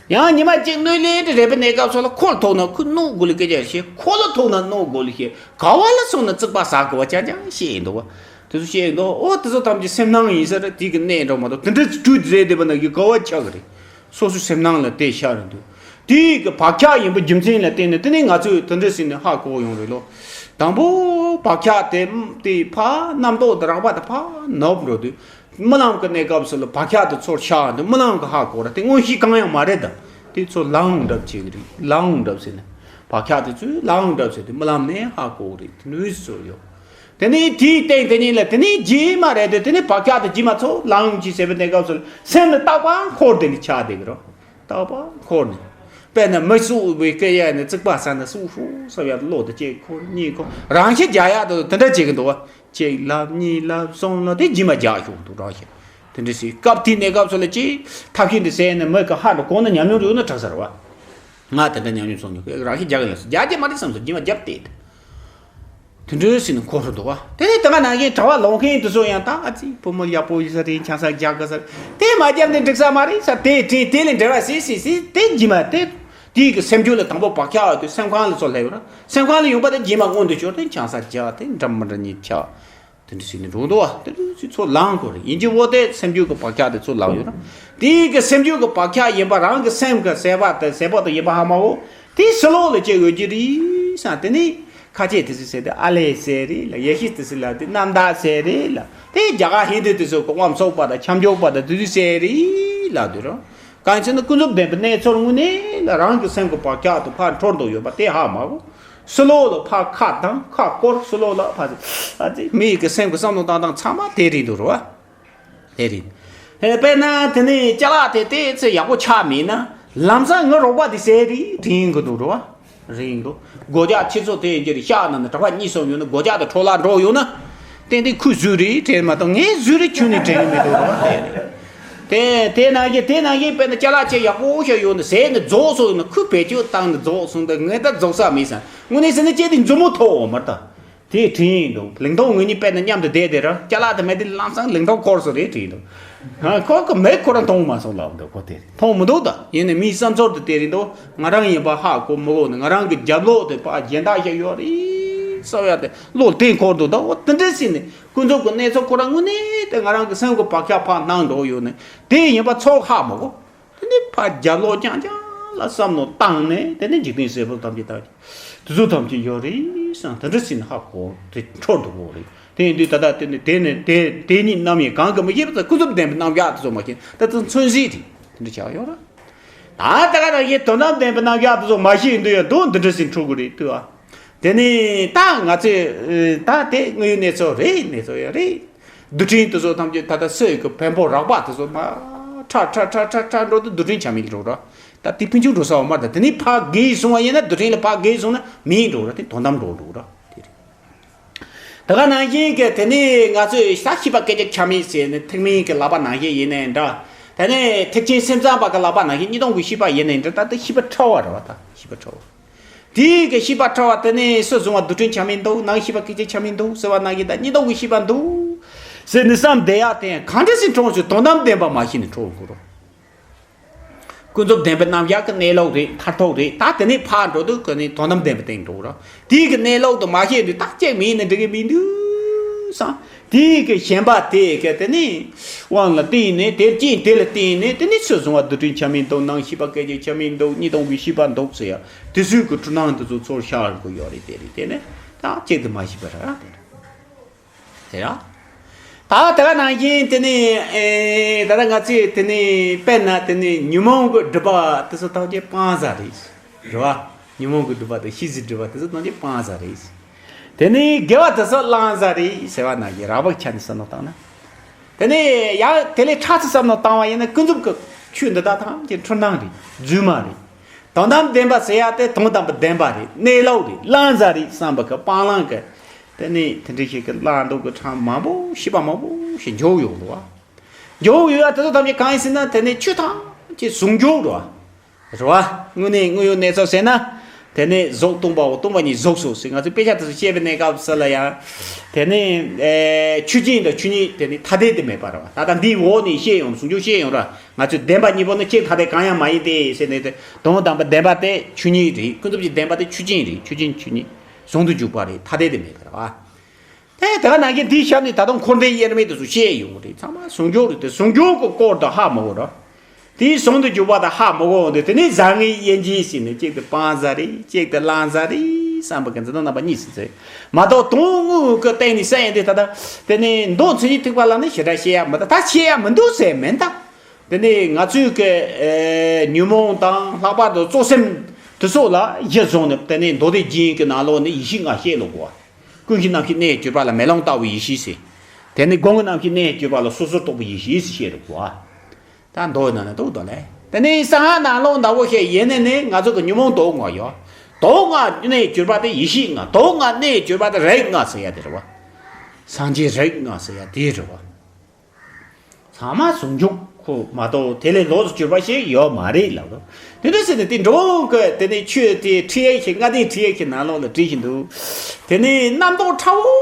ཡང་ཉི་མ་གཅིག་གནོད་ལན་དེ་རེད་པའི་གནས་སྐབས་སུ་ལ་ཁོ་ལ་ཐུག་ན་ཁོ་གནོད་དགོས་ལ་སྐད་ཆ་བཤད། ཁོ་ལ་ཐུག་ན་གནོད་དགོས་ལ་བཤད། ག་བ་ལ་སོང་ན་རྩིག་པ་ཟ་དགོས་པ་རྐྱང་རྐྱང་བཤད་འདུག་བ། དེ་ཚོ་བཤད་འདུག་ཨོ་དེ་ཚོ་ཐམས་ཅད་སེམས་སྣང་ཡིན་ས་རེད། དེ་གི་གནས་འགྲོ་མ་གཏོགས་དེ་འདྲ་བྲུས་བཟས་བསྡད་པ་ན་གི་ག་བ་ཆགས་གི་རེད། སོ་སོའི་སེམས་སྣང་ལ་དེ་ཤར་འདུག་དེ་གི་བག་ཆགས་ཡིན་པ་རྒྱུ་མཚན་ལ་བརྟེན་ནས་དེ་ནས་ང་ཚོས་དེ་འདྲ་ཟེར་ནས་ཧ་གོ་ཡོང་རེད་ལོ། དང་པོ་བག་ཆགས་དེ་དེ་ཕར་རྣམ་རྟོག་དེ་རགས་པ་དེ་ཕར་ནུབ་འགྲོ་དུས། རྨི་ལམ་གྱི་གནས་སྐབས་སུ་ལ་བག་ཆགས་དེ་ཚུར་ཤར་འདུག་རྨི་ལམ་གྱི་ཧ་གོ་ར་དེ་དངོས་གཞི་གང་ཡང་མ་རེད་ད། དེ་ཚུར་ལང་འགྲབ་བྱེད་ཀྱི་རེད། ལང་འགྲབ་ཟེར་ནས་བག་ཆགས་དེ་ཚུར་ལང་འགྲབ་ཟེར་དེ་རྨི་ལམ་ནས་ཧ་གོ་གི་རེད། དེ་འདྲ་བཟོ་ཡོད། དེ་ནས་དེའི་སྟེང་དེ་ཉིད་ལ་དེ་ནས་རྗེས་མ་རེད་དེ། དེ་ནས་བག་ཆགས་དེ་རྗེས་མ་ཚུར་ལང་གྱིས་ཟེར་བའི་གནས་སྐབས་སུ་ལ་སེམས་ལ་རྟག་པར་འཁོར་དེ་ནི་ཆགས་བསྡད་ཀྱི་རེད། རྟག་པར་འཁོར་ནས། དཔེར་ན་མི་སུ་བའི་སྐད་ཡ་ནས་རྩིག་པ་ཟ་ན་སུ་ཧུ་ས་ཡ་བློ་དེ་གཅིག་འཁོར་གཉིས་འཁོར་རང་ཤི་རྒྱག་ཡག་དེ་དེ་འདྲ་བྱེད་ཀྱི་འདུག་བ། གཅིག་ལབ་གཉིས་ལབ་གསུམ་ལབ་དེ་རྗེས་མ་རྒྱག་ཤོག་འདུག་རང་ཤི། དེ་འདྲ་སྲིད་སྐབས་དེའི་གནས་སྐབས་སུ་ལ་ཅིག་ཐབས་ཤེས་འདི་ཟེར་ནས་མི་གི་ཧ་འགྲོ་གོང་ན་ཉམས་མྱོང་རེ་ཡོད་ན་དྲག་ས་རེད་བ། ང་དེ་འདྲ་ཉམས་མྱོང་སོང་མྱོང་གི་རང་ཤི་རྒྱག་གི་ལ་སུ་རྒྱག་རྒྱུ་མ་རེད་བསམ་སོང་། རྗེས་མ་རྒྱབ་སྟེ། དེ་འདྲའི་ཟིན་ནས་འཁོར་འདུག་བ། དེ་ནས་དེ་ག་ནང་བཞིན་གྲྭ་བ་ལོག་མཁན་དེ་ཚོ་ཡང་ད་ཨ་ཙི་བུ་མོ་ཡག་པོ་ཡིན་ས་རེད། ཆང་ས་རྒྱག་དགོས་ས་རེད། དེ་མ་བརྒྱབ་ནས་འགྲིག་ས་མ་རེད་ས། དེ་དྲིས་དེ་ལས་འབྲེལ་བ་སྲིད་སྲིད་སྲིད་དེ་རྗེས་མ་དེ་དེའི་གི་སེམས་རྒྱུད་ལ་དང་པོ་བག་ཆགས་དེ་སེམས་ཁང་ལ་ཚོ་སླེབས་ཡོད་ར། སེམས་ཁང་ལ་ཡོང་པ་དེ་རྗེས་མ་མངོན་དུ་གྱུར་ཏེ་ཆང་ས་རྒྱག་དེ་འདྲ་མི་འདྲ་གཉིས་ཆགས། དེ་འདྲ་ཟིན་ནས་འགྲོ་འདུག་བ། དེ་འདྲ་ཟིན་ཚོ་ལངས་དགོས་རེད། ཡིན་གྱི་འོ་དེ་སེམས་རྒྱུད་གི་བག་ཆགས་དེ་ཚོ་ལངས་ཡོད་ར། དེའི་གི་སེམས་རྒྱུད་གི་བག་ཆགས་ཡིན་པ་རང་གི་སེམས་གི་ཟད་པ་དེ་ཟད་པ་དེ་ཡིན་པ་ཧ་མ་གོ། དེ་ཕྱི་ལོགས་ལ་སྐྱེ་འོས་ཀྱི་རེད་བསམ། དེ་ནས་ ཁ་ཆེ་དེ་ཚོས་ཟེར་དེ་ཨ་ལེ་ཟེར་རེད་ལ། ཡེ་ཤུ་དེ་ཚོས་ལབ་དེ་གནམ་བདག་ཟེར་རེད་ལ། དེ་རྒྱ་གར་ཧིན་དུ་དེ་ཚོས་གོ་དབང་ཚོགས་པ་དང་ཁྱབ་འཇུག་པ་དང་དེ་ཚོས་ཟེར་རེད་ལབ་དུས་རོ། གང་ཡིན་ཟེར་ན་ཀུན་རྫོབ་བདེན་པའི་གནས་ཚུལ་དངོས་གནས་ལ་རང་གི་སེམས་ཀྱི་བག་ཆགས་དང་ཕར་འཕྲོར་འདུག་ཡོད་པ་དེ་ཧ་མ་གོ། སུ་ལོག་ལ་ཕར་ཁ་གདངས་ཁ་སྐོར། སུ་ལོག་ལ་ཕར་ཨ་ཙི་མི་ཡི་གི་སེམས་ཀྱི་བསམ་བློ་བཏང་སྟངས་ཚང་མ་དེ་རེད་འདུག་རོ། དེ་རེད། ཧེ་དཔེར་ན་དེ་ནས་ཅ་ལག་དེ་ཏོག་ཙམ་ཡག་པོ་ཆགས་མེད་ན་ལམ་སང་ངའི་རོགས་པ་དེ་ཟེར་རེད་དྲན་གི་འདུག་རོ། རེད་འདུག་སྒོ་ལྕགས་ཆུ་ཚོད་དེ་འདིར་ཤག་ན་ན་གྲྭ་པ་གཉིས་གསུམ་ཡོད་ན་སྒོ་ལྕགས་དེ་འཕྲོ་བརླག་འགྲོ་ཡོད་ན། ཏན་ཏན་ཁོས་བཟོས་རེད་དྲན་མ་གཏོགས་ངས་བཟོས་རེད་ཁྱོན་ནས་དྲན་གི་མི་འདུག་རོ། དེ་རེད། དེ་དེ་ནང་བཞིན་དེ་ནང་བཞིན་དཔེར་ན་ཅ་ལག་ཆེ་ཡག་པོ་ཞིག་ཡོད་ན་ཟས་ནི་རྫོགས་སོང་ཡོད་ན་ཁོས་བེད་སྤྱོད་བཏང་ནི་རྫོགས་སོང་དེ་ངས་ད་རྫོགས་ས་མེད་བསམ། དངོས་གནས་ཟེར་ན་ཁྱེད་དེ་མཛུབ་མོ་ཐོག་འོ་མར་ད། དེ་དྲན་ཡིན་འདུག་ལིང་ཏོག་ངོས་གཉིས་དཔེར་ན་མཉམ་དུ་བསྡད་དེ་ར་ཅ་ལག་དེ་མེད་དེ་ལམ་སང་ལིང་ཏོག་འཁོར་སོང་རེད་དྲན་འདུག་ཧ་ཁོ་གི་མེད་ཁོ་རང་མཐོང་མ་སོང་ལབ་འདུག་ཁོ་དེ་མཐོང་མི་འདུག་ད་ཡིན་ནའི་མིའི་བསམ་ཚུལ་དེ་དེ་རེད་འདུག་ང་རང་ཡིན་པ་ཧ་གོ་མི་གོ་ནི་ང་རང་གི་རྒྱབ་ལོགས་དེ་ཕར་སྦྱིན་བདག་ཞིག་ཡོད་རེད་བསམ་ཡ་དེ་བློ་གཏད་འཁོར་འདུག་ད་འོ་དེ་འདྲ་ཟིན་ནས་ཀུན་རྫོབ་ཀྱི་གནས་ཚུལ་ཁོ་རང་དངོས་གནས་དེ་ང་རང་གི་སེམས་ཀྱི་བག་ཆགས་ཕར་སྣང་འགྲོ་ཡོད་ནས་དེ་ཡིན་པ་ཚོར་ཧ་མི་གོ་དེ་ནས་ཕར་རྒྱབ་ལོགས་རྐྱང་རྐྱང་ལ་བསམ་བློ་བཏང་ནས་དེ་ནས་འཇིག་རྟེན་ཟེར་བ་ཐམས་ཅད་ད་དེ་ཚོ་ཐམས་ཅད་ཡོད་རེད་བསམ་དེ་འདྲ་ཟིན་ཧ་གོ་དེ་འཕྲོར་འདུག་གོ་རེད། དེ་ཡིན་དུས་ད་ལྟ་དེ་ནས་དེ་ནས་དེ་དེ་ཉིད་རྣམ་དབྱེ་གང་གིས་མི་ཤེས་པ་ཚོ་ཀུན་རྫོབ་བདེན་པའི་རྣམ་གཞག་དེ་ཚོ་མ་ཤེས་ད་ལྟ་མཚོན་བྱེད་རེད་དེ་འདྲ་ཆགས་ཡོད་ར། ད་ད་ག་ནང་བཞིན་དོན་དམ་བདེན་པའི་རྣམ་གཞག་དེ་ཚོ་མ་ཤེས་ཡིན་དུས་ཡང་དོན་འདི་འདྲ་ཟིན་འཁྲུལ་གི་རེད་ལྟོས་ཨ། དེ་ནས་ད་ང་ཚོས་ད་དེ་དངོས་ཡོད་གནས་ཚུལ་རེད་གནས་ཚུལ་ཡང་རེད། རྡུལ་ཕྲན་དེ་ཚོ་ཐམས་ཅད་ད་ལྟ་སོས་ཀྱི་བེམ་པོ་རགས་པ་དེ་ཚོ་མ་ཁྲ་ཁྲ་ཁྲ་ཁྲ་ཁྲ་འགྲོ་དུས་རྡུལ་ཕྲན་ཆ་མེད་འགྲོ་ར། ད་དེ་ཕུན་ཚོགས་འགྲོ་ས་བ་མ་རེད་ད་དེ་ནས་ཕར་བརྒལ་སོང་བ་ཡིན་ན་རྡུལ་ཕྲན་ལ་ཕར་བརྒལ་སོང་ན་མེད་འགྲོ་ར་དེ་དོན་དམ་འགྲོ་འགྲོ་ར་དེ་རེད། ད་ག་ནང་བཞིན་གྱི་དེ་ནས་ང་ཚོས་ད་ཤེས་པ་སྐད་ཅིག་ཆ་མེད་ཟེར་ནས་ཐེག་དམན་གྱི་ལག་པ་ནང་བཞིན་ཡིན་ནའི་འདྲ། དེ་ནས་ཐེག་ཆེན་སེམས་ཙམ་པ་གི་ལག་པ་ནང་བཞིན་གཉིས་སྟོང་གི་ཤེས་པ་ཡིན་ནའི་འདྲ་ད་ལྟ་ཤེས་པ་ཕྲ་བ་རེད་བ་ད་ཤེས་པ་ཕྲ་བ། དེའི་གི་ཤེས་པ་ཕྲ་བ་དེ་ནས་ཕྱི་གཟུང་བ་རྡུལ་ཕྲན་ཆ་མེད་འདུག་ནང་ཤེས་པ་སྐད་ཅིག་ཆ་མེད་འདུག་ཟེར་བ་ནང་བཞིན་ད་གཉིས་སྟོང་གི་ཤེས་པ་འདུག་ཟེར་ནས་བསམ་བསྡད་ཡག་དེ་གང་འདྲ་ཞིག་འཁྲུལ་ཞིག་དོན་དམ་བདེན་པ་མ་ཤེས་ནས་འཁྲུལ་དགོས་རོ། ཀུན་རྫོབ་བདེན་པའི་རྣམ་གཞག་གི་གནས་ལུགས་རེད་མཐར་ཐུག་རེད་ད་དེ་ནས་ཕར་འགྲོ་དུས་ཀྱི་ནི་དོན་དམ་བདེན་པའི་སྟེང་འགྲོ་རོགས་དེའི་གི་གནས་ལུགས་དུ་མ་ཤེས་དུས་ད་ཅིག་མིན་ནི་འགྲིག་གི་མི་འདུག་བསམ། དེའི་གི་ཞེན་པ་དེ་གི་དེ་ནི་དབང་ལ་བརྟེན་ནས་དེ་རྐྱེན་དེ་ལ་བརྟེན་ནས་དེ་ནི་ཕྱི་གཟུང་བ་རྡུལ་ཕྲན་ཆ་མེད་འདུག་ནང་ཤེས་པ་སྐད་ཅིག་ཆ་མེད་འདུག་གཉིས་སྟོང་གི་ཤེས་པ་འདུག་ཟེར་ཡ་དེ་ཚོའི་གི་འཁྲུལ་སྣང་དེ་ཚོ་ཚོར་ཤར་དགོས་ཡོད་རེད་དེ་རེད་དེ་ནི་ད་ཅིག་དུ་མ་ཤེས་པ་ར་དེ་རེད། དེ་ར། ད་དེ་ག་ནང་བཞིན་དེ་ནི་ཨེ་ད་ལྟ་ང་ཚོས་དེ་ནི་དཔེར་ན་དེ་ནི་ཉོན་མོངས་ཀྱི་སྒྲིབ་པ་དེ་ཚོ་ཐམས་ཅད་སྤངས་ས་རེད། རེད་བ། ཉོན་མོངས་ཀྱི་སྒྲིབ་པ་དང་ཤེས་བྱའི་སྒྲིབ་པ་དེ་ཚོ་ཐམས་ཅད་སྤངས་ས་རེད། དེ་ནི་དགེ་བ་དེ་ཚོ་བླངས་ས་རེད་ཟེར་བ་ནང་བཞིན་རགས་པ་ཆ་ནས་བསམ་བློ་བཏང་ན། དེ་ནི་ཡང་དེ་ལས་ཕྲ་ཚུལ་བསམ་བློ་བཏང་བ་ཡིན་ན་ཀུན་རྫོབ་ཀྱི་ཆོས་འདི་དག་ཐམས་ཅད་འཁྲུལ་སྣང་རེད། རྫུན་མ་རེད། དོན་དམ་བདེན་པ་ཟེར་ཡ་དེ་དོན་དམ་པའི་བདེན་པ་རེད་གནས་ལུགས་རེད་བླངས་ས་རེད་བསམ་པ་གི་སྤང་བླང་གི། དེ་ནས་དེ་འདྲ་ཞིག་གི་བླང་འདུག་གི་གྲངས་མང་པོ་ཤེས་པ་མང་པོ་ཞིག་འཇོག་ཡོང་འདུག་བ། འཇོག་ཡོད་ཡ་དེ་ཚོ་ཐམས་ཅད་གང་ཡིན་ཟེར་ན་དེ་ནས་ཆོས་ཐམས་ཅད་ཟུང་འཇུག་རེད་བ། རེད་བ། དངོས་གནས་དངོས་ཡོད་གནས་ཚུལ་ཟེར་ན། དེ་ནས་གཟུགས་སྟོང་པའོ་སྟོང་པ་ཉིད་གཟུགས་སོ་ཟེར་ང་ཚོས་དཔེ་ཆ་དེ་ཚོ་བཤད་པའི་གནས་སྐབས་སུ་ལ་ཡང་། དེ་ནས་ཨེ་ཆོས་ཅན་དང་ཆོས་ཉིད་དེ་ནས་ཐ་དད་དུ་མེད་པ་རེད་བ་ད་ལྟ་འདིའི་འོག་ནས་བཤད་ཡོང་ཟུང་འཇུག་བཤད་ཡོང་ར། ང་ཚོས་བདེན་པ་གཉིས་པོ་ནི་གཅིག་ཐ་དད་གང་ཡང་མ་ཡིན་ཏེ་ཟེར་ནས་དེ་དོན་དམ་པའི་བདེན་པ་དེ་ཆོས་ཉིད་རེད་ཀུན་རྫོབ་ཀྱི་བདེན་པ་དེ་ཆོས་ཅན་རེད་ཆོས་ཅན་ཆོས་ཉིད་ཟུང་དུ་འཇུག་པ་རེད་ཐ་དད་དུ་མེད་པ་རེད་བ། དེ་དེ་ག་ནང་བཞིན་དེའི་ཞབས་ནས་ད་དུང་འཁོར་འདས་དབྱེར་མེད་དུ་སུ་བཤད་ཡོང་གི་རེད་ཚང་མ་ཟུང་འཇུག་རེད་དེ་ཟུང་འཇུག་གི་སྐོར་དུ་ཧ་མི་གོ་ར། དེའི་ཟུང་དུ་འཇུག་པ་དང་ཧ་མི་གོ་འོང་དུས་དེ་ནས་བཟང་ངན་དབྱེ་འབྱེད་ཟེར་ནས་གཅིག་ཏུ་སྤང་ས་རེད་གཅིག་ཏུ་བླང་ས་རེད་བསམ་པ་གི་འཛིན་སྟངས་རྣམ་པ་གཉིས་སུ་མཛད་མ་གཏོགས་དོན་དངོས་ཀྱི་སྟེང་ནས་བཤད་ཡོང་དུས་ད་ལྟ་དེ་ནས་མདོ་མཚན་ཉིད་ཐེག་པ་ལ་ནི་ཞེ་དྲག་བཤད་ཡ་མི་འདུག་ད་བཤད་ཡ་མི་འདུག་ཟེར་མིན་ད། དེ་ནས་ང་ཚོའི་གི་ཨེ་ཉོན་མོངས་དང་ལྷག་པར་དུ་གཙོ་སེམས་དེ་ཚོ་ལ་གཞི་བཟུང་ནས་དེ་ནས་མདོ་སྡེ་རྒྱན་གྱི་ནང་ལོགས་ནས་ཡེ་ཤེས་ལྔ་བཤད་ལོ་གོ་བ། ཀུན་གཞི་རྣམ་ཤེས་གནས་གྱུར་པ་ལ་མེ་ལོང་ལྟ་བུའི་ཡེ་ཤེས་ཟེར། དེ་ནས་སྒོ་ལྔའི་རྣམ་ཤེས་གནས་གྱུར་པ་ལ་སོ་སོར་རྟོག་པའི་ཡེ་ཤེས་ཟེར་བཤད་ལོ་གོ་བ། ད་མདོ་ནང་ན་འདུག་དོ་ལེ། དེ་ནས་གསང་སྔགས་ནང་ལོགས་ལྟ་བུ་བཤད་ཡིན་ནས་ནི་ང་ཚོ་གི་ཉོན་མོངས་དུག་ལྔ་ཡོད། དུག་ལྔ་གནས་གྱུར་པ་དེ་ཡེ་ཤེས་ལྔ་དུག་ལྔ་གནས་གྱུར་པ་དེ་རིགས་ལྔ་ཟེར་ཡ་དེ་རེད་བ། སངས་རྒྱས་རིགས་ལྔ་ཟེར་ཡ་དེ་རེད་བ། ཚང་མ་ཟུང་འཇུག་ཁོ་མ་གཏོགས་དེ་ལས་ལོགས་སུ་གྱུར་པ་ཞིག་ཡོད་མ་རེད་ལབ་རོ། དེ་འདྲ་ཟེར་ནས་དེ་འགྲོ་གི་དེ་ནས་ཆོས་དེ་ཁྲིད་ཡས་ཤིག་ལྔ་ལྡན་ཁྲིད་ཡས་ཤིག་ནང་ལོགས་ལ་བྲིས་བཞིན་འདུག་དེ་ནས་རྣམ་རྟོག་ཕྲ་བོ་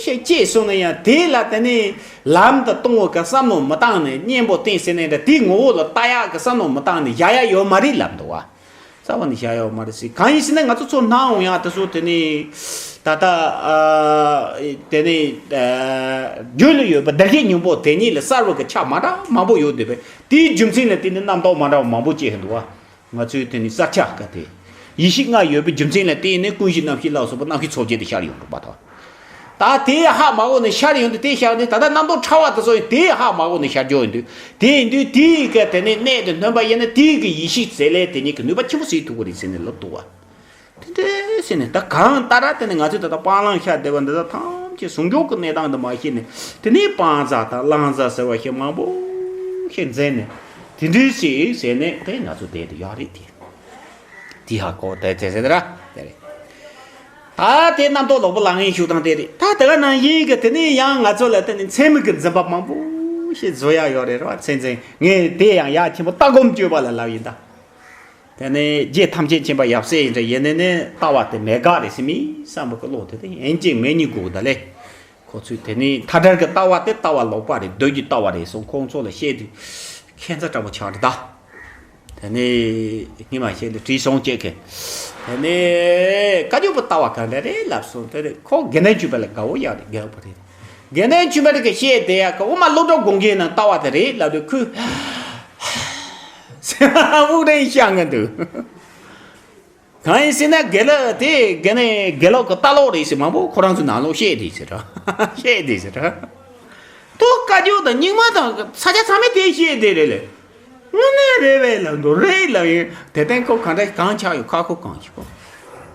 ཞིག་སྐྱེས་སོང་ན་ཡང་དེ་ལ་དེ་ནས་ལམ་དུ་གཏོང་བའི་གི་བསམ་བློ་མི་བཏང་ནས་གཉེན་པོ་བསྟེན་ཟེར་ནས་འདྲ་དེའི་ངོ་བོ་ལ་ལྟ་ཡག་གི་བསམ་བློ་མི་བཏང་ནས་བཞག་ཡག་ཡོད་མ་རེད་ལབ་འདུག་བ། རྩ་བ་ནས་བཞག་ཡོད་མ་རེད་ཟེར། གང་ཡིན་ཟེར་ན་ང་ཚོ་ཚོ་སྣང་འོང་ཡག་དེ་ཚོ་དེ་ནི་ད་ལྟ་ཨ་དེ་ནི་ཨ་རྒྱུད་ལ་ཡོད་པ་བདག་གི་སྙིང་པོ་དེ་ཉིད་ལ་གསལ་བ་གི་ཆ་མ་འདྲ་མང་པོ་ཡོད་འདུག་པས་དེའི་རྒྱུ་མཚན་ལ་བརྟེན་ནས་རྣམ་རྟོག་མ་འདྲ་བ་མང་པོ་སྐྱེས་འདུག་བ། ང་ཚོའི་དེ་ནི་གསལ་ཆ་ག་དེ་ ཡེ་ཤེས་ལྔ་ཡོད་པའི་རྒྱུ་མཚན་ལ་བརྟེན་ནས་ཀུན་གཞི་རྣམ་ཤེས་ལ་སོགས་པ་རྣམ་ཤེས་ཚོགས་བརྒྱད་དེ་ཤར་ཡོང་འགྲོ་བ་དང་། ད་དེ་ཧ་མ་གོ་ནས་ཤར་ཡོང་དུས་དེ་ཤར་ནས་ད་ལྟ་རྣམ་རྟོག་ཕྲ་བ་དེ་ཚོ་ཡང་དེ་ཧ་མ་གོ་ནས་ཤར་འགྱོ་ཡོང་དུས། དེ་ཡིན་དུས་དེའི་གི་དེ་ནས་གནད་དུ་སྣོན་པ་ཡིན་ན་དེའི་གི་ཡེ་ཤེས་ཟེར་ལས་དེ་ཉིད་ཀྱི་ནུས་པ་ཆེན་པོ་ཟིག་ཐུབ་ཀྱི་རེད་ཟེར་ནས་ལབ་འདུག་བ། དེ་འདྲ་ཟེར་ནས་ད་གང་ལྟར་དེ་ནས་ང་ཚོས་ད་ལྟ་སྤང་བླང་བཤགས་བསྡད་པ་འདི་དག་ཐམས་ཅད་ཟུང་འཇུག་གི་གནས་སྟངས་འདི་མ་ཤེས་ནས། དེ་ནས་སྤང་བྱ་དང་བླང་བྱ་ཟེར་བ་ཞིག་མང་པོ་ཞིག་འཛིན་ནས། དེ་འདྲ་ཞིག་ཟེར་ནས་དེ་ང་ཚོ་བསྡད་དེ་ཡོད་རེད་དེ། དེ་ཧ་གོ་དེ་ཚེ་ཟེར་ར་དེ་རེད། ད་དེ་རྣམ་རྟོག་ལོག་པ་ལ་ངན་ཞུགས་དང་དེ་རེད། ད་དེ་ག་ནང་བཞིན་གྱི་དེ་ནས་ཡང་ང་ཚོ་ལ་དེ་ནས་མཚན་མོ་གི་འཛིན་པ་མང་པོ་ཞིག་བཟོ་ཡ་ཡོད་རེད། རེད་བ། མཚན་མཚན་ངས་དེ་ཡང་ཡ་ཆེན་པོ་ལྟ་སྒོམ་སྤྱོད་པ་ལ་ལབ་ཡིན་ད། དེ་ནས་རྗེ་ཐམས་ཅད་མཁྱེན་པ་ཡབ་སྲས་ཡིན་འདྲ་ཡིན་ནས་ནི་ལྟ་བ་དེ་མེད་དགག་རེད་ཟེར་མི་བསམ་པ་གི་བློ་དེ་དེ་ཡན་ཅིག་མེད་ཉིད་དགོས་ད་ལེ། ཁོ་ཚོས་དེ་ནས་མཐའ་བྲལ་གྱི་ལྟ་བ་དེ་ལྟ་བ་ལོག་པ་རེད། བདུད་ཀྱི་ལྟ་བ་རེད་གསུངས་ཁོང་ཚོ་ལ་བཤད་དུས་ཁྱད་མཚར་དྲག་པོ་ཆགས་རེད་ད། དེ་ནས་སྔོན་མ་བཤད་ལ་བྲིས་སོང་བཅས་ཀྱི། དེ་ནས་བཀའ་བརྒྱུད་པའི་ལྟ་བ་ག་འདྲ་རེད་ལབ་སོང་། དེ་རེད། ཁོ་དགེ་འདུན་ཆོས་འཕེལ་ལ་དགའ་བོ་ཡག་རེད། དགེ་ལོག་པ་རེད། དགེ་འདུན་ཆོས་འཕེལ་གྱི་བཤད་དེ་ཡག་གི་འོ་མ་སློབ་གྲོགས་དགོངས་ཀྱི་ན་ལྟ་བ་དེ་རེད་ལབ་དུས་ཁོས་དབུགས་རིང་བཤད་ངེས་འདུག་གང་ཡིན་ཟེར་ན་དགེ་ལོག་དེ་དགེ་ནས་དགེ་ལོག་གི་ལྟ་ལོག་རེད་ཟེར་མང་པོ་ཁོ་རང་ཚོའི་ནང་ལོགས་བཤད་དེ་ཟེར་ར། བཤད་དེ་ཟེར་ར། ཏོ་བཀའ་བརྒྱུད་དང་རྙིང་མ་དང་ས་ཆ་ཚང་མས་དེ་བཤད་དེ་རེད་ལེ། དངོས་གནས་རེད་བས་ལབ་འདུག་རེད་ལབ་ཡིན། དེ་སྟེང་ཁོ་གང་འདྲ་གང་ཆགས་ཡོད། ཁ་ཁོ་གང་ཞིག་གོ།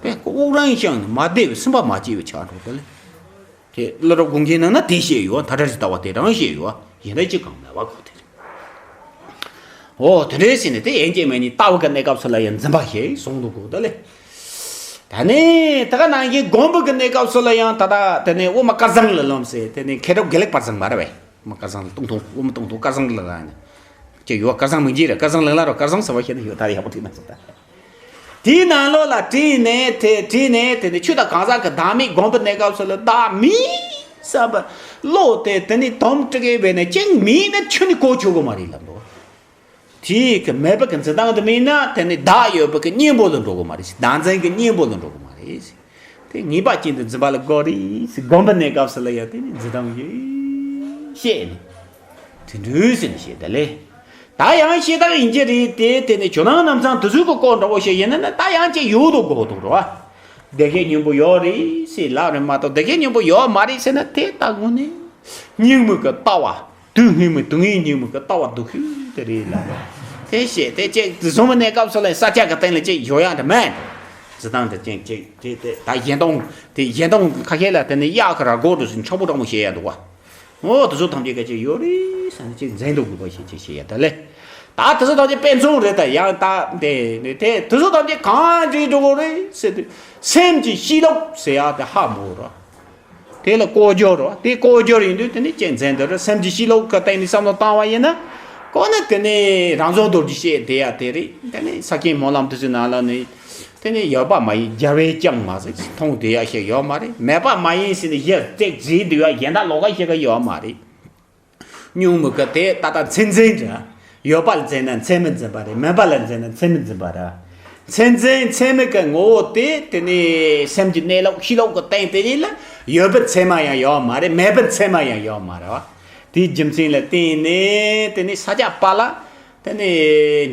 དེ་ཁོ་དབུགས་རིང་བཤད་ནས་མ་བསྡད་པའི་སེམས་པ་མ་སྐྱིད་པ་ཆགས་འགྲོ་དེ་ལེ། དེ་བླ་རབས་དགོངས་ཀྱི་ནང་ན་དེ་བཤད་ཡོད། མཐའ་བྲལ་གྱི་ལྟ་བ་དེ་རང་བཤད་ཡོད། གཞན་དག་ཅི་གང་མེད་པ་ཁོ་དེ་རེད། འོ་དེ་འདྲའི་ཟེར་ནས་དེ་ཡན་ཆད་མེད་ནི་ལྟ་བ་གི་གནས་སྐབས་སུ་ལ་ཡང་འཛིན་པ་ཞིག་གསུངས་འདུག་གོ་ད་ལེ། ད་ནི་དེ་ག་ནང་བཞིན་སྒོམ་པ་གི་གནས་སྐབས་སུ་ལ་ཡང་ད་ལྟ་དེ་ནས་དབུ་མ་སྐལ་བཟང་ལ་ལོམ་ཟེར། དེ་ནས་མཁས་གྲུབ་དགེ་ལེགས་དཔལ་བཟང་མ་རེད་བས། དབུ་མ་སྐལ་བཟང་ལ་སྟོང་ཐུང་། དབུ་མ་སྟོང་ཐུང་སྐལ་བཟང་ལ་ལ་ནི་ཅི་ཡོད། སྐལ་བཟང་མི་འགྱིར་ར། སྐལ་བཟང་ལགས་ལ་རོ། སྐལ་བཟང་ཟེར་བ་ཞིག་ནི་ཡོད། ད་ཡག་པོ་ཐིག་ན་ཟེར་ད། དེའི་ནང་ལོགས་ལ་བྲིས་ནས་དེ་བྲིས་ནས་དེ་ནི་ཆོས་དང་གང་ཟག་གི་བདག་མེད་སྒོམ་པའི་གནས་སྐབས་སུ་ལ་བདག་མེད་བསམ་པ་བློ་དེ་དེ་ནི་དོམ་སྤྲུགས་པས་ནས་ཅིང་མིན་ན་ཆུ་ནི་གོ་ཆོད་གོ་མ་རེད་ལབ་འདུག་དེའི་གི་མེད་པ་གི་འཛིན་སྟངས་དེ་མིན་ན་དེ་ནི་བདག་ཡོད་པ་གི་གཉེན་པོ་ལ་འགྲོ་གོ་མ་རེད། བདག་འཛིན་གི་གཉེན་པོ་ལ་འགྲོ་གོ་མ་རེད། དེ་ངེས་པ་ཅན་དུ་འཛིན་པ་ལ་གོ་རེད། སྒོམ་པའི་གནས་སྐབས་སུ་ལ་ཡང་དེ་ནི་འཛིན་སྟངས་ཡོད་བཤད་ནས་དེ་འདྲ་ཟེར་ནས་བཤད་ད་ལེ། ད་ཡང་ཤེས་རྟགས་ཡིན་གྱི་རེད་དེ། དེ་ནི་ཇོ་ནང་རྣམ་ཚང་དེ་ཚོའི་གི་སྐོར་འདྲ་བོ་ཞིག་ཡིན་ན་ན་ད་ཡང་ཅིག་ཡོད་དོ་གོ་དོ་རོ། བདེ་གཤེགས་སྙིང་པོ་ཡོད་རེད་ཟེར་ལབ་རེད་མ་གཏོགས་བདེ་གཤེགས་སྙིང་པོ་ཡོད་མ་རེད་ཟེར་ན་དེ་ད་དངོས་གནས་སྙིང་མི་གི་ལྟ་བ། དུས་སྔོན་མི་དུས་ངན་སྙིང་མི་གི་ལྟ་བ་སྡུག་ཤོས་དེ་རེད་ལ། དེ་བཤད་དེ་ཅིག་དེ་བཟུང་བའི་གནས་སྐབས་སུ་ལ་ས་ཆ་གི་སྟེང་ལ་ཅིག་ཡོད་ཡག་འདྲ་མེད། འཛིན་སྟངས་དེ་ཅིག་ཅིག་དེ་དེ་ད་གཞན་སྟོང་དེ་གཞན་སྟོང་ཁ་ཤས་ལ་དེ་ནི་གཡག་གི་ར་མགོ་འདྲ་ཟེར་ཕྱུག་པོ་འདྲ་མོ་བཤད་ཡག་འདུག་བ། འོ་དེ་ཚོ་ཐམས་ཅད་སྐད་ཆ་ཡོད་རེད་ཟེར་ནས་ཅིག་འཛིན་འདུག་དགོས་པ་ཞིག་ཅིག་བཤད་ཡ་ད་ལེ། ད་དེ་ཚོ་ཐམས་ཅད་དཔེ་མཚོན་རེད། ད་ཡང་ད་དེ་དེ་དེ་ཚོ་ཐམས་ཅད་གང་འདྲི་འགྲོ་གི་རེད་ཟེར་དུས་སེམས་ཀྱི་གཤིས་ལུགས་ཟེར་ཡ་དེ་ཧ་མོ་ར། དེ་ལ་ལྐོག་གྱུར་རོ། དེ་ལྐོག་གྱུར་ཡིན་དུས་དེ་ནི་ཅིག་འཛིན་འདུག་ར། སེམས་ཀྱི་གཤིས་ལུགས་ཀྱི་སྟེང་ནས་བསམ་བློ་བཏང་བ་ཡིན་ན། ཁོ་ནི་དེ་ནི་རང་བྱུང་རྡོ་རྗེ་བཤད་བསྡད་ཡ་དེ་རེད། དེ་ནི་ས་ཁྱིམ་སྨོན་ལམ་དེ་ཚོའི་ནང་ལ་ནི། དེ་ནི་ཡོད་པ་མ་ཡིན་རྒྱལ་བའི་ཅང་མ་ཟིག་མཐོང་བསྡད་ཡ་ཞིག་ཡོད་མ་རེད། མེད་པ་མ་ཡིན་ཟེར་ནས་གཞི་རྩེག་བཟེད་འདུག་ཡ་གཞན་དག་ལོགས་ཀ་ཞིག་ག་ཡོད་མ་རེད། སྙིང་མི་གི་དེ་ད་ལྟ་མཚན་འཛིན་འདྲ། ཡོད་པ་ལ་འཛིན་ན་མཚན་མི་འཛིན་པ་རེད། མེད་པ་ལ་འཛིན་ན་མཚན་མི་འཛིན་པ་རེད། མཚན་འཛིན་མཚན་མི་གི་ངོ་བོ་དེ་དེ་ནི་སེམས་ཀྱི་གནས་ལུགས་གཤིས་ལུགས་ཀྱི་སྟེང་དེ་ཉིད་ལ་ཡོད་པའི་མཚན་མ་ཡང་ཡོད་མ་རེད། མེད་པའི་མཚན་མ་ཡང་ཡོད་མ་རེད་བ། དེའི་རྒྱུ་མཚན་ལ་བརྟེན་ནས་དེ་ནི་ས་སྐྱ་པ་ལ། དེ་ནས་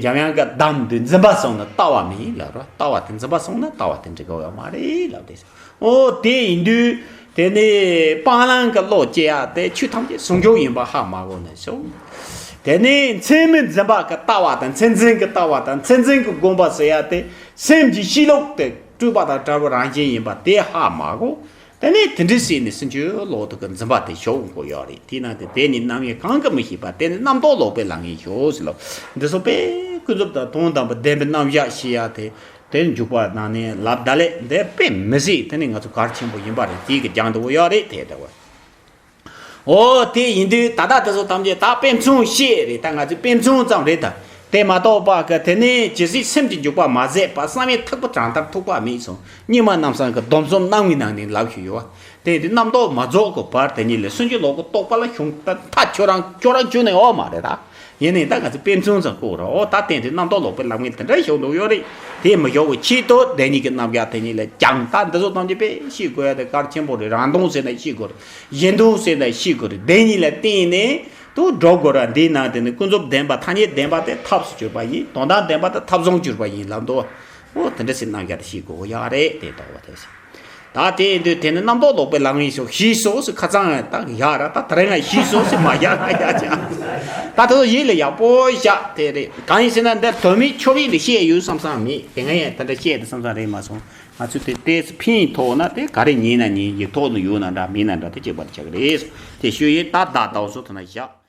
འཇམ་དབྱངས་ཀྱིས་གདམས་དུས་འཛིན་པ་སོང་ན་ལྟ་བ་མེད་ལབ་རོ། ལྟ་བ་དེ་འཛིན་པ་སོང་ན་ལྟ་བ་དེ་འགྲིག་གི་ཡོད་མ་རེད་ལབ་དེ། འོ་དེ་ཡིན་དུས་དེ་ནས་སྤང་བླང་གི་བློ་སྐྱེ་ཡ་དེ་ཆོས་ཐམས་ཅད་ཟུང་འཇུག་ཡིན་པ་ཧ་མ་གོ་ནས་ཤོག་དེ་ནས་མཚན་མི་འཛིན་པ་གི་ལྟ་བ་དང་མཚན་འཛིན་གྱི་ལྟ་བ་དང་མཚན་འཛིན་གྱི་སྒོམ་པ་ཟེར་ཡ་དེ་སེམས་ཀྱི་གཤིས་ལུགས་དེ་སྤྲོས་པ་དང་བྲལ་བའི་རང་བཞིན་ཡིན་པ་དེ་ཧ་མ་གོ་དེ་ནས་དེ་འདྲ་བྱས་ནས་སུམ་ཅུ་ལོག་ཏུ་གི་འཛིན་པ་དེ་ཞོག་དགོས་ཡོད་རེད། དེས་ན་དེ་དེ་ནི་རྣམ་དབྱེ་གང་གིས་མི་ཤེས་པ་དེ་ནི་རྣམ་རྟོག་ལོག་པའི་ལམ་ངན་ཞོག་ཟེར་ལོ། འདི་ཚོ་དཔེ་ཀུན་རྫོབ་དང་དོན་དམ་པར་བདེན་པའི་རྣམ་གཞག་ཤེས་ཡ་དེ་དེ་འཇུག་པ་ནང་ནས་ལབ་ད་ལེ་འདི་དཔེ་མི་སྲིད་དེ་ནི་ང་ཚོ་གལ་ཆེན་པོ་ཡིན་པ་རེད། དེའི་གི་རྒྱང་དུ་འོ་ཡོད་རེད་དེ་ལྟ་བུ། འོ་དེ་ཡིན་དུས་ད་ལྟ་དེ་ཚོ་ཐམས་ཅད་ད་དཔེ་མཚོན་བཤད་རེད། ད་ང་ཚོས་དཔེ་མཚོན་ཙམ་རེད་ད། དེ་མ་གཏོགས་པ་གི་དེ་ནས་ཇི་སྲིད་སེམས་ཀྱི་འཇུག་པ་མ་ཟད་པ་བསམ་ཡས་ཐེག་པ་གྲངས་ལྟར་ཐུག་པ་མེད་གསུངས། རྙིང་མ་རྣམ་གསུམ་གི་སྡོམ་གསུམ་རྣམ་ལྔའི་ནང་ནས་ལབ་ཞུས་ཡོད། དེ་དུས་རྣམ་རྟོག་མ་རྫོགས་ཀྱི་བར་དེ་ཉིད་ལས་སུམ་ཅུ་ལོག་གི་རྟོག་པ་ལ་ཤོང་ད་མཐའ་ཁྱོད་རང་ཁྱོད་རང་ཁྱོད་ནས་འོ་མ་རེད་ད། ཡིན་ནའི་ད་ང་ཚོས་དཔེ་མཚོན་ཙམ་བཀོད་རོགས། འོ་ད་བསྟན་ཏེ་རྣམ་རྟོག་ལོག་པའི་ལམ་ངན་དེ་འདྲ་ཞོག་འདུག་ཡོད་རེད། དེ་མི་ཞོག་པའི་ཆེད་དུ་བདེན་གཉིས་ཀྱི་རྣམ་གཞག་དེ་ཉིད་ལས་ཀྱང་ད་འདི་ཚོ་ཐམས་ཅད་དཔེ་ཤེས་དགོས་ཡ་དེ་གལ་ཆེན་པོ་རེད། རང་སྟོང་ཟེར་ན་ཤེས་དགོས་རེད། གཞན་སྟོང་ཟེར་ན་ཤེས་དགོས་རེད། བདེན་གཉིས་ལ་བརྟེན་ནས་དུ་འགྲོ་དགོས་ར། འདིའི་ནང་དེ་ནི་ཀུན་རྫོབ་བདེན་པ་ཐ་སྙད་བདེན་པ་དེ་ཐབས་སུ་གྱུར་པ་ཡིན། དོན་དམ་བདེན་པ་དེ་ཐབས་བཟུང་གྱུར་པ་ཡིན་ལབ་འདུག་ཨོ་དེ་འདྲ་ཟེར་རྣམ་གཞག་དེ་ཤེས་དགོས་ཡག་རེད་དེ་རྟོགས་པ་དེ་ཟེར། ད་དེ་ཡིན་དུས་དེ་ནི་རྣམ་རྟོག་ལོག་པའི་ལམ་ཡིན་ཞོག་ཤེས་སོ་ཟེར་ཁ་ཚང་ད་ཡག་ར་ད་དེ་རིང་ང་ཤེས་སོ་ཟེར་མ་ཡག་ང་ཡག་ཅང་། ད་དེ་ཚོ་ཡིད་ལ་ཡག་པོ་བཞག་དེ་རེད། གང་ཡིན་ཟེར་ན་འདིར་དོན་མེད་ཆོག་ཡིག་ལ་བཤད་ཡོད་བསམ་བསམ་མེད་དེ་ང་ཡང་དེ་འདྲ་བཤད་དེ་བསམ་བསམ་རེད་མ་སོང་། ང་ཚོས་དེ་ཏོག་ཙམ་ཕན་ཐོགས་ན་དེ་ག་རེ་ཉན་ན་ཉན་ཡིག་ཐོག་ནས་ཡོད་ན་འདྲ་མེད་ན་འདྲ་དེ་བྱེད་པར་བྱ་གི་རེད། དེ་ཤོད་ཡིན་ད་ད་ད་བཟོ་ཐུབ་ན་བཞག